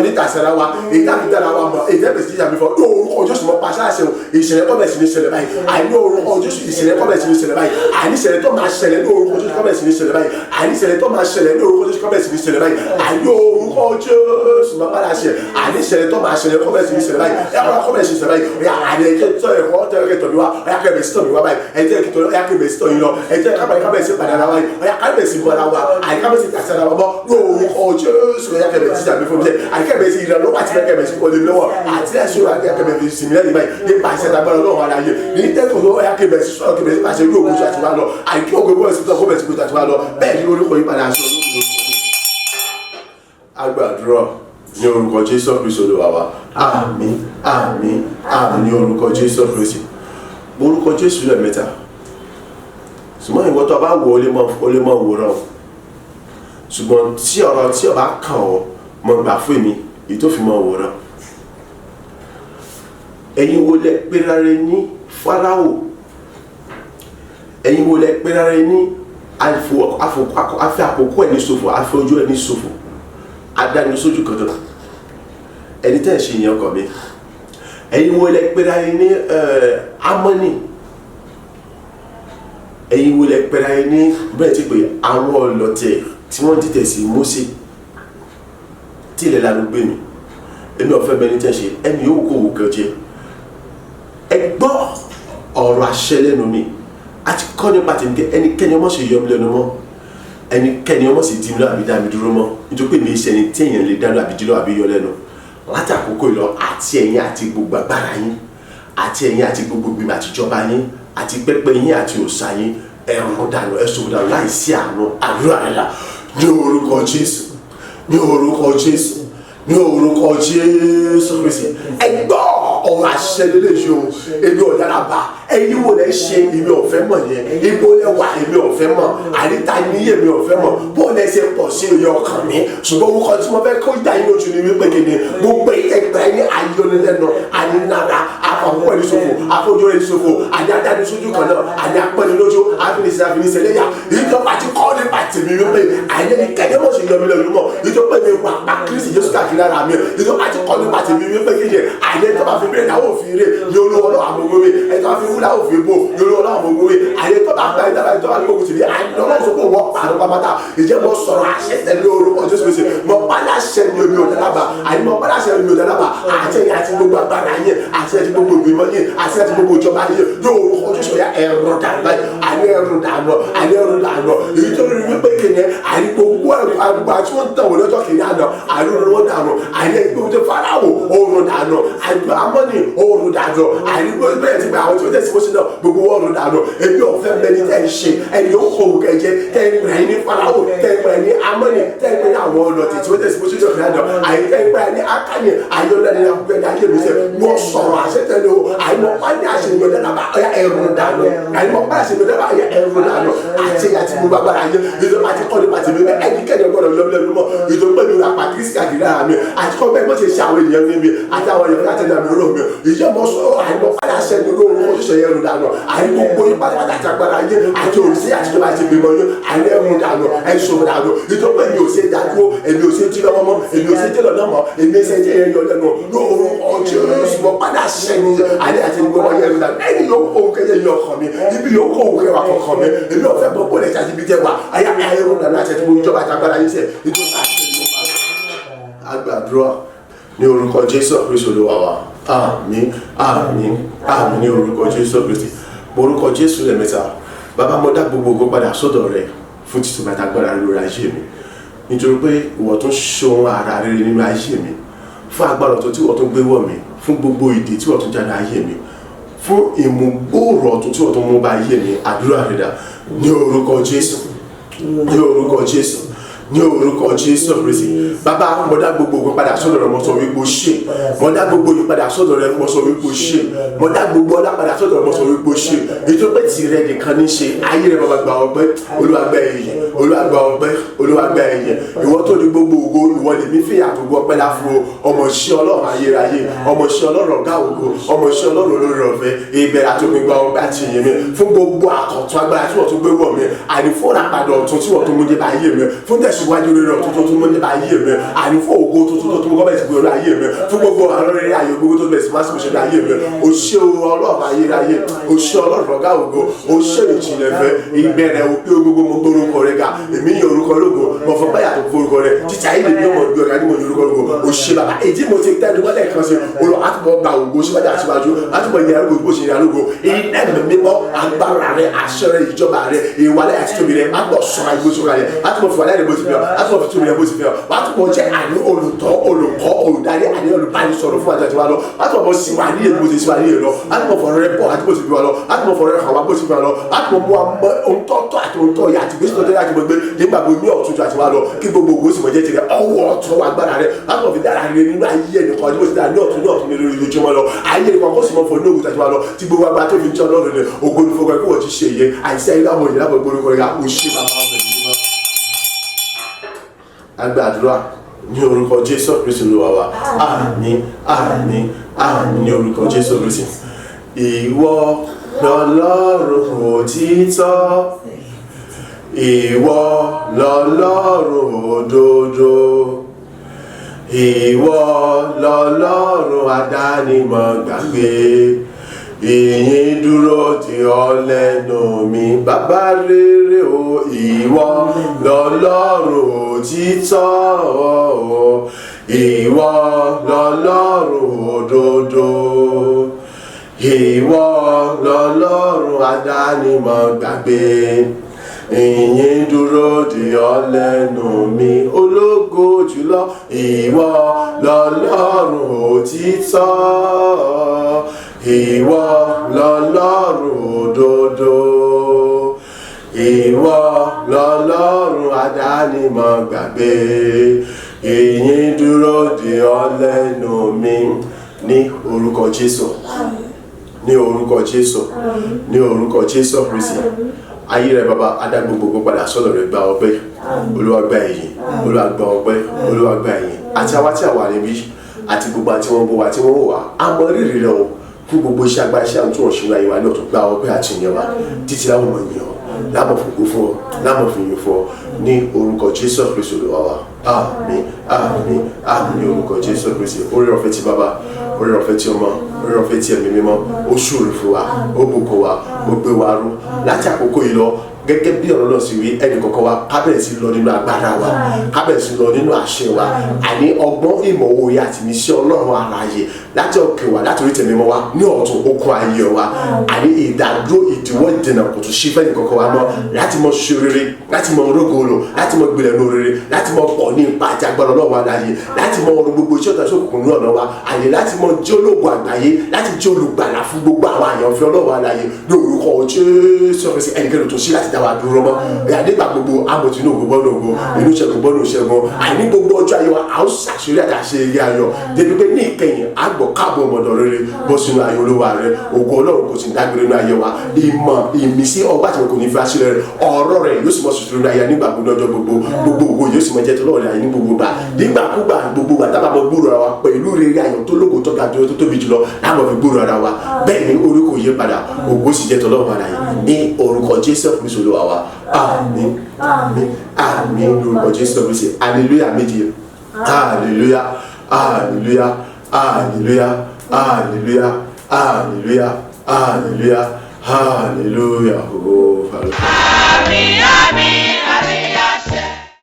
ní tàṣẹ ara wa, èyí tí a fi dára wa mọ̀ èyí tẹ́bẹ̀ sí ìyàmí fún ní orúkọ Jésù mọ́ pa aṣáṣe o ìṣẹ̀lẹ̀ kọ́ bẹ̀ sí ní ṣẹlẹ̀ báyìí àní orúkọ Jésù ìṣẹ̀lẹ̀ kọ́ bẹ̀ sí ní ṣẹlẹ̀ báyìí àní ìṣẹ̀lẹ̀ tó máa ṣẹlẹ̀ ní orúkọ Jésù kọ́ bẹ̀ sí ní ṣẹlẹ̀ báyìí àní ìṣẹ̀lẹ̀ tó máa ṣẹlẹ̀ ní orúkọ Jésù kọ́ bẹ̀ sí ní ṣẹlẹ̀ báyìí àní orúkọ Jésù mọ́ pa aṣáṣe àní ìṣẹ̀lẹ̀ tó máa ṣẹlẹ̀ kọ́ bẹ̀ sí ní ṣẹlẹ̀ báyìí ẹ̀kọ́ kọ́ bẹ̀ sí ní ṣẹlẹ̀ báyìí ọ̀yà àní ẹ̀jẹ̀ tó ẹ̀kọ́ tẹ̀ ẹ̀kẹ́ tọ̀ mí wá ọ̀yà kẹ́ bẹ̀ sí tọ̀ mí wá báyìí ẹ̀jẹ̀ kẹ́ tọ̀ ọ̀yà kẹ́ bẹ̀ sí tọ̀ yín lọ ẹ̀jẹ̀ kábẹ̀ sí padà wá báyìí ọ̀yà kábẹ̀ sí bọ̀ ara wa àní kábẹ̀ sí tàṣà ara wa mọ́ ní orúkọ Jésù ọ̀yà kẹ́ bẹ̀ sí tàbí fún mi àní kẹ́ bẹ̀ sí ìrànlọ́wọ́ àti kẹ́ bẹ̀ sí kọ́lé lọ́wọ́ àti ẹ̀sùn àti kẹ́ bẹ̀ sí sinmi lẹ́yìn báyìí nípa iṣẹ́ tagbára Ọlọ́run aláyé ní tẹ́kọ̀ọ́ lọ́wọ́ ọ̀yà kẹ́ bẹ̀ sí sọ̀rọ̀ kẹ́ bẹ̀ sí pàṣẹ ní ògùn àti wá lọ àní kí ògùn bọ̀ sí tọ́ kó bẹ̀ sí kó àti wá lọ bẹ́ẹ̀ ni orúkọ yìí padà sọ agbàdúrà ní orúkọ Jésù Kristi Olúwa wa àmín àmín àmín ní orúkọ Jésù Kristi orúkọ Jésù lẹ́ẹ̀mẹ́ta ṣùgbọ́n ìwọ tó bá wò ó lè mọ wòran ṣùgbọ́n tí ọ̀rọ̀ tí ọba kàn ọ́ mọ gbà fún èmi èyí tó fi mọ wòran ẹ̀yin wo lẹ pera rẹ ní Fáráò ẹ̀yin wo lẹ pera rẹ ní àfi àkókò ẹni ṣòfò àfi ojú ẹni ṣòfò adánisójú kan tó ẹni tẹ́ ẹ̀ ṣe ìyẹn ọkàn mi ẹ̀yin wo lẹ pera rẹ ní Ámọ́nì ẹ̀yin wo lẹ pera ẹ ní bẹ́ẹ̀ ti pé àwọn ọlọ́tẹ̀ tí wọ́n dìtẹ̀ sí Mósè tí ilẹ̀ lanu gbé mi èmi ọ̀fẹ́ bẹni tẹ́ ṣe ẹni yóò kó wò kẹjẹ ẹ gbọ́ ọ̀rọ̀ àṣẹ lẹ́nu mi àti kọ́ nípa tèmi kẹ́ ẹnikẹ́ni ọmọ ṣe yọ mí lẹ́nu mọ́ ẹnikẹ́ni ọmọ sì dí mi lọ àbí dá mi dúró mọ́ nítorí pé mi ṣe ẹni tí èèyàn lè dáná àbí jílọ àbí yọ lẹ́nu láti àkókò ìlọ àti ẹ̀yin àti gbogbo agbára yín àti ẹ̀yin àti gbogbo gbìmọ̀ àtijọba yín àti pẹpẹ yín àti òòṣà yín ẹ̀rùn dànù ẹ̀sùn dànù láìsí àánú àdúrà rẹ̀ ní orúkọ Jésù ní orúkọ Jésù ní orúkọ Jésù Kristi ẹ gbọ́ ọ̀rọ̀ àṣẹ lélẹ̀ yìí o èmi ò dára bá ẹ̀yin wo lẹ ṣe èmi ò fẹ́ mọ̀ yẹn ibo lẹ wà èmi ò fẹ́ mọ̀ àríta ní èmi ò fẹ́ mọ̀ bó lẹ ṣe pọ̀ sí oyè ọkàn mi ṣùgbọ́n orúkọ tí mo fẹ́ kó dá yín lójú ni wípé kí ni gbogbo ẹgbẹ́ ní ayọ́nilẹ́nu ànínára àfọwọ́ ẹni ṣòfò àfọjọ́ ẹni ṣòfò àdáadáa sójú kan náà àní apẹ́ni lójú àfinisẹ́ àfinisẹ́ lẹ́yà ìjọba ti kọ́ nípa tèmi wípé àyẹ̀ni kẹ́kẹ́ mọ̀ sí yọmi lẹ́nu mọ̀ ìjọba mi wà pa Kristi Jésù káàkiri ara mi ìjọba ti kọ́ nípa tèmi wípé kí ni àyẹ̀ tó bá fi bẹ́ẹ̀ náà òfin rè ní olówó náà àwọn owó ẹ̀ tó bá fi wúlá òfin bò ní olówó náà àwọn owó àyẹ̀ tó bá gba ẹ̀ tó bá gbógun tì mí àyẹ̀ lọ́wọ́ sọ pé wọ́n pa àrùn pamata ìjẹ́ mo sọ̀rọ̀ àṣẹ tẹ̀lé orúkọ Jésù Kristi mo pa láṣẹ ní omi òdàlábà àyè mo pa láṣẹ ní omi òdàlábà àti ẹ̀yà àti gbogbo agbára yẹn àti ẹ̀yà àti gbogbo ìgbìmọ̀ yẹn àti ẹ̀yà àti gbogbo ìjọba yẹn ní orúkọ Jésù ya ẹ̀rọ dànù àní ẹ̀rọ dànù àní ẹ̀rọ dànù èyí tó rí wípé kìnìún àní gbogbo àgbà tí wọ́n tàn wọ́n lọ́jọ́ kìnìún àná àní òrùn dànù àní gbogbo tó Fáráò òrùn dànù àní Ámọ́nì òrùn dànù àní gbogbo bẹ́ẹ̀ ti gba àwọn tí wọ́n tẹ̀sí mọ́sí náà gbogbo wọn òrùn dànù èmi ọ̀fẹ́ mẹ́ni tẹ́ ń ṣe ẹni yóò kó òkè jẹ tẹ́ ń pè ní Fáráò tẹ́ ń pè ní Ámọ́nì tẹ́ ń pè ní àwọn ọlọ́tẹ̀ tí wọ́n tẹ̀sí mọ́sí náà dànù àyè tẹ́ ń pè ní Ákánì àyè ọlọ́ni ayé mi sẹ́ wọ́n sọ̀rọ̀ àṣẹ tẹ́lẹ̀ o àyè mọ́ pálí àṣẹ ìgbọ̀dọ̀ ẹ̀rù dànù àyè mọ́ pálí àṣẹ ìgbọ̀dọ̀ ẹ̀rù dànù àti àti gbogbo agbára ayé ìjọba àti kọ́ nípa tèmi bẹ́ẹ̀ ẹnikẹ́ni ọgbọ́dọ̀ yọ lẹ́nu mọ́ ìjọba mi ra pàtírísì káàkiri ara mi àti kọ́ bẹ́ẹ̀ mọ́ ṣe ṣe àwọn ènìyàn níbi àti àwọn ènìyàn láti ẹ̀dá mi rò mi ìjọ mọ́ sọ àìmọ́ padà ṣẹ ní olóorun kó ṣiṣẹ́ ẹrù dànù àyè gbogbo yín pátápátá àti agbára ayé àti òrìṣẹ́ àti ìjọba àti ìgbìmọ̀ yín àyè ẹrù dànù ẹ̀ṣọ́ dànù ìjọba èmi ò ṣe dádúró èmi ò ṣe jí lọ́wọ́ mọ́ èmi ò ṣe jẹ́ lọ́nà mọ́ èmi ṣe jẹ́ ẹyọ lẹ́nu lóorun ọjọ́ mọ́ padà ṣẹ ní àyè àti gbogbo ẹrù dànù ẹni yóò kó òun kẹyẹ yọ ọkàn mi ibi yóò kó òun kẹwàá kọkàn mi èmi ò fẹ́ bọ́ bọ́ọ̀lù ẹ̀ṣẹ̀ àti ibi tẹ́ wà ayé ẹrù dànù àti ẹ̀tí gbogbo ìjọba àti agbára yín sẹ̀ ìjọba àti agbàdúrà ní orúkọ Jésù Kristi Olúwa wa àmín àmín àmín ní orúkọ Jésù Kristi orúkọ Jésù lẹ́ẹ̀mẹ́ta bàbá mo dá gbogbo ògo padà sọ́dọ̀ rẹ fún títún bàtà agbára lórí ayé mi nítorí pé ìwọ tún ṣohun ara rere nínú ayé mi fún agbára ọ̀tun tí ìwọ tún gbé wọ̀ mí fún gbogbo ìdè tí ìwọ tún jáde ayé mi fún ìmúgbòòrò ọ̀tun tí ìwọ tún mú bá ayé mi àdúrà rẹ dà ní orúkọ Jésù ní orúkọ Jésù ní orúkọ Jésù Kristi bàbá mo dá gbogbo ògo padà sọ́dọ̀ rẹ mo sọ wípé o ṣé mo dá gbogbo ògo padà sọ́dọ̀ rẹ mo sọ wípé o ṣé mo dá gbogbo ọlá padà sọ́dọ̀ rẹ mo sọ wípé o ṣé ètò pé tìrẹ nìkan ní ṣe ayé rẹ bàbá gba ọpẹ́ Olúwa gba ìyìn Olúwa gba ọpẹ́ Olúwa gba ìyìn ìwọ tó ní gbogbo ògo ìwọ lèmi fi àtògbò ọpẹ́ láfo ọmọ iṣẹ́ Ọlọ́run ayérayé ọmọ iṣẹ́ Ọlọ́run ọ̀gá ògo ọmọ iṣẹ́ Ọlọ́run olórí ọ̀fẹ́ ìbẹ̀rẹ̀ àtòpin gba ọpẹ́ àti ìyìn mi fún gbogbo àkọ̀tun agbára tí wọ́n tún gbé wọ̀ mí àní fún àpàdé ọ̀tun tí wọ́n tún mú dé bá ayé mi fún tẹ̀sí sí wájú rere ọ̀tún tó tún mú nípa ayé mi, àní fún ògo tuntun tó tún mú kọ́ bẹ̀rẹ̀ sí gbé ayé mi, fún gbogbo àwọn rere ayé gbogbo tó bẹ̀rẹ̀ sí máa sì ṣe ayé mi. O ṣé o Ọlọ́run ayérayé, o ṣé Ọlọ́run ọ̀gá ògo, o ṣé ìjìnlẹ̀ fẹ́ ìbẹ̀rẹ̀ òpin gbogbo. Mo gbórúkọ rẹ ga, èmi yìn orúkọ lógo, mo fọ báyà tó forúkọ rẹ títí ayé lèmi yóò mọ̀ gbé ọ̀gá ní mo yìn orúkọ lógo. O ṣé bàbá, èyí mo ti tẹ́nu wọlé kan sí olú àtúbọ̀ gba ògo síwájú àtiwájú, àtúbọ̀ yẹ arúgbó bó ṣe yẹ arúgbó. Iná ẹ̀mí mímọ́, agbára rẹ, àṣẹ rẹ, ìjọba rẹ, ìwàlẹ̀ àti tóbi rẹ, àtúbọ̀ sọ̀rọ̀ àìgbó sọ̀rọ̀ rẹ, àtúbọ̀ fìwàlẹ̀ rẹ bó ti fi hàn, àtúbọ̀ fi tóbi rẹ bó ti fi hàn, àtúbọ̀ jẹ́ àní olùtọ́, olùkọ́, olùdarí, àní olùbánisọ̀rọ̀ fún àjàjì wa lọ, àtúbọ̀ bọ́ sí wa ní èlò bó ti sí wa ní èlò, àtúbọ̀ fọ̀rọ̀ rẹ bọ̀ àti bó ti fi wa lọ, àtúbọ̀ fọ̀rọ̀ rẹ hàn wá bó ti fi wa lọ, àtúbọ̀ mú wa mọ ohun tọ́tọ́ àti ohun tọ́ yẹ àti gbèsè tọ́tọ́ àti gbogbo nígbà gbogbo ní ọ̀tún ju àti wa lọ, kí gbogbo ògo sì mọ̀ jẹ́ tirẹ̀. Ọwọ́ ọ̀tún agbára rẹ àtúbọ̀ fi dára rẹ nínú ayé ẹnìkan àti bó ti dára ní ọ̀tún ní ọ̀tún ní lójoojúmọ́ lọ, ayé ẹnìkan kó sì mọ̀ fún ní ògùn tàbí wa lọ, tí gbogbo agbára tó fi ń jẹ́ Ọlọ́run rẹ. Ògo ní fọwọ́ ẹ̀kọ́ wọ́n ti ṣe ìyẹn àìsí ayé láwọn èèyàn lábọ̀ gbórúkọ rẹ. O ṣé bàbá, ọmọ ẹ̀mí mímọ́. Agbàdúrà ní orúkọ Jésù Kristu Olúwa wa. Àmín, àmín, àmín ní orúkọ Jésù Kristu. Ìwọ lọ́lọ́run òtítọ́, ìwọ lọ́lọ́run òdodo, ìwọ lọ́lọ́run àdánimọ̀ gbàgbé. Ìyìn dúró de ọ lẹ́nu mi, bàbá rere o. Ìwọ lọ́lọ́run òtítọ́ o, ìwọ lọ́lọ́run òdodo, ìwọ lọ́lọ́run àdánimọ̀ gbàgbé. Ìyìn dúró de ọ lẹ́nu mi, ológo jùlọ. Ìwọ lọ́lọ́run òtítọ́, ìwọ lọ́lọ́run òdodo, ìwọ lọ́lọ́run àdánimọ̀ gbàgbé. Ìyìn dúró de ọ lẹ́nu mi. Ní orúkọ Jésù, ní orúkọ Jésù, ní orúkọ Jésù Kristi. Ayé rẹ bàbá adá gbogbo padà sọ́dọ̀ rẹ. Gba ọpẹ́ Olúwa, gba ìyìn Olúwa, gba ọpẹ́ Olúwa, gba ìyìn. Àti àwa tí a wà níbí àti gbogbo àti wọn bó wa tí wọn wò wá, a mọ rírì rẹ o fún gbogbo iṣẹ́ agbára, iṣẹ́ àwọn tí wọ́n ṣe ní ayé wa ní ọ̀tún. Gba ọpẹ́ àti ìyìn wa títí láwọn ọmọ ìyìn ọ, láàmọ̀ fògo fún ọ, láàmọ̀ fìyìn fún ọ. Ní orúkọ Jésù Kristu Olúwa wa. Àmín, àmín, àmín ní orúkọ Jésù Kristi. Oore ọ̀fẹ́ ti bàbá, oore ọ̀fẹ́ ti ọmọ, oore ọ̀fẹ́ ti ẹ̀mí mímọ́, ó ṣòro fún wa, ó bùkún wa, ó gbé wa ró láti àkókò yìí lọ, gẹ́gẹ́ bí ọ̀rọ̀ náà sì wí. Ẹnì kọ̀ọ̀kan wa, ká bẹ̀rẹ̀ sí lọ nínú agbára wa, ká bẹ̀rẹ̀ sí lọ nínú àṣẹ wa, àní ọgbọ́n, ìmọ̀, òye àti ìmísí Ọlọ́run alààyè láti òkè wa, láti orí tẹ̀mí mọ́ wa ní ọ̀tún okun ayé wa. Àní ìdádúró, ìdíwọ́, ìdènà kò tún sí fẹ́ni kọ̀ọ̀kan wa mọ́ láti mọ ṣe rere, láti mọ rógolo, láti mọ gbilẹ̀ ní rere, láti mọ pọ̀ ní ipa àti agbára Ọlọ́run alààyè, láti mọ ọrùn gbogbo iṣẹ́ ọ̀tá sókùnkùn ní ọ̀nà wa, àyè láti mọ jẹ́ ológun àgbáyé, láti jẹ́ olùgbàlà fún gbogbo àwọn àyànfẹ́ Ọlọ́run alààyè ní orúkọ Jésù Kristi. Ẹnikẹ́ni tó sí láti dá wa dúró mọ́ ẹ̀yà nígbà gbogbo amòtí inú ògo gbọ́dọ̀ ògo, inú ṣẹ́gun gbọ́dọ̀ ṣẹ́gun. Àìní gbogbo ọjọ́ ayé wa, a ó ṣàṣírí àti àṣeyẹyẹ ayọ̀ débi pé ní ìkẹyìn àgbọ̀ káàbọ̀ ọmọdọ̀ rere bọ́ sínú ayé olówó rẹ. Ògo Ọlọ́run kò sì ń dágbére nínú ayé wa. Ìmọ̀, ìmísí, ọgbà àti kò ní fi aṣílẹ̀ rẹ. Ọ̀rọ̀ rẹ yóò sì mọ sùtúrú nínú ayé nígbà gbogbo, ọjọ́ gbogbo. Gbogbo ògo yóò sì mọ jẹ́ tọ́lọ́run ayé ní gbogbo gbà, nígbàkúgbà, gbogbo gbà tábà mọ gbúrò ara wa pẹ̀lú rere ayọ̀ tó lógo, tó ga tó tóbi jùlọ láàmú fi gbúrò ara wa. Bẹ́ẹ̀ ni, orí kò yé padà, ògo sì jẹ́ tọ́lọ́run ayé ní orúkọ Jésù Kristu Olúwa wa. Àmín, àmín, àmín lórúkọ Jésù Kristi. Hallelujah méje. Hallelujah, hallelujah, hallelujah, hallelujah, hallelujah, hallelujah, hallelujah, oh hallelujah. Àmín, àmín.